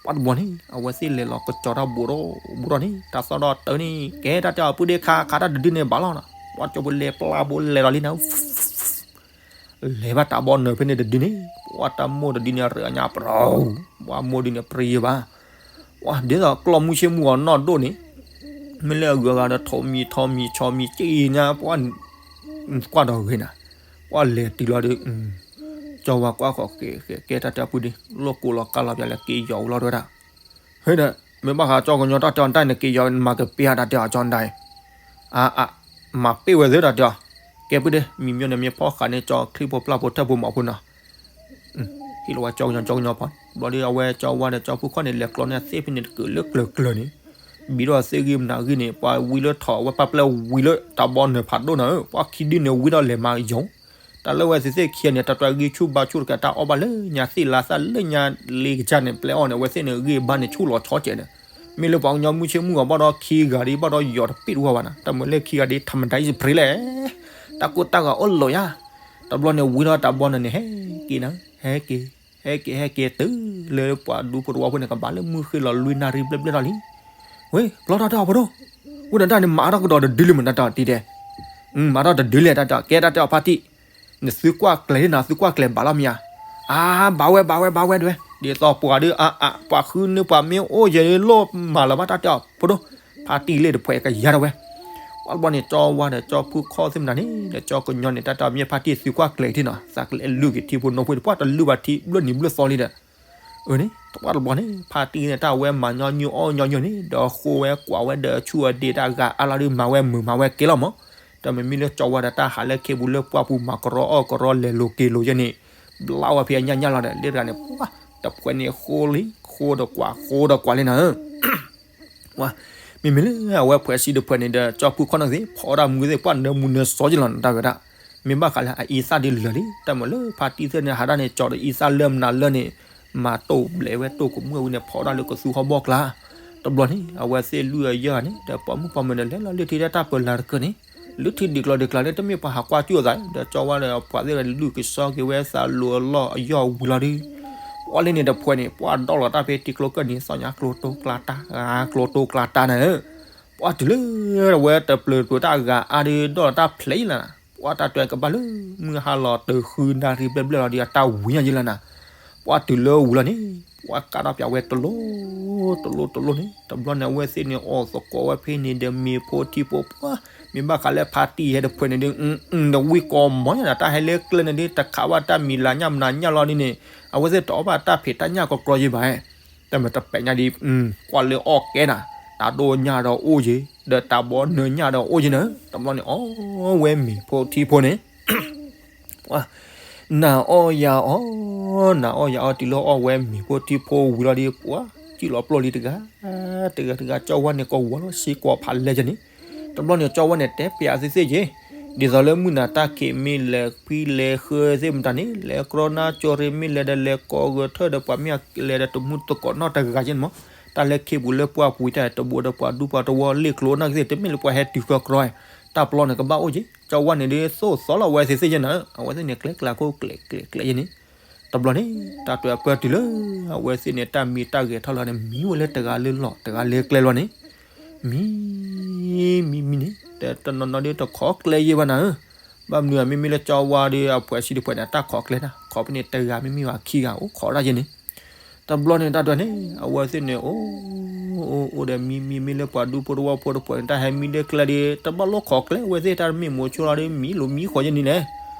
ပှၤတဘျီန့ၣ် အဝဲသ့ၣ်လဲၤလီၤကကၠီတၢ်ဘူးထီၣ်ဘူးထီၣ်န့ၣ် တၢ်သီၣ်ဒီးတၢ်န့ၣ် ကဲတၢ်တဲအီၤပုၢ်ဒ့ခါခါတၢ်တဒုန့ၣ်ဘၣ်လီၤနီၤ, ပှၤကၠီဖိလဲၤပျၢ်ဘိလဲၤဒီးလံနၤ, လဲၤဘၣ်တၢ်ဘီနုာ်ဖဲန့ၣ်တဒုန့ၣ် ပှၤတၢ်မိၢ်တဒုန့ၣ်ရၢညါပြီ, ပှၤမိၢ်ဒုန့ၣ်ပြံယဘၣ်, ပှၤဒ်သိးကျီၢ်မုၢ်ဆ့ၣ်မုၢ်ဂီၤနီၢ်ဒိၣ်န့ၣ် မ့ၢ်လၢအဂုၤအဂၤဒီးထိးမံၤထီမံၤဆီမံၤက့ညါ ပှၤ ကွၢ်ဒီးဂ့ၤနၤ, ပှၤလဲၤတုၤလီၤဒီး ကၠီဝါကွၢ်ဃီၤဃဲဃဲကဲတၢ်တဲအပုၢ်ဒ့ လိာ်ကိးလီၤကါလီၤပျၢၤလဲၤက့ၤယီၤဝံၤလီၤတဲဝဲဒၣ်, ဟဲဒီး မ့ၢ်ဘၣ်ဃးကၠီကညီတၢ်တဲအီၤတၢ်န့ၣ် က့ၤယီၤမၤကပ့ၤဧါတၢ်တဲအီၤကၠီနတၢ်အံၤ, အါအါ မၤပ့ၤဝဲသ့တၢ်တဲအီၤ, ကဲပုၢ်ဒ့ မံၤမၠိန့ၣ် မ့ၢ်ဖီၣ်ဃာ်န့ၢ်ကၠီချံဖိပျၢ်ဖိထၢၣ်ဖိမီၤဖိနီၤ ဟ့ၣ်လီၤဝဲကၠီကညီကၠီကညီပှၤ ဘျီဒီးအဝဲကၠီဝါဒီးကၠီဖုခီၣ်န့ၣ် လဲၤကျီန့ၢ်သ့ၣ်ဖဲန့ၣ်တကုာ်လၢကျၢၤကျၢၤန့ၣ်, ဘံထီၣ်သ့ၣ်ဂံၢ်မနၤဂံၢ်န့ၣ် ပှၤဝံလၢထီၣ် အဝဲပၢ်ပျဲၢ်ဝံလၢတၢ်ဘီနုာ်ဖးဒိၣ်နၤဧၢ, ပှၤခံဒုန့ၣ်ဝံထီၣ်လဲၤမၤယီၤ, တၢ်လၢဝဲသ့ၣ်သ့ၣ်ခံဂၤန့ၣ် တၢ်တွဲဂံၢ်ဆူၣ်ဘါဆူၣ်တကး တၢ်အီၣ်ဘၣ်လၢညါလ့ကစၢ်န့ၣ် ပျဲအီၣ်န့ၣ် အဝဲသ့ၣ်န့ၣ် ဂံၢ်ဘါန့ၣ်ဆူၣ်လီၤဆီကဲးဒီး, မ့ၢ်လၢပှၤကညီမုၢ်ဆ့ၣ်မုၢ်ဂီၤဘၣ်ဒီးခံဂၤဒီး ဘၣ်ဒီးယီၤတပ့ၢ်တဝါဘၣ်နၤ, တၢ်မုာ်လၢခံဂၤဒီး ထမတၤယစဖရ့လဲၣ် တၢ်ကိၢ်တၢ်ဂီၤအိၣ်လီၤယါ, တဘျီန့ၣ်ဝံၤထီၣ်တၢ်ဘီနၤန့ၣ် ဟဲက့ၤနၤ, ဟဲက့ၤ, ဟဲက့ၤ ဟဲက့ၤတုၤလၢပှၤဒူဖိတဝီဖိန့ၣ် ကဘၣ်လၢမုၢ်ဃ့ၢ်လီၤလွံၢ်နၣ်ရံၣ်ဘျဲၣ်ဘျဲၣ်ထီၣ်လံ. ဝ့ၢ် ပျီထီၣ်တဲအီၤဖိဒိၣ်, ဝံၤဒီးတၢ်န့ၣ် မၤထီၣ်ကဒီးတဒုလံမး တၢ်တဲအီၤတံၤတဲ, မၤထီၣ်တဒုလဲၣ် တၢ်တဲအီၤ, ကဲတၢ်တဲအီၤဖါတံၢ်, နသုကွၢ်ကျဲၤန့ၣ်နီၤ, သုကွၢ်ကျဲၤဘၣ်လီၤမ့ၢ်ဧါ. အါ ဘၣ်ဝဲ ဘၣ်ဝဲ ဘၣ်ဝဲဒဝဲ, ဒ်သိးပှၤဒီး အါအါ ပှၤဃုန့ၢ်ပှၤမ့ၢ်အိၣ်ယဲၤလီၤမၤလၢၤဘၣ် တၢ်တဲအီၤဖိဒိၣ်, ဖါတံၢ်လ့ၣ်တဖှဲးကယၤဒဝဲ. ပှၤတဘျီန့ၣ် ကၠီဝါဒီးကၠီဖုခီၣ်သ့ၣ်မတၤန့ၣ် ဒီးကၠီကညီန့ၣ် တၢ်တဲအီၤမ့ၢ်ဖါတံၢ်သုကွၢ်ကျဲၤထံနီၤ, သးကလဲၤလုၢ်က့ၤထံဖိနိဖိ ပှၤတလုၢ်ဘၣ်ထံဘျၢၣ်နံၤဘျၢၣ်သီလံဒီး အန့ၣ် တဘျီတဘျီန့ၣ် ဖါတံၢ်န့ၣ် တၢ်ဝဲမၤညီနုၢ်အီၣ်ညီနုၢ်န့ၣ် ဒီးဃိဝဲကွၢ်ဝဲဒီးဆူၣ်အဒ့တၢ်ဂၤအါလီၤဒီး မၤဝဲမုာ်မၤဝဲကဲလီၤမး, ဒီးမ့မ့ၢ်လၢကၠီဝါဒီး တၢ်ဟးလၢခ့ပူၤလၢပှၢ်ပူၤ မၤကရီအီၣ်ကရီလဲၤလိၤက့ၤလိၤယဲန့ၣ် ဘျါဝဲဖဲအညၣ်ညၣ်လီၤဒီး လ့ၣ်တဂၤန့ၣ် ပှၤ တဖှဲးန့ၣ်ဃိလံ ဃိဒီးကွၢ် ဃိဒီးကွၢ်လံနၤဧၢ မ့မ့ၢ်လၢအဝဲဖှဲးဆံးတဖှဲးန့ၣ်ဒီး ကၠီဖုခီၣ်နီၣ်သ့ၣ် ဖီတၢ်မူသ့ၣ် ပှၢ်နၢမူနၢစီက့လီၤနတၢ်ဝဲဒၣ်, မ့ၢ်ဘၣ်ဃးလၢအအံသၣ်ဒ်လၢာ်လံ တၢ်မၤလၢဖါတံၢ်သ့ၣ်န့ၣ် ဟးဒၣ်န့ၣ် ကၠီဒီးအံသၣ်လၢမနုၤလၢန့ၣ် မၤတိၢ်ဘျဲးဝဲတိၢ်ကမူၣ်ဝံၤန့ၣ် ဖီတၢ်လၢကသူဟီၣ်ဘီၣ်ကျါ, တဘျီန့ၣ် အဝဲသ့ၣ်လွံၢ်အယဲၢ်ဂၤန့ၣ် ဒီးပိာ်မုၣ်ပိာ်မၢၤန့ၣ် လဲၤလီၤလုၢ်ထံလၢတၢ်ပၢၤလၢ်တကၢၢ်န့ၣ်, လုၢ်ထံဒံးကျီၤဒံးကျါန့ၣ် တမ့ၢ်ပှၤဟးကွၢ်ကၠူၣ်အသး ဒီးကၠီဝါဒီးပှၤသ့ၣ်ဂၤန့ၣ် လုၢ်ကစီက့ၤဝဲသးလိၤအလီၢ်အယီၢ်ဝံၤလီၤဒီး ပှၢ်လ့ၣ်န့ၣ်တဖှဲးန့ၣ် ပှၢ်ဒီၣ်လီၤတၢ်ဖဲတံၤကျိကၢၢ်န့ၣ် သီညါကျိတိကျါတၢ် ဂၤကျိတိကျါတၢ်န့ၣ်, ပှၢ်တုၤလၢဝဲတပျၢၤပျၢၤတၢ်ဂၤအါဒီး ဒီၣ်လီၤတၢ်ဖျဲးလံလီၤ, ပှၢ်တၢ်တဲကဘၣ်လၢမုၢ်ဟါလီၤတဃုနၣ်ရံၣ်ဘျဲၣ်ဘျဲၣ်လီၤဒီး အတၢ်ဝံၤညါယံလီၤနၤ, ပှၢ်တုၤလၢဝံၤလီၤန့ၣ် ပှၢ်ကးထီၣ်ပၠးဝဲတလိၣ် တလိၣ်တလိၣ်န့ၣ် တဘျီန့ၣ် အဝဲသ့ၣ်န့ၣ်အီၣ်သကိးဝဲဖဲန့ၣ်ဒီး မ့ၤဖိထံဖိပှၢ် မ့ၢ်ဘၣ်ဃးလၢဖါတံၢ်ဟဲတဖှဲးန့ၣ်ဒီး ဒီးဝံၣ်ကီးမီၤညါဒီး တၢ်ဟဲလၢကျဲန့ၣ်ဒီး တခးဘၣ်တၢ်မံၤလၢညၣ်မနုၤညၣ်လီၤဒ်န့ၣ် အဝဲသ့ၣ်တအီၣ်ဘၣ်တၢ်ဖံးတၢ်ညၣ်ကီကီယံဘၣ်, တမ့ၢ်တပဲာ်ညါဒ် ကွၢ်လၢအီၣ်ကဲနၤ, တၢ်ဒိၣ်ညၣ်ဒီးအိၣ်ယံၤ ဒီးတၢ်ဘီနၢညၣ်ဒီးအိၣ်ယံၤန့ၣ်, တဘျီန့ၣ် အီၣ်ဝဲမ့ၤဖိထံဖိန့ၣ် ပှၤ နၤအီၣ်ယၤအီၣ်, နၤအီၣ်ယၤအီၣ် တုၤလၢအီၣ်ဝဲမ့ၤဖိထံဖိဝံၤလီၤဒီး ပှၤ စံၣ်လီၤပျီၢ်လံတဂၤ, တဂၤတဂၤ ကၠီဝါန့ၣ် ကဝီၤလီၤစ့ၢ်ကီးဖးလဲၢ်ကန့ၣ်, တဘျီန့ၣ် ကၠီဝါန့ၣ် တဲပျးသ့ၣ်သ့ၣ်က့ၤ, ဒ်သိးလၢမုၢ်နၤတၢ်ခံးမ့ၢ်လဲၤဖှံလဲၤဃၢသ့ၣ်မတၤန့ၣ် လဲၤကြီနါကၠိရ့မ့ၢ်လဲၤဒီး လဲၤကိးဂဲၤထၢၣ်ဒီးပှၤမ့ၢ်လဲၤဒီးတမူသကိးနီတဂၤကန့ၣ်မး, တၢ်လၢခ့ပူၤလၢပှၢ်ပူၤတၢ်တဘိဒီးပှၤဒူပှၤတဝီလ့ၣ်ကျိနၢ်ကသ့ၣ် တမ့ၢ်လၢပှၤဟဲတုၤဃီကြီ, တၢ်ပျီန့ၣ်ကဘၣ်အိၣ်က့ၤ, ကၠီဝါန့ၣ်ဒ်သိးသီလီၤဝဲသ့ၣ်သ့ၣ်ကန့ၣ် အဝဲသ့ၣ်န့ၣ် ကျဲကျးခိၣ်ကျဲကျဲကျဲယဲန့ၣ်, တဘျီန့ၣ် တၢ်တဲအပၢ်တုၤလၢ အဝဲသ့ၣ်န့ၣ် တၢ်မံတၢ်ဂဲၤထီၣ်လီၤန့ၣ် မံဝဲလၢတဂၤလၢလီၢ် တဂၤလၢကျဲလီၤန့ၣ်, မံ မံ မံန့ၣ် တနီၤနီၤဒ်တခိးကျဲယဲဘၣ်နၤဧၢ, ဘၣ်မနုၤဧါ မ့မ့ၢ်လၢကၠီဝါဒီးအဖှဲးဆံးတဖှဲးန့ၣ် တၢ်ခိးကျဲနၤ ခိးဖဲန့ၣ်တဂၤမ့မ့ၢ်ဘၣ်ခံဂၤအိၣ်ခိးဒၣ်ယဲန့ၣ်, တဘျီန့ၣ် တၢ်တဲန့ၣ် အဝဲသ့ၣ်န့ၣ် အိၣ် အိၣ် အိၣ်ဒီးမံ မံ မံလၢပှၤဒူဖိတဝီဖိတဖှဲးန့ၣ် တၢ်ဟဲမံလၢကျဲဒီး တဘၣ်လိၣ်ခိးကျဲ အဝဲသ့ၣ်တၢ်တမ့ၢ်မိၤဆိလီၤဒီး မံလိာ်မံဃီယဲန့ၣ်လဲၣ်,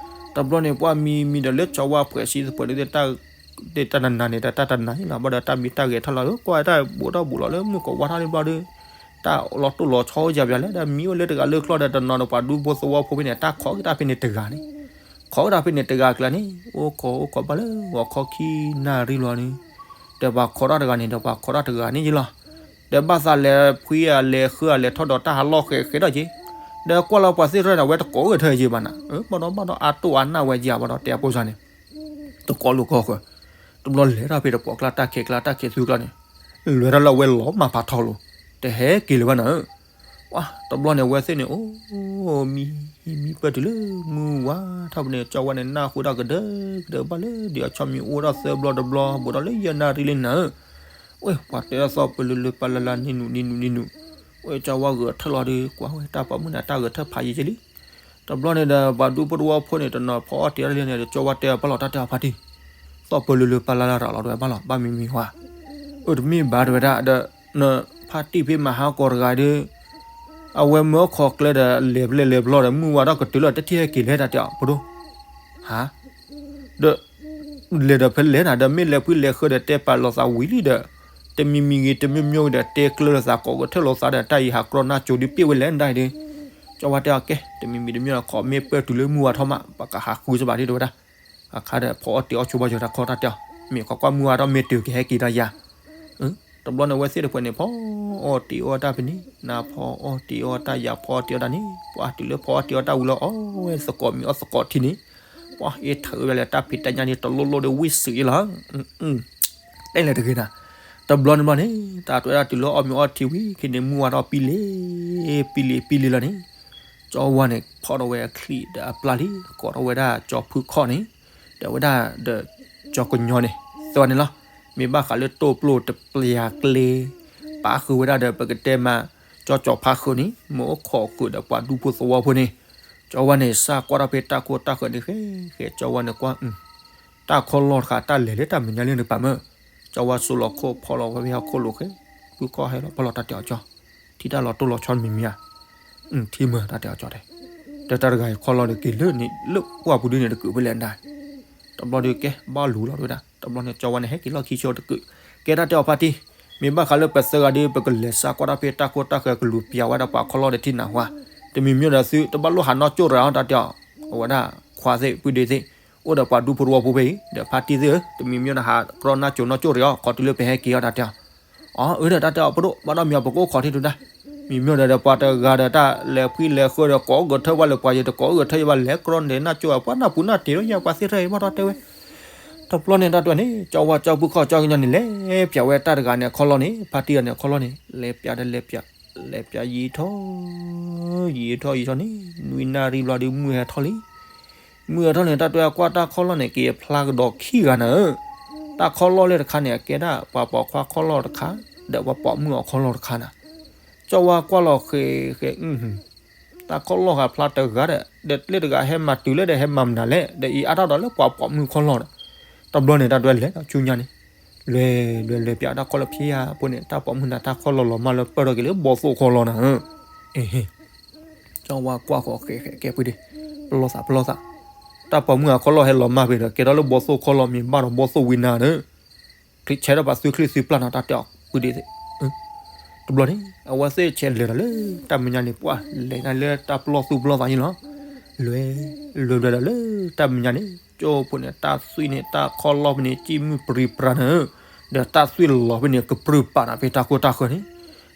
တဘျီန့ၣ် ပှၤမံ မံဒီးလၢကၠီဝါဖှဲးဆံးတဖှဲးန့ၣ် တၢ်တနၤန့ၣ်ဒီး တၢ်တနၤန့ၣ်လီၤ ဘၣ်ဒီးတၢ်မံတၢ်ဂဲၤထီၣ်လီၤဒီး ကွၢ်တၢ်ဘူးထီၣ်ဘူးလီၤလၢမုၢ်ကဝါထီၣ်လံဘျီဒီး တၢ်လီၤတိၢ်လီၤဆီအိၣ်ယၤပၠးလဲၣ် ဒီးမံအိၣ်လၢတဂၤလၢကျီဒီး တနီၤဒီးပှၤဒူဖိသဝီဖိဖဲန့ၣ် တၢ်ခိးက့ၤတၢ်ဖဲန့ၣ်တဂၤန့ၣ်, ခိးက့ၤတၢ်ဖဲန့ၣ်တဂၤကျါန့ၣ် အိၣ်ခိးအိၣ်ခိးဘၣ်လၢဂီၤခီခံနၣ်ရံၣ်လီၤန့ၣ်, ဒီးပှၤခိးတၢ်တဂၤန့ၣ်ဒီးပှၤခိးတၢ်တဂၤန့ၣ်ယ့လီၤ, ဒီးဘၣ်သးလဲၤဖှံအလဲၤဃၢအလဲၤထီၣ်ဒီးတၢ်ဟးလီၢ်ဃဲးဃဲးဒီးက့ၤ, ဒီးကွၢ်လီၤပှၤသ့ၣ်ထီၣ်န့ၣ် အဝဲတကိးဂဲၤထၢၣ်ယ့ဘၣ်နၤ, ဘၣ်ဒီးဘၣ်ဒီးအတိၢ်အနၢ်ဝဲယၤဘၣ်ဒီးတဲအပိစၢ်န့ၣ် တကိးလိာ်ကီၢ်ဃၢၤ, တဘျီလဲၤထီၣ်ဖဲတပိာ်ကျါတၢ်ခဲးကျါတၢ်ခဲးသူကျါန့ၣ်, လဲၤထီၣ်လၢအဝဲလီၤမၢ်ဖးထီလိၤ, တဟဲက့ၤလၢၤဘၣ်နၤဧၢ, ပှၤတဘျီန့ၣ် အဝဲသ့ၣ်န့ၣ် အိၣ်မံ မံပၢၢ်တုၤလၢမုၢ်ဝါထီၣ်ပူၤန့ၣ် ကၠီဝါန့ၣ် နၢ်ဟူတၢ်ကဒၢကဒၢဘၣ်လၢ ဒ်အဆီမံၤအိၣ်ထီၣ်သၢဘျီတဘျီ ဘူးဒီးလၢယဲၢ်နၣ်ရံၣ်လံနၤဧၢ, ဝဲပှၤတဲအသီပလၢလၢပလၢလၢနံၤနုာ်နံၤနုာ်နံၤနုာ်, ဝဲကၠီဝါဂဲၤထၢၣ်လီၤဒီး ကွၢ်ဝဲတၢ်ပိာ်မုၣ်န့ၣ် တၢ်ဂဲၤထၢၣ်ဖးယံာ်က့ၤလံ တဘျီန့ၣ်ဒီး ပှၤဒူဖိတဝီဖိန့ၣ် တနီၤဖီအီၣ်တ့ၤအီၣ်တၢ်လံန့ၣ် ဒီးကၠီဝါတဲအီၤဘၣ်လီၤ တၢ်တဲအီၤဖါတံၢ်, သီၣ်ပၢလၢလၢပၢလၢလၢရၤလီၤတဝဲဘၣ်လီၤ ဘၣ်မံမံဝါ, အၢ တမ့ၢ်ဘၣ်တဝဲဒၣ်ဒီး နဖါတံၢ်ဖဲမဟါကီးတဂၤဒီး အဝဲမၢခိးကျဲဒီး လဲၤဖဲလဲၣ်လဲၤဖဲလဲၣ်ဒီး မုၢ်ဝါထီၣ်ကတုၤလီၤ တထံၣ်ဟဲက့ၤလဲၣ်တၢ်တဲအီၤ ပဒိၣ်, ဟါ ဒီး လဲၤဒီးဖဲလဲၣ်နၤ ဒီးမ့ၢ်လဲၤဖှံလဲၤဃၢဒီး တဲပာ်လိာ်သးဝံၤလံဒီး တမံၤမံၤဂ့ၤ တမံၤမံၤဂ့ၤဒီး တဲကျၢၤလိာ်သး ကိးကထၢၣ်လိာ်သးဒီး တၢ်အံၤဟးကြီနါစိၤဒုးပ့ၣ်ဝဲလဲၣ်နဒၣ်အံၤဒီး ကၠီဝါတဲအီၤ ကဲ တမံၤမံၤတမံၤလီၤ ခိးမ့ၢ်ပၢၢ်တုၤလၢမုၢ်ဝါထီၣ်မး ပကဟးဃုစဘၣ်ဒ်တဝဲဒၣ် အခါဒီး ဖီအီၣ်တ့ၤအီၣ်ဆိဘၣ်ယီၤတၢ်ခီတၢ်တဲအီၤ မ့ၢ်ခိးကွၢ်မုၢ်ဝါထီၣ်မ့ၢ်တုၤကဟဲက့ၤဒီးယၤ တဘျီန့ၣ် အဝဲသ့ၣ်တဖၣ်န့ၣ် ဖီအီၣ်တ့ၤအီၣ်တၢ်ဖဲန့ၣ် နၤဖီအီၣ်တ့ၤအီၣ်တၢ် ယၤဖီအီၣ်တ့ၤအီၣ်တၢ်န့ၣ် ပှၤတုၤလၢဖီအီၣ်တ့ၤအီၣ်တၢ်ဝံၤလီၤ အီၣ်ဝဲသကိးမံၤအီၣ်သကိးထံန့ၣ် ပှၤအ့ၣ်ထၢၣ်ဝဲလၢတၢ်ဖံးတၢ်ညၣ်န့ၣ် တလိၣ်လိၣ်ဒီးဝံၣ်စုာ်အံၤလီၤ တဲလဲၣ်တဂ့ၤနၤ တဘျီန့ၣ်ဘျီန့ၣ် တၢ်တဲဝဲဒၣ်တုၤလၢအီၣ်မ့ၤအီၣ်ထံဝံၤ ခဲန့ၣ်မုၢ်ဝါထီၣ်ပံလ့ၤ ပံလ့ၤပံလ့ၤလီၤန့ၣ် ကၠီ ကၠီဝါန့ၣ် ဖီၣ်ထီၣ်ဝဲအချံၣ်ဒီးအပျၢ်လံ, ကိးထီၣ်ဝဲဒၣ်ကၠီဖုခီၣ်န့ၣ်, ဒီးဝဲဒၣ်ဒီးကၠီကညီန့ၣ်, သၢဂၤန့ၣ်လီၤ. မ့ၢ်ဘၣ်ဃးလၢတိၢ်ပျိၢ်တပျၢ်ကျဲ, ပာ်ဃုာ်ဝဲဒၣ်ဒီးပကတဲမး, ကၠီကၠီဖးဃုာ်န့ၣ် မ့ၢ်အိၣ်ခိးဃုာ်ဒီးပှၤဒူဖိသဝီဖိန့ၣ်, ကၠီဝါန့ၣ် စးကွၢ်ထီၣ်ဖဲတၢ်ခိတၢ်ဃၢၤန့ၣ် ဃဲဃဲ ကၠီဝါန့ၣ်ကွၢ်, တၢ်ခီလီၢ်တခါ တၢ်လဲၤလၢတၢ်မဲာ်ညါလၢနကပၤမၢ, ကၠီဝါစိလီၤခိၣ်ဖီလီၤဝဲဖဲဟီၣ်ခိၣ်လိၤဃဲ, ဖုခီၣ်ဟဲလီၤဖီလီၤတၢ်တဲအီၤကၠီ, ထံၣ်တၢ်လီၤတိၢ်လီၤဆီမံၤမံၤဧါ, ထံၣ်မၢ တၢ်တဲအီၤကၠီတဲ, ဒီးတၢ်တဂၤအံၤခီလီၢ်ဒီးက့ၤလၢန့ၣ် လၢပှၢ်ပူၤဒုန့ၣ်တကုးဖဲလဲၣ်နၤ တဘျီဒီးကဲ ဘၣ်လူၤလီၤဝဲဒၣ်, တဘျီန့ၣ် ကၠီဝါန့ၣ် ဟဲက့ၤလီၢ်ခံဆိတကုး, ကဲတၢ်တဲအီၤဖါတံၢ်, မ့ၢ်ဘၣ်ဃးလၢပသၢဂၤဒီး ပကလဲၤစးကွၢ်တၢ်ဖဲတၢ်ခိတၢ်ဃၢၤ ကလူၤပျၢ်ဝဲဒၣ်ပှၤခီလီၢ်ဒီးထံၣ်နၢ်ဟူဧါ, တမံၤမံၤဒီးသုတဘၣ်လိၣ်ဟးနီၢ်ကၠိၣ်ရၤအီၤ တၢ်တဲအီၤ, အဝဲဒၣ်ခွါသ့ၣ်ပုၢ်ဒ့သ့ၣ်, အိၣ်ဒီးပှၤဒူဖိတဝီဖိဖဲအံၤ ဒီးဖါတံၢ်သ့ၣ်ဧၢ, တမံၤမံၤဒီးဟးကြီနီၢ်ကၠိၣ်နီၢ်ကၠိၣ်ရၤအီၤ ခီတုၤလၢပဟဲက့ၤအီၤ တၢ်တဲအီၤ အီ အၢ ဒီးတၢ်တဲအီၤဖိဒိၣ် ဘၣ်ဒီးမ့ၢ်အီၤပကအိၣ်ခိးထံၣ်ဒုဒၣ်, မံၤမံၤဒီး ပှၤတဂၤဒီးတၢ်လဲၤဖှံလဲၤဃၢဒီး ကိးအိၣ်ဂဲၤထၢၣ်ဘၣ်လၢပှၤယတကိးအိၣ်ဂဲၤထၢၣ်ယဘၣ်လဲၤကြီန့ၣ် နီၢ်ကၠိၣ်အပှၤနၢ်ပူၤနၢ်တ့ၤဒီးယဲ ပှၤသ့ၣ်ထၢၣ်အံၤဘၣ်ဒီးတဲဝဲ, တဘျီန့ၣ်တၢ်တဲန့ၣ် ကၠီဝါကၠီဖုခီၣ်ကၠီကညီန့ၣ် လဲၤပျၢ်ဝဲတၢ်တဂၤန့ၣ်အခီလီၢ်န့ၣ် ဖါတံၢ်တဂၤန့ၣ်အခီလီၢ်န့ၣ် လဲၤပျၢ်ဒီးလဲၤပျၢ်, လဲၤပျၢ်ယံာ်ထီၣ်, ယံာ်ထီၣ်ယံာ်ထီၣ်န့ၣ် နွံနၣ်ရံၣ်ဘျီဒီးမုၢ်ဟဲထီၣ်လံ မုၢ်ဟဲထီၣ်န့ၣ် တၢ်တဲအီၤကွၢ်တၢ်ခီလီၢ်န့ၣ် က့ၤအဖျါကဒီးခံဂၤနၤဧၢ, တၢ်ခီလီၢ်လၢတခါန့ၣ် အကဲဒၣ်ပှၤပိာ်ခွါခီလီၢ်တခါ, ဒီးပှၤပိာ်မုၣ်အီၤခီလီၢ်တခါနၤ, ကၠီဝါကွၢ်လီၤဃဲဃဲ, တၢ်ခီလီၢ်ဟးဖျါတဂၤဒီး ဒီးလၢတဂၤဟဲမၤတုၤလၢဒီးဟဲမၤမနုၤလဲၣ်, ဒီးအံၤအါထီၣ်ဒီးလၢပှၤပိာ်မုၣ်ခီလီၢ်ဒီး, တဘျီန့ၣ် တၢ်တဲလဲၤဒီးဆူညါန့ၣ် လဲၤလဲၤလဲၤပျၢ်တၢ်ခီလီၢ်ဖဲအဖိန့ၣ် တၢ်ပိာ်မုၣ်န့ၣ် တၢ်ခီလီၢ်လီၤမၢ်လၢပၢၢ်ထီၣ်က့ၤလၢဘီသိၣ်ခီလီၢ်နၤဧၢ, အ့ၣ် ကၠီဝါကွၢ်ဃီဃဲဃဲကဲပှ့ၤဒ့, ပလီၢ်သးပလီၢ်သး, တၢ်ပိာ်မုၣ်အခီလီၢ်ဟဲလီၤမၢ်ဖဲဒီး ကဲထီၣ်လၢဘီသိၣ်ခီလီၢ်မ့ၢ်ဘၣ်ဒီးဘီသိၣ်ဝံနၤဒီး, ချ့ဆဲးထီၣ်ပှၤသုချံသုပျၢ်နီၤ တၢ်တဲအီၤပှ့ၤဒ့သ့ၣ်, တဘျီန့ၣ် အဝဲသ့ၣ်ဆဲးလဲၤဒီးလၢတၢ်မဲာ်ညါန့ၣ် ပှၤလဲၤန့ၣ်လၢတၢ်ပလီၢ်သူၣ်ပလီၢ်သးန့ၣ်လီၤ, လဲၤ, လဲၤဘျီဒီးလၢတၢ်မဲာ်ညါန့ၣ် ကၠိဖိန့ၣ် တၢ်သွံၣ်န့ၣ် တၢ်ခီလီၢ်ဖဲန့ၣ် ကံၣ်မုၢ်ပြံပြါနၤဧၢ, ဒီးတၢ်သွံၣ်လီၤဖဲန့ၣ် ကပြုၢ်ပာ်နၤဖဲတၢ်ခိတၢ်ဃၢၤန့ၣ်,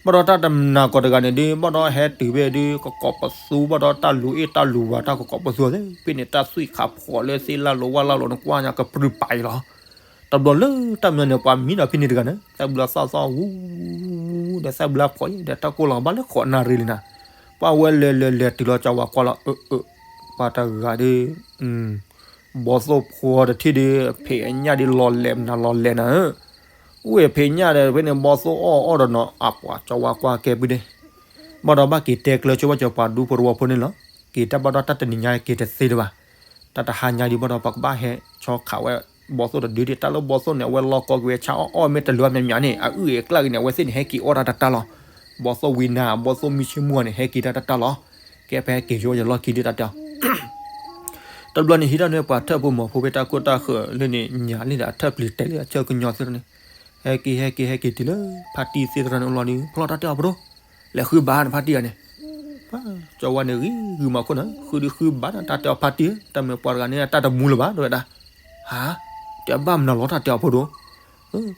ဘၣ်ဒီးတၢ်တမနၤကီးတဂၤန့ၣ်ဒုး ဘၣ်ဒီးဟဲတုၤဖဲဒုး ကကိးပသူ ဘၣ်ဒီးတၢ်လူၤအ့ၣ်တၢ်လူၤဝၤ တၢ်ကကိးပသူသ့ၣ် ဖဲန့ၣ် တၢ်သွံၣ်ခးဖှီၣ်လၢသ့ၣ်လၢ်လိၤဝၣ်လၢ်လိၤန့ၣ် ကွၢ်ညါကပြုၢ်ပာ်အံၤလီၤ. တဘျီလၢတၢ်မညီန့ၣ် ပှၤမံဒီးဖဲန့ၣ်တဂၤန့ၣ် သၣ်ဘျုးသၣ်သီၣ်ဝူ ဒီးသၣ်ဘျုးဖှီၣ်အံၤဒီး တၢ်ကိၢ်လီၤကဘၣ်လၢဃိးနၣ်ရံၣ်လံနၤ, ပှၤဝဲလဲၤလဲၤလဲၤတုၤလီၤ ကၠီဝါကွၢ်လီၤ အၢ အၢ ပှၤတဂၤဒီး ဘီသိၣ်ဖိတထံၣ်ဒီး ဖံးအညၣ်ဒီးလီၤလဲၤမနုၤလီၤလဲၤနၤဧၢ, အိၣ်ဖံးညၣ်ဒီး ဖဲန့ၣ်ဘီသိၣ်အီၣ်အီၣ်ဒီးနီၤ အပှၤကၠီဝါကွၢ်ကဲပှ့ၤဒ့, ဘၣ်ဒီးဘၣ်က့ၤတဲကျၢၤဆိဘၣ်ကၠီပှၤဒူဖိတဝီဖိန့ၣ်လီၤ. က့ၤတၢ်ဘၣ်ဒီးတၢ်တနံၤညါက့ၤတသ့တဘၣ်. တၢ်တဟါညါဒံးဘၣ်ဒီး ပှၤကဘၣ်ဟဲဆီခးဝဲ ဘီသိၣ်တဒုဒံး တၢ်လၢဘီသိၣ်န့ၣ် အဝဲလီၤကီက့ၤဝဲဆၣ်အီၣ်အီၣ်မ့ၢ်တလၢၤဘၣ်မးမးန့ၣ် အအုၣ်အကျၢ်က့ၤန့ၣ် အဝဲသ့ၣ်န့ၣ် ဟဲက့ၤအီၣ်တၢ်တတၢ်လီၤ. ဘီသိၣ်ဝံနၤ ဘီသိၣ်မုၢ်ဆ့ၣ်မုၢ်ဂီၤန့ၣ် ဟဲက့ၤတၢ်တတၢ်လီၤ. ကဲပဟဲက့ၤဆိယလီၢ်ခံဒံးတၢ်တဲအီၤ တဘျီန့ၣ် ဟံးထီၣ်န့ၢ်ပှၤထၢၣ်ဖိမီၤဖိဖဲတၢ်ခိၣ်တၢ်ဃၢၤလၢန့ၣ် ညၣ်လံဒီးအထၢၣ်ပျံၤတဲလံအဆၢကညီသ့ၣ်န့ၣ်, ဟဲက့ၤဟဲက့ၤဟဲက့ၤတုၤလၢ ဖါတံၢ်သ့ၣ်တဖၣ်န့ၣ်အိၣ်လီၤဒီး ဖျီတၢ်တဲအီၤပဒိၣ်, လဲၤဃုဘၣ်န့ၣ်ဖါတံၢ်ဂၤန့ၣ်, ကၢ်ဝါန့ၣ်ဂံၤဂုာ်မၤခိၣ်န့ၣ် ဃုဒုးဃုဘၣ်န့ၣ် တၢ်တဲအီၤဖါတံၢ်ဧၢ, တၢ်မ့ၢ်ပှၤတဂၤန့ၣ် တၢ်တမူလၢၤဘၣ် တဲဝဲဒၣ်, ဟါ, တဲဘၣ်မနုၤလီၤ တၢ်တဲအီၤဖိဒိၣ်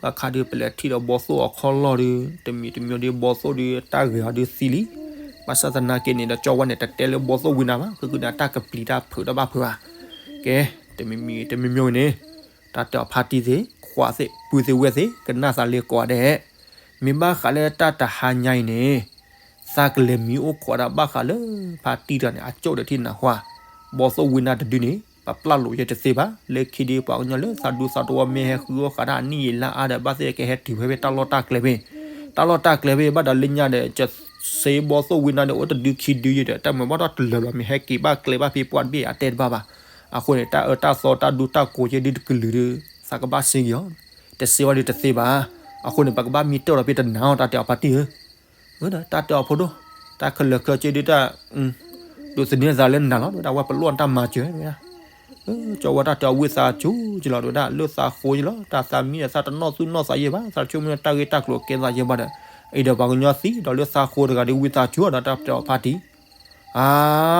အခါဒုး ပလဲၤထံၣ်ဒီးဘီသိၣ်အခီၣ်လီၢ်ဒီး တမံၤတမံၤဒီး ဘီသိၣ်ဒီး တၢ်ဂဲၤအီၤဒုးသံလံ. ဘၣ်ဆၣ်သနာ်က့န့ၣ်ဒီး ကၠီဝါန့ၣ် တတဲလၢဘီသိၣ်ဝံနၤဘၣ်, ဃုဃုန့ၣ် အတၢ်ကပျံၤတၢ်ဖုးတၢ်ဘၣ်ဖုးဘၣ်. ကဲ, တမံၤမံၤတမံၤမံၤန့ၣ် တၢ်တဲအီၤဖါတံၢ်သ့ၣ် ခွါသ့ၣ် ပုၢ်သ့ၣ်ဝဲၢ်သ့ၣ် ကနၣ်သးလၢကိးဂၤဒဲး, မ့ၢ်ဘၣ်ဃးလၢတၢ်တဟါညါအံၤန့ၣ် သးကလဲၤမံအိၣ်ခိးဒၣ်ဘၣ်ဃးလၢ ဖါတံၢ်တဂၤန့ၣ် အကၠိၣ်ဒီးထံၣ်နၢ်ဟူဧါ, ဘီသိၣ်ဝံနၤတဒုန့ၣ် ပပျၢ်လိာ်ယဲတသ့ဘၣ်. လၢခံဒုး ပှၤကညီလၢသးဒူသးတဝီမ့ၢ်ဟဲဃုအီၣ်ဃာ်တၢ်အနံၣ်ယံာ်လါအါဒီး ဘၣ်သ့ၣ်ကဟဲတုၤဖဲဖဲတၢ်လီၢ်တၢ်ကျဲဖဲ, တၢ်လီၢ်တၢ်ကျဲဖဲ ဘၣ်ဒီးလၢညါဒီး ကစ့ဘီသိၣ်ဝံနၤဒီး အိၣ်တဒုခံဒုယဲဒီး တၢ်မၤဘၣ်ထီၣ်တလၢာ်ဘၣ် မ့ၢ်ဟဲက့ၤဘၣ်ကျဲဘၣ်ဖဲပှၢ်တဘ့ၣ်အတဲတဘၣ်ဘၣ်. အဃိန့ၣ် တၢ်အၢတၢ်သီတၢ်ဒူတၢ်ကိးယဲဒုတကလုာ်ဒီး သးကဘၣ်စ့က့ၤအီၤ, တစ့ဝဲဒုးတသ့ဘၣ်. အဃိန့ၣ် ပကဘၣ်မံတၢၢ်ဒီးဖဲတနၤအီၤ တၢ်တဲအီၤဖါတံၢ်ဧၢ ဝဲဒၣ်တၢ်တဲအီၤဖိဒိၣ်, တၢ်ခဲလၢာ်ခဲဆ့ဒုးတၢ် ဒိးသန့ၤသးလၢနၤလီၤ ဝဲဒၣ်ဝဲပလီၢ်တၢ်မၤစၢၤဝဲဒၣ်, ကၠီဝဲတၢ်တဲအီၤဝံသးစူၤကလီၤ ဝဲဒၣ်လၢသးဃိကလီၤ တၢ်သးမံဒီးသးတနီၣ်သူၣ်နီၣ်သးယဲၢ်ဘၣ် သးဆိကမိၣ်တၢ်ဂ့ၢ်တၢ်ကျိၤကဲသးယဲၢ်ဘၣ်ဒီး, အံၤဒီးပှၤကညီသံဒီးလၢသးဃိတဂၤဒုးဝံသးစူၤဒီးတၢ်တဲအီၤဖါတံၢ် အါ,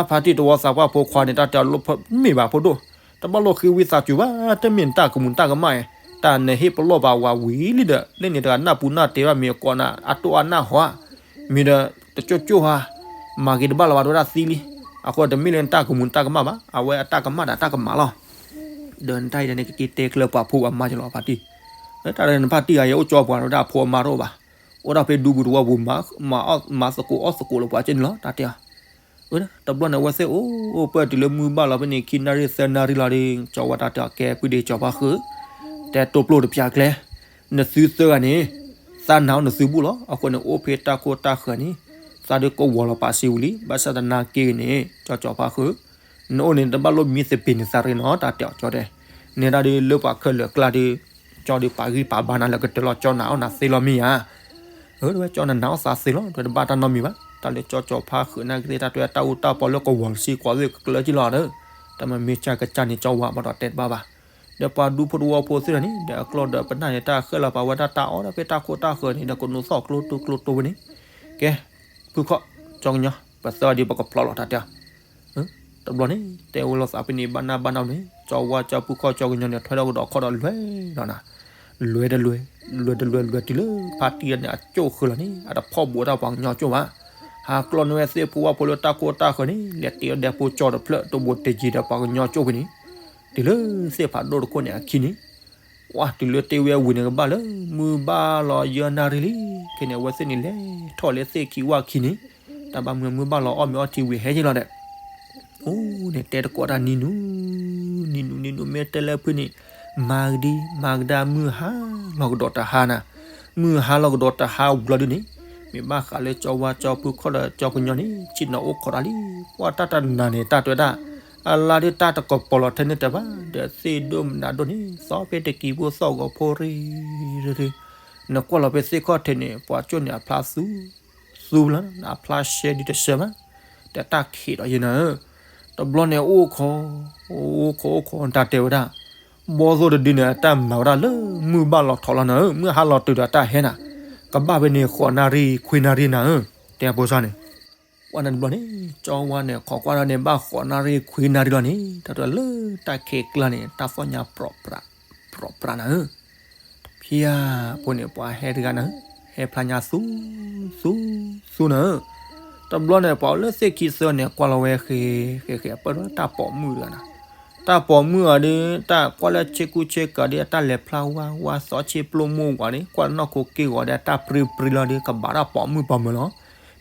ဖါတံၢ်တဝီသးပှၢ်ဖိခွါန့ၣ် တၢ်တဲအီၤလိၣ်ဖၢမ့ၢ်ဘၣ်ဖိဒိၣ်, တဘၣ်လိၣ်ဃ့ဝံသးစူၤဘၣ် တမ့ၢ်နတၢ်ကမူၤတၢ်ကမၣ်အံၤ, တၢ်နဟ့ၣ်ပလီၢ်ပာ်ဝးဝံၤလံဒီး လၢန့ၣ်တဂၤနၢ်ပူၤနၢ်တဲဘၣ်မ့ၢ်အကိးနၤ အတိၢ်အနၢ်ဟီဧါ, မ့ၢ်ဒီး တကၠိၣ်ကၠိၣ်ဧါ, မၤက့ၤတဘၣ်လၢၤဘၣ် တဝဲဒၣ်သံလံ, အဃိတမ့ၢ်လၢနတၢ်ကမူၤတၢ်ကမၣ်ဘၣ် အဝဲအတၢ်ကမၣ်ဒီးတၢ်ကမၣ်လီၤ. ဒီးနတၢ်အံၤန့ၣ် ကက့ၤတဲကျၢၤပှၤဖိပှၤမါကလီၤဖါတံၢ်, တၢ်ဒီးနဖါတံၢ်ဂၤယဲအိၣ်ကၠီပှၤတဝဲဒၣ်အဖိအမါတအိၣ်ဘၣ်, အိၣ်ဒၣ်ဖဲဒူပူၤတဝီပူၤ မၤသကိးအီၣ်သကိးလၢပှၤကန့ၣ်လီၤ တၢ်တဲအီၤ တဘျီန့ၣ် အဝဲသ့ၣ်အိၣ်အိၣ်ပၢၢ်တုၤလၢမုၢ်ဘၣ်လီၤဖဲန့ၣ် ခံနၣ်ရံၣ်သၢနၣ်ရံၣ်လီၤဒီး ကၠီဝါတၢ်တဲအီၤ ကဲ ပုၢ်ဒ့ကၠီၤဖါဃုာ်, တဲတိၢ်ပျိၢ်တပျၢ်ကျဲ, နသုသၢဂၤန့ၣ် သးနာ်အီၤနသုဘူၣ်လီၤ. အဃိန့ၣ် အိၣ်ဖဲတၢ်ခိၣ်တၢ်ဃၢၤန့ၣ် သးဒုးကဝီၤလီၤပာ်စံးဝံၤလံ. ဘၣ်ဆၣ်သနာ်က့ဂ့ၤန့ၣ် ကၠီကၠီၤဖါဃုာ်, နအိၣ်န့ၣ် တဘၣ်လိၣ်မံသပ့ၤန့ၣ်သးရ့နီၤ တၢ်တဲအီၤကၠီတဲ, နဲဒၣ်ဒုးလၢပှၤခဲလၢာ်ကျါဒုး ကၠီဒုးပာ်ဂံၢ်ပာ်ဘါနၤလၢကတၢၢ်လီၤ ကၠီနာ်အီၤနၤသ့လီၤမ့ၢ်ဧါ. အၢ တဝဲကၠီနနာ်အီၤသးသ့လီၤ တဝဲတဘၣ်တၢ်နီတမံၤဘၣ်. တၢ်လၢကၠီကၠီၤဖါဃုာ်နာ်က့သ့ၣ် တၢ်တဲတၢ်အူတၢ်ပီလၢကဝီၤစံးကွၢ်သ့ၣ်ကကျၢၤက့ၤလီၤဒီး တၢ်မ့ၢ်မ့ၢ်ကၢ်ကစၢ်န့ၣ် ကၠီဝါဘၣ်ဒီးတဲတဘၣ်ဘၣ်. ဒီးပှၤဒူဖိတဝီဖိသ့ၣ်တဖၣ်န့ၣ် ဒီးအကျီၢ်ဒီးပနၢ်န့ၣ် တၢ်ဃဲလီၤပာ်ဝဲဒၣ်တၢ်အီၣ်ဒီးဖဲတၢ်ခိၣ်တၢ်ဃၢၤန့ၣ် ဒီးကနိးသီၣ်ကျိတိကျိတိဝဲန့ၣ်, ကဲ ဖုခီၣ် ကၠီကညီ ပသၢဂၤဒ်ပကဖျီလီၤတၢ်တဲအီၤ တဘျီန့ၣ် တဲဝဲလိာ်သးဖဲန့ၣ် ဘၣ်နၢ်ဘၣ်နၢ်န့ၣ် ကၠီဝါကၠီဖုခီၣ်ကၠီကညီန့ၣ် ထွဲထီၣ်ကဒီးခီၣ်ဒီးလွဲၢ်လီၤနၤ, လွဲၢ်တလွဲၢ် လွဲၢ်တလွဲၢ် လွဲၢ်တုၤလၢဖါတံၢ်န့ၣ် အကၠိၣ်ဃုာ်လီၤန့ၣ် အတဖီၣ်ဘူးတၢ်ပှၤကညီကၠိၣ်ဘၣ်. ဟးကျီန့ၢ်ဝဲသ့ၣ်ဖိဝၣ်ဖိလၢတၢ်ခိၣ်တၢ်ဃၢၤန့ၣ် လဲၤတ့အီၤဒဲဖိကၠီတဖျၢၣ် တဘိးတယံၤဒီးပှၤကညီကၠိၣ်ဖဲန့ၣ် တုၤလၢသ့ၣ်ဖးဒိၣ်တခိၣ်န့ၣ်အခံန့ၣ် ဝါ တုၤလၢတ့ဝဲဝံၤန့ၣ်ကဘၣ်လၢ မုၢ်ဘၣ်လီၤယဲၢ်နၣ်ရံၣ်လံ. ခဲန့ၣ် အဝဲသ့ၣ်န့ၣ် လဲၤထီၣ်လၢသ့ၣ်ခံဝၣ်ခံန့ၣ် တၢ်ဘၣ်မုၢ်မုၢ်ဘၣ်လီၤအီၣ်မ့ၤအီထံဝံၤဟဲက့ၤလီၤဒီး အိၣ်န့ၣ် တဲတကိးတၢ်နံၤနူၤ နံၤနူၤ နံၤနူၤ မ့ၢ်တဲလၢဖုန့ၣ် မၤကဒံ မၤကဒါ မုၢ်ဟါလီၤကဒီးတဟါနၤ, မုၢ်ဟါလီၤကဒီးတဟါဝံၤလီၤဒုန့ၣ် မ့ၢ်ဘၣ်ဃးလၢကၠီဝါကၠီဖုခီၣ်ဒီးကၠီကညီန့ၣ် ဆ့ၣ်နီၤအိၣ်ခိးတၢ်လံ. ပှၤတၢ်တနၤန့ၣ် တၢ်တဲဝဲဒၣ် အလါဒုတၢ်တကပီၤလီၤထဲန့ၣ်တဘၣ် ဒီးသ့ၣ်ဒိၣ်မနုၤဒိၣ်န့ၣ် သီဖဲတကံၤဖိသီၣ်ဂီၤဖိရ့ရ့ရ့, နကွၢ်လီၤဖဲသ့ၣ်ခီၣ်ထံးန့ၣ် ပှၤကၠိၣ်န့ၣ် အဖျါသူ သူလီၤ အဖျါရှဲဒ်တရှဲဘၣ်, ဒီးတၢ်ခံးဒီးယဲနၤဧၢ, တဘျီန့ၣ်အိၣ်ခိး အိၣ်ခိးအိၣ်ခိး တၢ်တဲဝဲဒၣ် ဘီၣ်သိၣ်တဒုန့ၣ် အတၢ်မၤဝဲဒၣ်လၢ မုၢ်ဘၣ်လီၤထီၣ်လီၤနၤဧၢ, မုၢ်ဟါလီၤတုၤဒီးတၢ်ဟဲနၤ, ကဘၣ်ဖဲန့ၣ် ဃိးနၣ်ရံၣ်ခွံနၣ်ရံၣ်နၤဧၢ, တဲအဖိစၢ်န့ၣ် ပှၤန့ၣ်တဘျီန့ၣ် ကၠီဝါန့ၣ် ခိးကွၢ်ဒီးန့ၣ် ဘၣ်ဃိးနၣ်ရံၣ်ခွံနၣ်ရံၣ်လီၤန့ၣ် တၢ်တဲလၢတၢ်ခံးကျါန့ၣ် တၢ်သီၣ်ညါ ပြိးပြးနၤဧၢ, တဖျၢၣ်ဖိန့ၣ် ပှၤဟဲတဂၤနၤဧၢ, ဟဲဖျါညါသူ သူ သူနၤဧၢ, တဘျီန့ၣ် ပှၤအိၣ်လၢသ့ၣ်ခံသၢန့ၣ် ကွၢ်လီၤဝဲဃ့ ဃ့ ဃ့ အပၢၢ်ဒီးတၢ်ပိာ်မုၣ်တဂၤနၤ, တၢ်ပိာ်မုၣ်အီၤဒီး တၢ်ကွၢ်လၢဆ့ကူဆ့ကၤဒီး အတၢ်လဲၤဖျါဝါ ဝါသီဆ့ပျိမိၢ်ဝၤန့ၣ် ကွၢ်နီၢ်ခိက့ၢ်ဂီၤဒီး အတၢ်ပြံပြံလီၤဒီး ကဘၣ်တၢ်ပိာ်မုၣ်ပိာ်မၢၤလီၤ.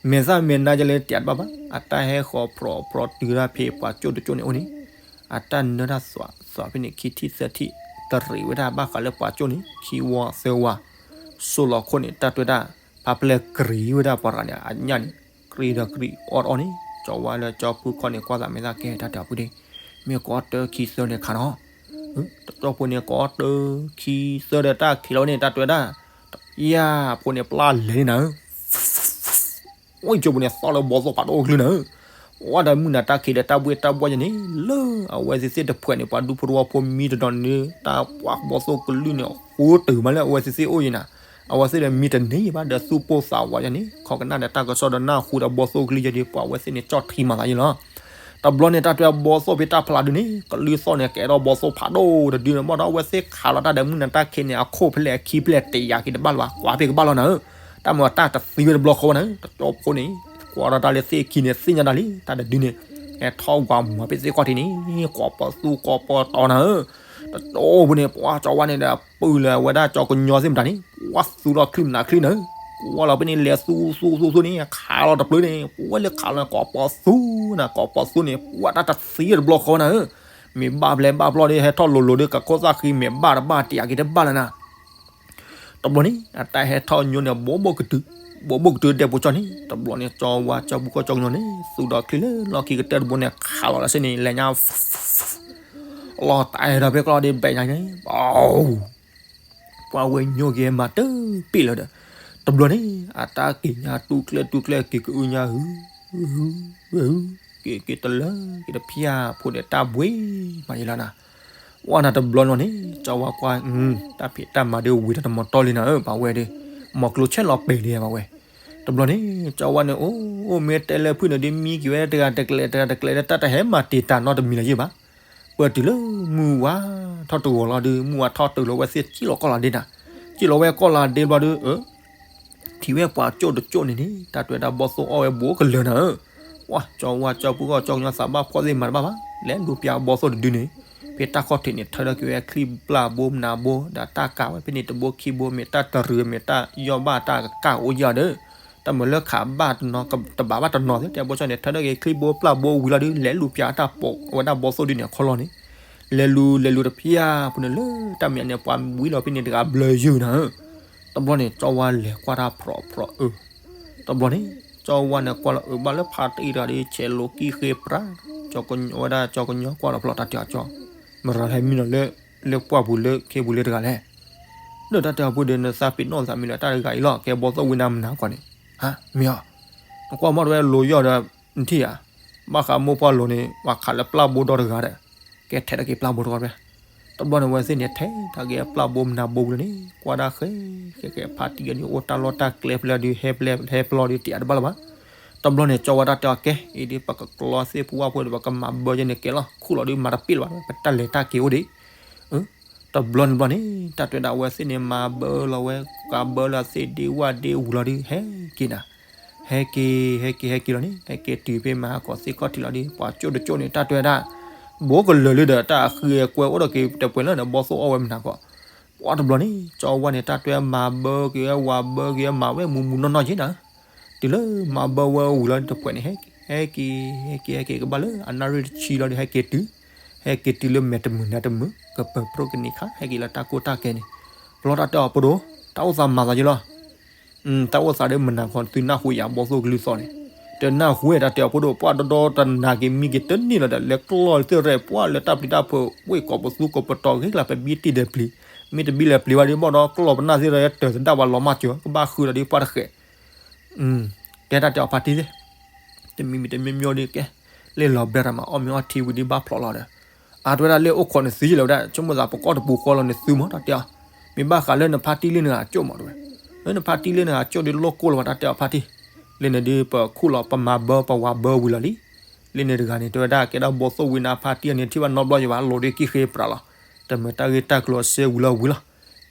မဲာ်သၣ်မဲာ်နါယလဲၤတၢ်တဘၣ်ဘၣ် အတၢ်ဟဲဃီၤဖြီဖြီတုၤဒၣ်ဖဲပှၤကၠိၣ်တကၠိၣ်န့ၣ်အိၣ်န့ၣ်, အတၢ်နၢတၢ်သွးသွးဖဲန့ၣ် ခံထံၣ်သၢထံၣ် တရံးဝဲဒၣ်ဘၣ်ဃးလၢပှၤကၠိၣ်န့ၣ် ခံဝီသၢဝီ, စိၢ်လီၤခိၣ်န့ၣ် တၢ်တဲဝဲဒၣ် ဖးပျဲၢ်ကြံၤဝဲဒၣ်ပှၤတဂၤန့ၣ် အညၣ်န့ၣ် ကြံၤဒီးကြံၤအီၣ်အီၣ်န့ၣ် ကၠီဝါလၢကၠီဖုခီၣ်န့ၣ် ကွၢ်သးမဲာ်သၣ်ကဲတၢ်တဲအီၤဖုဒ့, မ့ၢ်ကီတၢခံသၢန့ၣ်ခါနီၤ တကၠိၣ်ဖိန့ၣ် ကီတၢခံသၢဒီးတၢ်ခံးလီၤန့ၣ် တၢ်တဲဝဲဒၣ် တဖျၢၣ်ဖိန့ၣ် ပျၢ်လဲၤန့ၣ်နၤဧၢ, အိၣ်ကၠိၣ်ဖိန့ၣ် သီၣ်လၢဘီသိၣ်ဖးဒိၣ်ကလုၢ်နၤဧၢ, ဝဲဒီးမုၢ်နၤတၢ်ခံးဒီးတၢ်ဘှ့ၣ်တၢ်ဘှီၣ်ယဲန့ၣ် လၢအဝဲသ့ၣ်သ့ၣ်တဖှဲးန့ၣ် ပှၤဒူဖိတဝီဖိမံတဒီးန့ၣ် တၢ်ပှၢ်ဘီသိၣ်ကလုၢ်န့ၣ် ဃိတုၤမးလၢအဝဲသ့ၣ်သ့ၣ်အိၣ်ယဲနၤ, အဝဲသ့ၣ်ဒီးမံတန့ၢ်ဘၣ်ဒီးသူၣ်ပိၢ်သးဝးယဲန့ၣ် ခိးကနၣ်ဒီးတၢ်ကစီၣ်ဒီးနၢ်ဟူဒီးဘီသိၣ်ကလုၢ်ယဲဒီး ပှၤအဝဲသ့ၣ်န့ၣ် ကၠီၣ်ထံမၤသးယဲလီၤ. တဘျီန့ၣ် တၢ်တဲဘီသိၣ်ဖဲတၢ်ဖျါဒုန့ၣ် ကလုၢ်သီၣ်န့ၣ်ကဲထီၣ်ဘီသိၣ်ဖးဒိၣ်တဒုန့ၣ် ဘၣ်ဒီးအဝဲသ့ၣ်ခးလီၤတၢ်ဒီးမုၢ်နၤတၢ်ခံးန့ၣ် အခိၣ်ဖဲလဲၣ်အခံဖဲလဲၣ်တယာ်က့ၤတဘၣ်လၢၤဘၣ် ကွၢ်ဖဲကဘၣ်လီၤနၤဧၢ, တၢ်မၤတၢ်တသံဝဲတဘျီဃီဝဲနၤဧၢ, တကၠိၣ်ဖိန့ၣ် ကွၢ်ဒီးတၢ်လၢသ့ၣ်ခံန့ၣ် သ့ၣ်ညါတၢ်လံ တၢ်တဒုန့ၣ် ဟဲထီၣ်ဝၤမၤဖဲသ့ၣ်ခီၣ်ထံးန့ၣ် ကိးပီသူကိးပီတီၤနၤဧၢ, တကၠိၣ်ဖိန့ၣ် ပှၤကၠီဝါန့ၣ်ဒီး ပုၢ်လၢအဝဲဒၣ်ကၠီကညီသ့ၣ်မတၤန့ၣ် ဝါသူလီၤချံမနၤချံနၤဧၢ, ကွၢ်လီၤဖဲန့ၣ် လဲၤသူသူသူသူန့ၣ် ခးလီၤတဖျၢၣ်န့ၣ် ပဝဲလၢခးလီၤကိးပီသူနၤ ကိးပီသူန့ၣ် ပှၤတၢ်တသံတဘျီဃီနၤဧၢ, မ့ၢ်ဘၣ်ဖဲလဲၣ်ဘၣ်ဖျီဒီး ဟဲထီၣ်လိၤလိၤဒီး ကခိၣ်သၣ်ဃံမ့ၢ်ဘၣ်တဘၣ်တယာ်က့ၤတဘၣ်လၢၤနၤ တဘျီန့ၣ် အတၢ်ဟဲထီၣ်ညိန့ၣ် ဘိးဘိၣ်ကတုၤ ဘိးဘိၣ်ကတုၤဒဲးပိကၠီန့ၣ် တဘျီန့ၣ် ကၠီဝါကၠီဖုခီၣ်ကၠီကညီန့ၣ် သူဒီးချံလၢလီၢ်ခံကတၢၢ်တဘိန့ၣ် ခးလီၤလၢစ့ၢ်န့ၣ် လဲၤညါ လီၤတၢ်ဒီးဖဲကျီဒီး ဘဲၣ်ညါန့ၣ် ပှၤဝဲညိက့ၤမၤတပ့ၢ်လၢၤဒီး တဘျီန့ၣ် အတၢ်က့ၤညါတူၢ်ကျဲတူၢ်ကျဲက့ၤကအုညါ ဟု ဟု ဟု က့ၤက့ၤတလၢက့ၤတဖၠၣ်ဖိဒီးတၢ်ဘှ့ၣ်မးယဲလီၤနၤ, ဝဲနၤတဘျီလီၤန့ၣ် ကၠီဝါကွၢ် တၢ်ဖံးတၢ်မၤဒုးဝံၤတၢ်တမီၤတီလံနၤဧၢ ပှၤဝဲဒီး မီၤကျိၤဆဲးလီၤပဲာ်လံပှၤဝဲ, တဘျီန့ၣ် ကၠီဝါန့ၣ် အိၣ် အိၣ်မ့ၢ်တဲလၢဖုၣ်န့ၣ်ဒုး မံက့ၤဝဲတဂၤတကျဲးတဂၤတကျဲးဒီး တၢ်တဟဲမၤတံာ်တာ်နီတမံၤလၢၤယ့ၢ်ဘၣ်, ပၢၢ်တုၤလၢမုၢ်ဝါထီၣ်တဂီၤလီၤဒုး မုၢ်ဝါထီၣ်တုၤလီၤ အဝဲသ့ၣ်စံၣ်လီၤကီၢ်လီၤဒ့နၤ, စံၣ်လီၤဝဲကီၢ်လီၤဒ့ဘျီဒုး အၢ ထံၣ်ဝဲပှၤကၠိၣ်တကၠိၣ်န့ၣ်န့ၣ် တၢ်တွဲဒၣ်ဘီသိၣ်အီၣ်ဝဲဘူးကလၢၤနၤဧၢ, ဝါ ကၠီဝါကၠီဖုခီၣ်ကၠီကညီသးဘၣ်ဖှီၣ်သ့ၣ်မၤတဘၣ်ဘၣ် လဲၤလူၤပျၢ်ဘီသိၣ်တဒုန့ၣ်, ဖဲတၢ်ခီၣ်ထံးန့ၣ် ထၢထီၣ်က့ၤဝဲချံပျၢ်ဘိမနၤဘိ ဒီးတၢ်ကးဝဲဖဲန့ၣ်တဘိခံဘိ မ့ၢ်တၢ်တရံး မ့ၢ်တၢ်ယီၢ်ဘၣ်တၢ်ကကၢ်အိၣ်ယၢ်ဒီး တၢ်မၤလၢခးဘၣ်တနီၤ တဘၣ်ဘၣ်တနီၤသ့ၣ် တဲဘီၣ်ဆီန့ၣ် ထၢထီၣ်က့ၤချံဘိပျၢ်ဘိဝံၤလီၤဒီး လဲၤလူၤပၠးတၢ်ပိာ်ဝဲဒၣ်ဘီၣ်သိၣ်ဒုန့ၣ်အခီၣ်လီၢ်န့ၣ်, လဲၤလူၤ လဲၤလူၤတဖျၢၣ်ဖိန့ၣ် လၢတၢ်မံၤန့ၣ် ပှၤဝံလီၤဖဲန့ၣ်တဂၤဘျၢယုၢ်နၤဧၢ. တဘျီန့ၣ် ကၠီဝါလဲၤကွၢ်တၢ်ဖြီးဖြီးအၢ, တဘျီန့ၣ် ကၠီဝါန့ၣ်ကွၢ်လီၤအၢဘၣ်လၢဖါတံၢ်တဂၤဒီး ဆဲးလိၤကံၣ်ဃ့ပြး, ဝဲဒၣ်ကၠီကညီကွၢ်လီၤဖျီတၢ်တဲအီၤကၠီ, မရၤဟဲမံနီၤလၢ လၢပှၢ်ပူၤလၢခ့ပူၤလၢတဂၤလဲၣ်. လၢတၢ်တဲအီၤဖိဒီး နသးပ့ၤနီၣ်သးမံလၢတၢ်တဂၤအံၤလီၤ ကဲဘီၣ်သိၣ်ဝံနၤမနၤကီးန့ၣ်, ဟါ မ့ၢ်အီၤ, နကွၢ်မီၢ်တဝဲလိၤယီၢ်ဒီး နထံၣ်ဧါ, ဘၣ်ဃးမိၢ်ပှၢ်လိၤန့ၣ် ပှၤခးလၢပျၢ်ဘိဒီတဂၤဒီး ကဲထဲးထီၣ်က့ၤပျၢ်ဘိတဂၤဝဲ. တဘျီန့ၣ် အဝဲသ့ၣ်န့ၣ် ထဲးထီၣ်က့ၤပျၢ်ဘိမနၤဘိဝံၤလီၤန့ၣ် ကွၢ်ဒၣ်ဃဲ ဃဲဃဲဖါတံၢ်အီၤန့ၣ် အိၣ်တၢ်လီၢ်တၢ်ကျဲဖဲလဲၣ်ဒီး ဟဲဖဲလဲၣ်ဟဲပျီဒီး တယာ်တဘၣ်လၢၤဘၣ်. တဘျီန့ၣ် ကၠီဝါတၢ်တဲအီၤကဲ အံၤဒ် ပကကျီသ့ၣ်ပူၤဝၣ်ဖိဒီး ပကမၤဘၢယဲန့ၣ်ကဲလီၤ ခူၣ်လီၤဒီးမၤတပ့ၣ်လၢၤဘၣ် ပတၢ်လဲၤတၢ်က့ၤအိၣ်ဒံး တဘျီန့ၣ်ဘျီန့ၣ် တၢ်တဲဝဲဒၣ်အဝဲသ့ၣ်န့ၣ် မၤဘၢလီၤဝဲ ကးဘၢလၢသ့ၣ်ဒ့ဝၣ်ဒ့ဝံၤလီၤဒီး ဟဲက့ၤနၤ, ဟဲက့ၤ ဟဲက့ၤ ဟဲက့ၤလီၤန့ၣ် ဟဲက့ၤတုၤဖဲမဟါကီးသ့ၣ်ခီၣ်ထံးလီၤဒီး ပှၤကၠိၣ်တကၠိၣ်န့ၣ် တၢ်တဲဝဲဒၣ် ဘိကလၢာ်လၢဒီး တၢ်အဃံအကွဲအိၣ်ဒီးက့ၤတပှဲၤလၢန့ၣ် ဘီၣ်သိၣ်အီၣ်ဝဲမနၤကီး. ပှၤတဘျီန့ၣ် ကၠီဝါန့ၣ် တၢ်တဲဝဲမၤဘၢက့ၤဝဲ ဝၤဘၢက့ၤဝဲ မၤဝဲမူးမူးနီၢ်နီၢ်က့နၤ တုၤလၢမၤဘၢဝဲဝံၤလီၤတပှဲၤန့ၣ် ဟဲက့ၤ ဟဲက့ၤ ဟဲက့ၤ ဟဲက့ၤ ကဘၣ်လၢအနၣ်ရံၣ်တဆံလီၤဒီး ဟဲက့ၤတုၤ, ဟဲက့ၤတုၤလၢမဲာ်တမုာ်နါတမုာ် ကပၢၤပြိကနံၤခါ ဟဲက့ၤလၢတၢ်ကိၢ်တၢ်ဂီၤန့ၣ်, ပလီၢ်တၢ်တဲအီၤပဒိၣ်, တၢ်အိၣ်သးမၤသးယ့လီၤ. တၢ်အိၣ်သးဒီးမနၤခီ သုနၢ်ဟူယၤဘီၣ်သိၣ်ကလုၢ်သီၣ်န့ၣ်, တနၢ်ဟူတၢ်တဲအီၤပဒိၣ် ပှၤဒီဒီတနၤက့ၤမံက့ၤတန့ၢ်လီၤဒီး လဲၤကျီၢ်သ့ၣ်ရဲၣ် ပှၤလၢတၢ်ပျံၤတၢ်ဖုး ဝ့ၢ်ကိးပသူကိးပတီၤ ဂ့ၤကျါပဘံတံၢ်ဒီးပျံၤ, မ့ၢ်တဘံလဲၤပျံၤဘၣ်ဒီး ဘီၣ်ဒီးကျီၢ်ပနၢ်သ့ၣ်ဒီး တၢ်သဒၣ်ဝဲလီၤမၢ်စၢၤ ကဘၣ်ဃုလီၤဒီးပှၤတဃဲး ကဲတၢ်တဲအီၤဖါတံၢ်သ့ၣ်, တမံၤမံၤတမံၤမံၤဒီးကဲ, လ့ၣ်လီၤဘဲရၤမး အီၣ်မ့ၤအီထံဝံၤဒီးဘၣ်ဖျိးလီၤဒီး, အါတဝဲဒၣ်လၢအိၣ်ခိးန့ၣ်သုယလဲၣ်ဝဲဒၣ် ဆိကမိၣ်သးပကီၢ်တပူၤဃီလီၤန့ၣ်သုမး တၢ်တဲအီၤ, မ့ၢ်ဘၣ်ဃးလၢနဖါတံၢ်လၢနဂၤကၠိၣ်မးတဝဲ, လၢနဖါတံၢ်လၢနဂၤကၠိၣ်ဒီးလိၣ်ကိၢ်လီၤဘၣ် တၢ်တဲအီၤဖါတံၢ်, လၢန့ၣ်ဒီးပခူၣ်လီၤပမၤဘၢပဝၤဘၢဝံၤလီၤလံ လၢန့ၣ်တဂၤန့ၣ် တဲဝဲဒၣ်ကဲဒၣ်ဘီၣ်သိၣ်ဝံနၤဖါတံၢ်အန့ၣ် ထံၣ်ဘၣ်နီတဘျီယဘၣ် လိၤဒီးကံၣ်ဃ့ပြးလီၤ, တမၤတၢ်ဂ့ၢ်တၢ်ကျိၤအစဲဝံၤလီၤဝံၤလီၤ,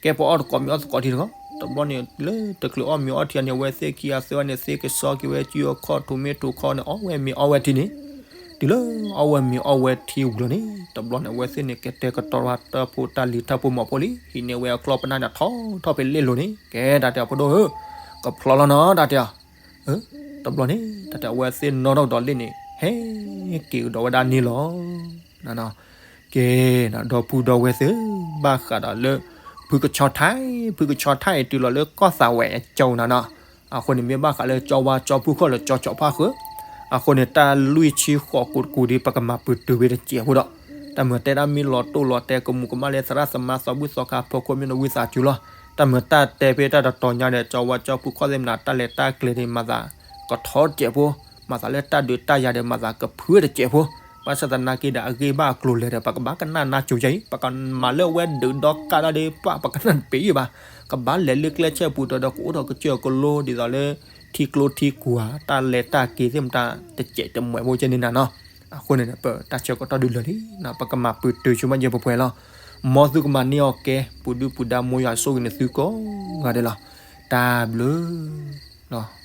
ကဲပအီၣ်တကိးမ့ၤအီၣ်သကိးထံတဂီၤ, တဘျီန့ၣ် လၢတချုးအီၣ်မ့ၤအီထံန့ၣ် အဝဲသ့ၣ်ခံဂၤသၢဂၤန့ၣ် သ့ကစီက့ၤဝဲ စုအခီၣ်ထူးမ့ၢ်ထူးခီန့ၣ် အီၣ်ဝဲမ့ၤအီဝဲထံန့ၣ်, တုၤလၢအီၣ်ဝဲမ့ၤအီဝဲထံဝံၤလီၤန့ၣ် တဘျီန့ၣ် အဝဲသ့ၣ်န့ၣ် ကတဲာ်ကတီၤဝဲတၢ်ဖိတၢ်လံၤတၢ်ဖိမီၤဖိလံ, ဟံးန့ၢ်ဝဲအကျီၢ်ပနၢ်န့ၣ်ထီၣ်ထီၣ်ဖဲလ့ၣ်လိၤန့ၣ် ကဲတၢ်တဲအီၤပဒိၣ်ဧၢ, ကဖျီလီၤနီၤ တၢ်တဲအီၤ တဘျီန့ၣ် တၢ်တဲအဝဲသ့ၣ်နီၣ်ထီၣ်ကဒီးလ့ၣ်န့ၣ် ဟဲက့ၤကဒီးဝဲဒၣ်န့ၣ်လီၤ. ကဲ ဒီပုၢ်ဒီဝဲၢ်သ့ၣ်ဧၢ, ဘၣ်ဃးဒီးလၢ ဖုကဆီထၢၣ်, ဖုကဆီထၢၣ်အံၤတုၤလီၤလၢကီၢ်သးဝဲအကၠိနၤနီၤ, အဃိန့ၣ် မ့ၢ်ဘၣ်ဃးလၢကၠီဝါကၠီဖုၣ်ခီၣ်လၢကၠီကၠီဖၣ်ဃုာ်, အဃိန့ၣ် တၢ်လွံၢ်ဆံဃိးကိးတကူာ်ဒီး ပကမၤပတုာ်ဝဲတစဲးဖိဒီး, တၢ်မၤတဲဒၣ်မ့ၢ်လီၤတိၢ်လီၤတဲာ်ကမူးကမၣ်လၢသရၣ်သမါသီဘူၣ်သီခါဖီခိၣ်မ့ၢ်နဝံသးစူၤလီၤ. တၢ်မၤတၢ်တဲဖဲတၢ်တတီၤညါဒီး ကၠီဝါကၠီဖုၣ်ခီၣ်သ့ၣ်မနၤ တၢ်လဲၤတၢ်ကျဲၤဒီး မၤသးကထီတစဲးဖိ, မၤသးလၢတၢ်ဒုးတၢ်ယၤဒီး မၤသးကဖုတစဲးဖိ, ဘၣ်ဆၣ်သနာ်က့ဒီး အဂ့ၢ်ဘၣ်အကျိၤလဲၤဒီး ပကဘၣ်ကနၣ်နါစိၤယါအံၤ ပကမၤလၢအဝဲဒုးဒီကၢ်ဒၣ်ဒီး ပပကနၣ်တပ့ၤအံၤဘၣ်, ကဘၣ်လဲၤလၢကျဲဆဲပူၤဒီး ကအိၣ်ထီၣ်ကစၢၢ်ကလိ ဒ်သိးလၢ ထံကျိထံကွၢ် တၢ်လဲၤတၢ်က့ၤသ့ၣ်မတၤ တစဲးတမှဲးဖိကဲန့ၣ်နၤနီၤ. အဃိန့ၣ် ပတၢ်ဆၢကတီၢ်ဒုးလၢာ်လံ, ပကမၤပတုာ်ဆိမးယဲၢ်ပှဲၤပှဲၤလီၤ. မ်သုကမၤန့ၢ်အီၤကဲ ပူၤဒုၣ်ပူၤဒါ မိၢ်ယွၤဆိၣ်ဂ့ၤန့ၢ်သုကိးဂၤဒဲးလီၤ. တၢ်ဘျုး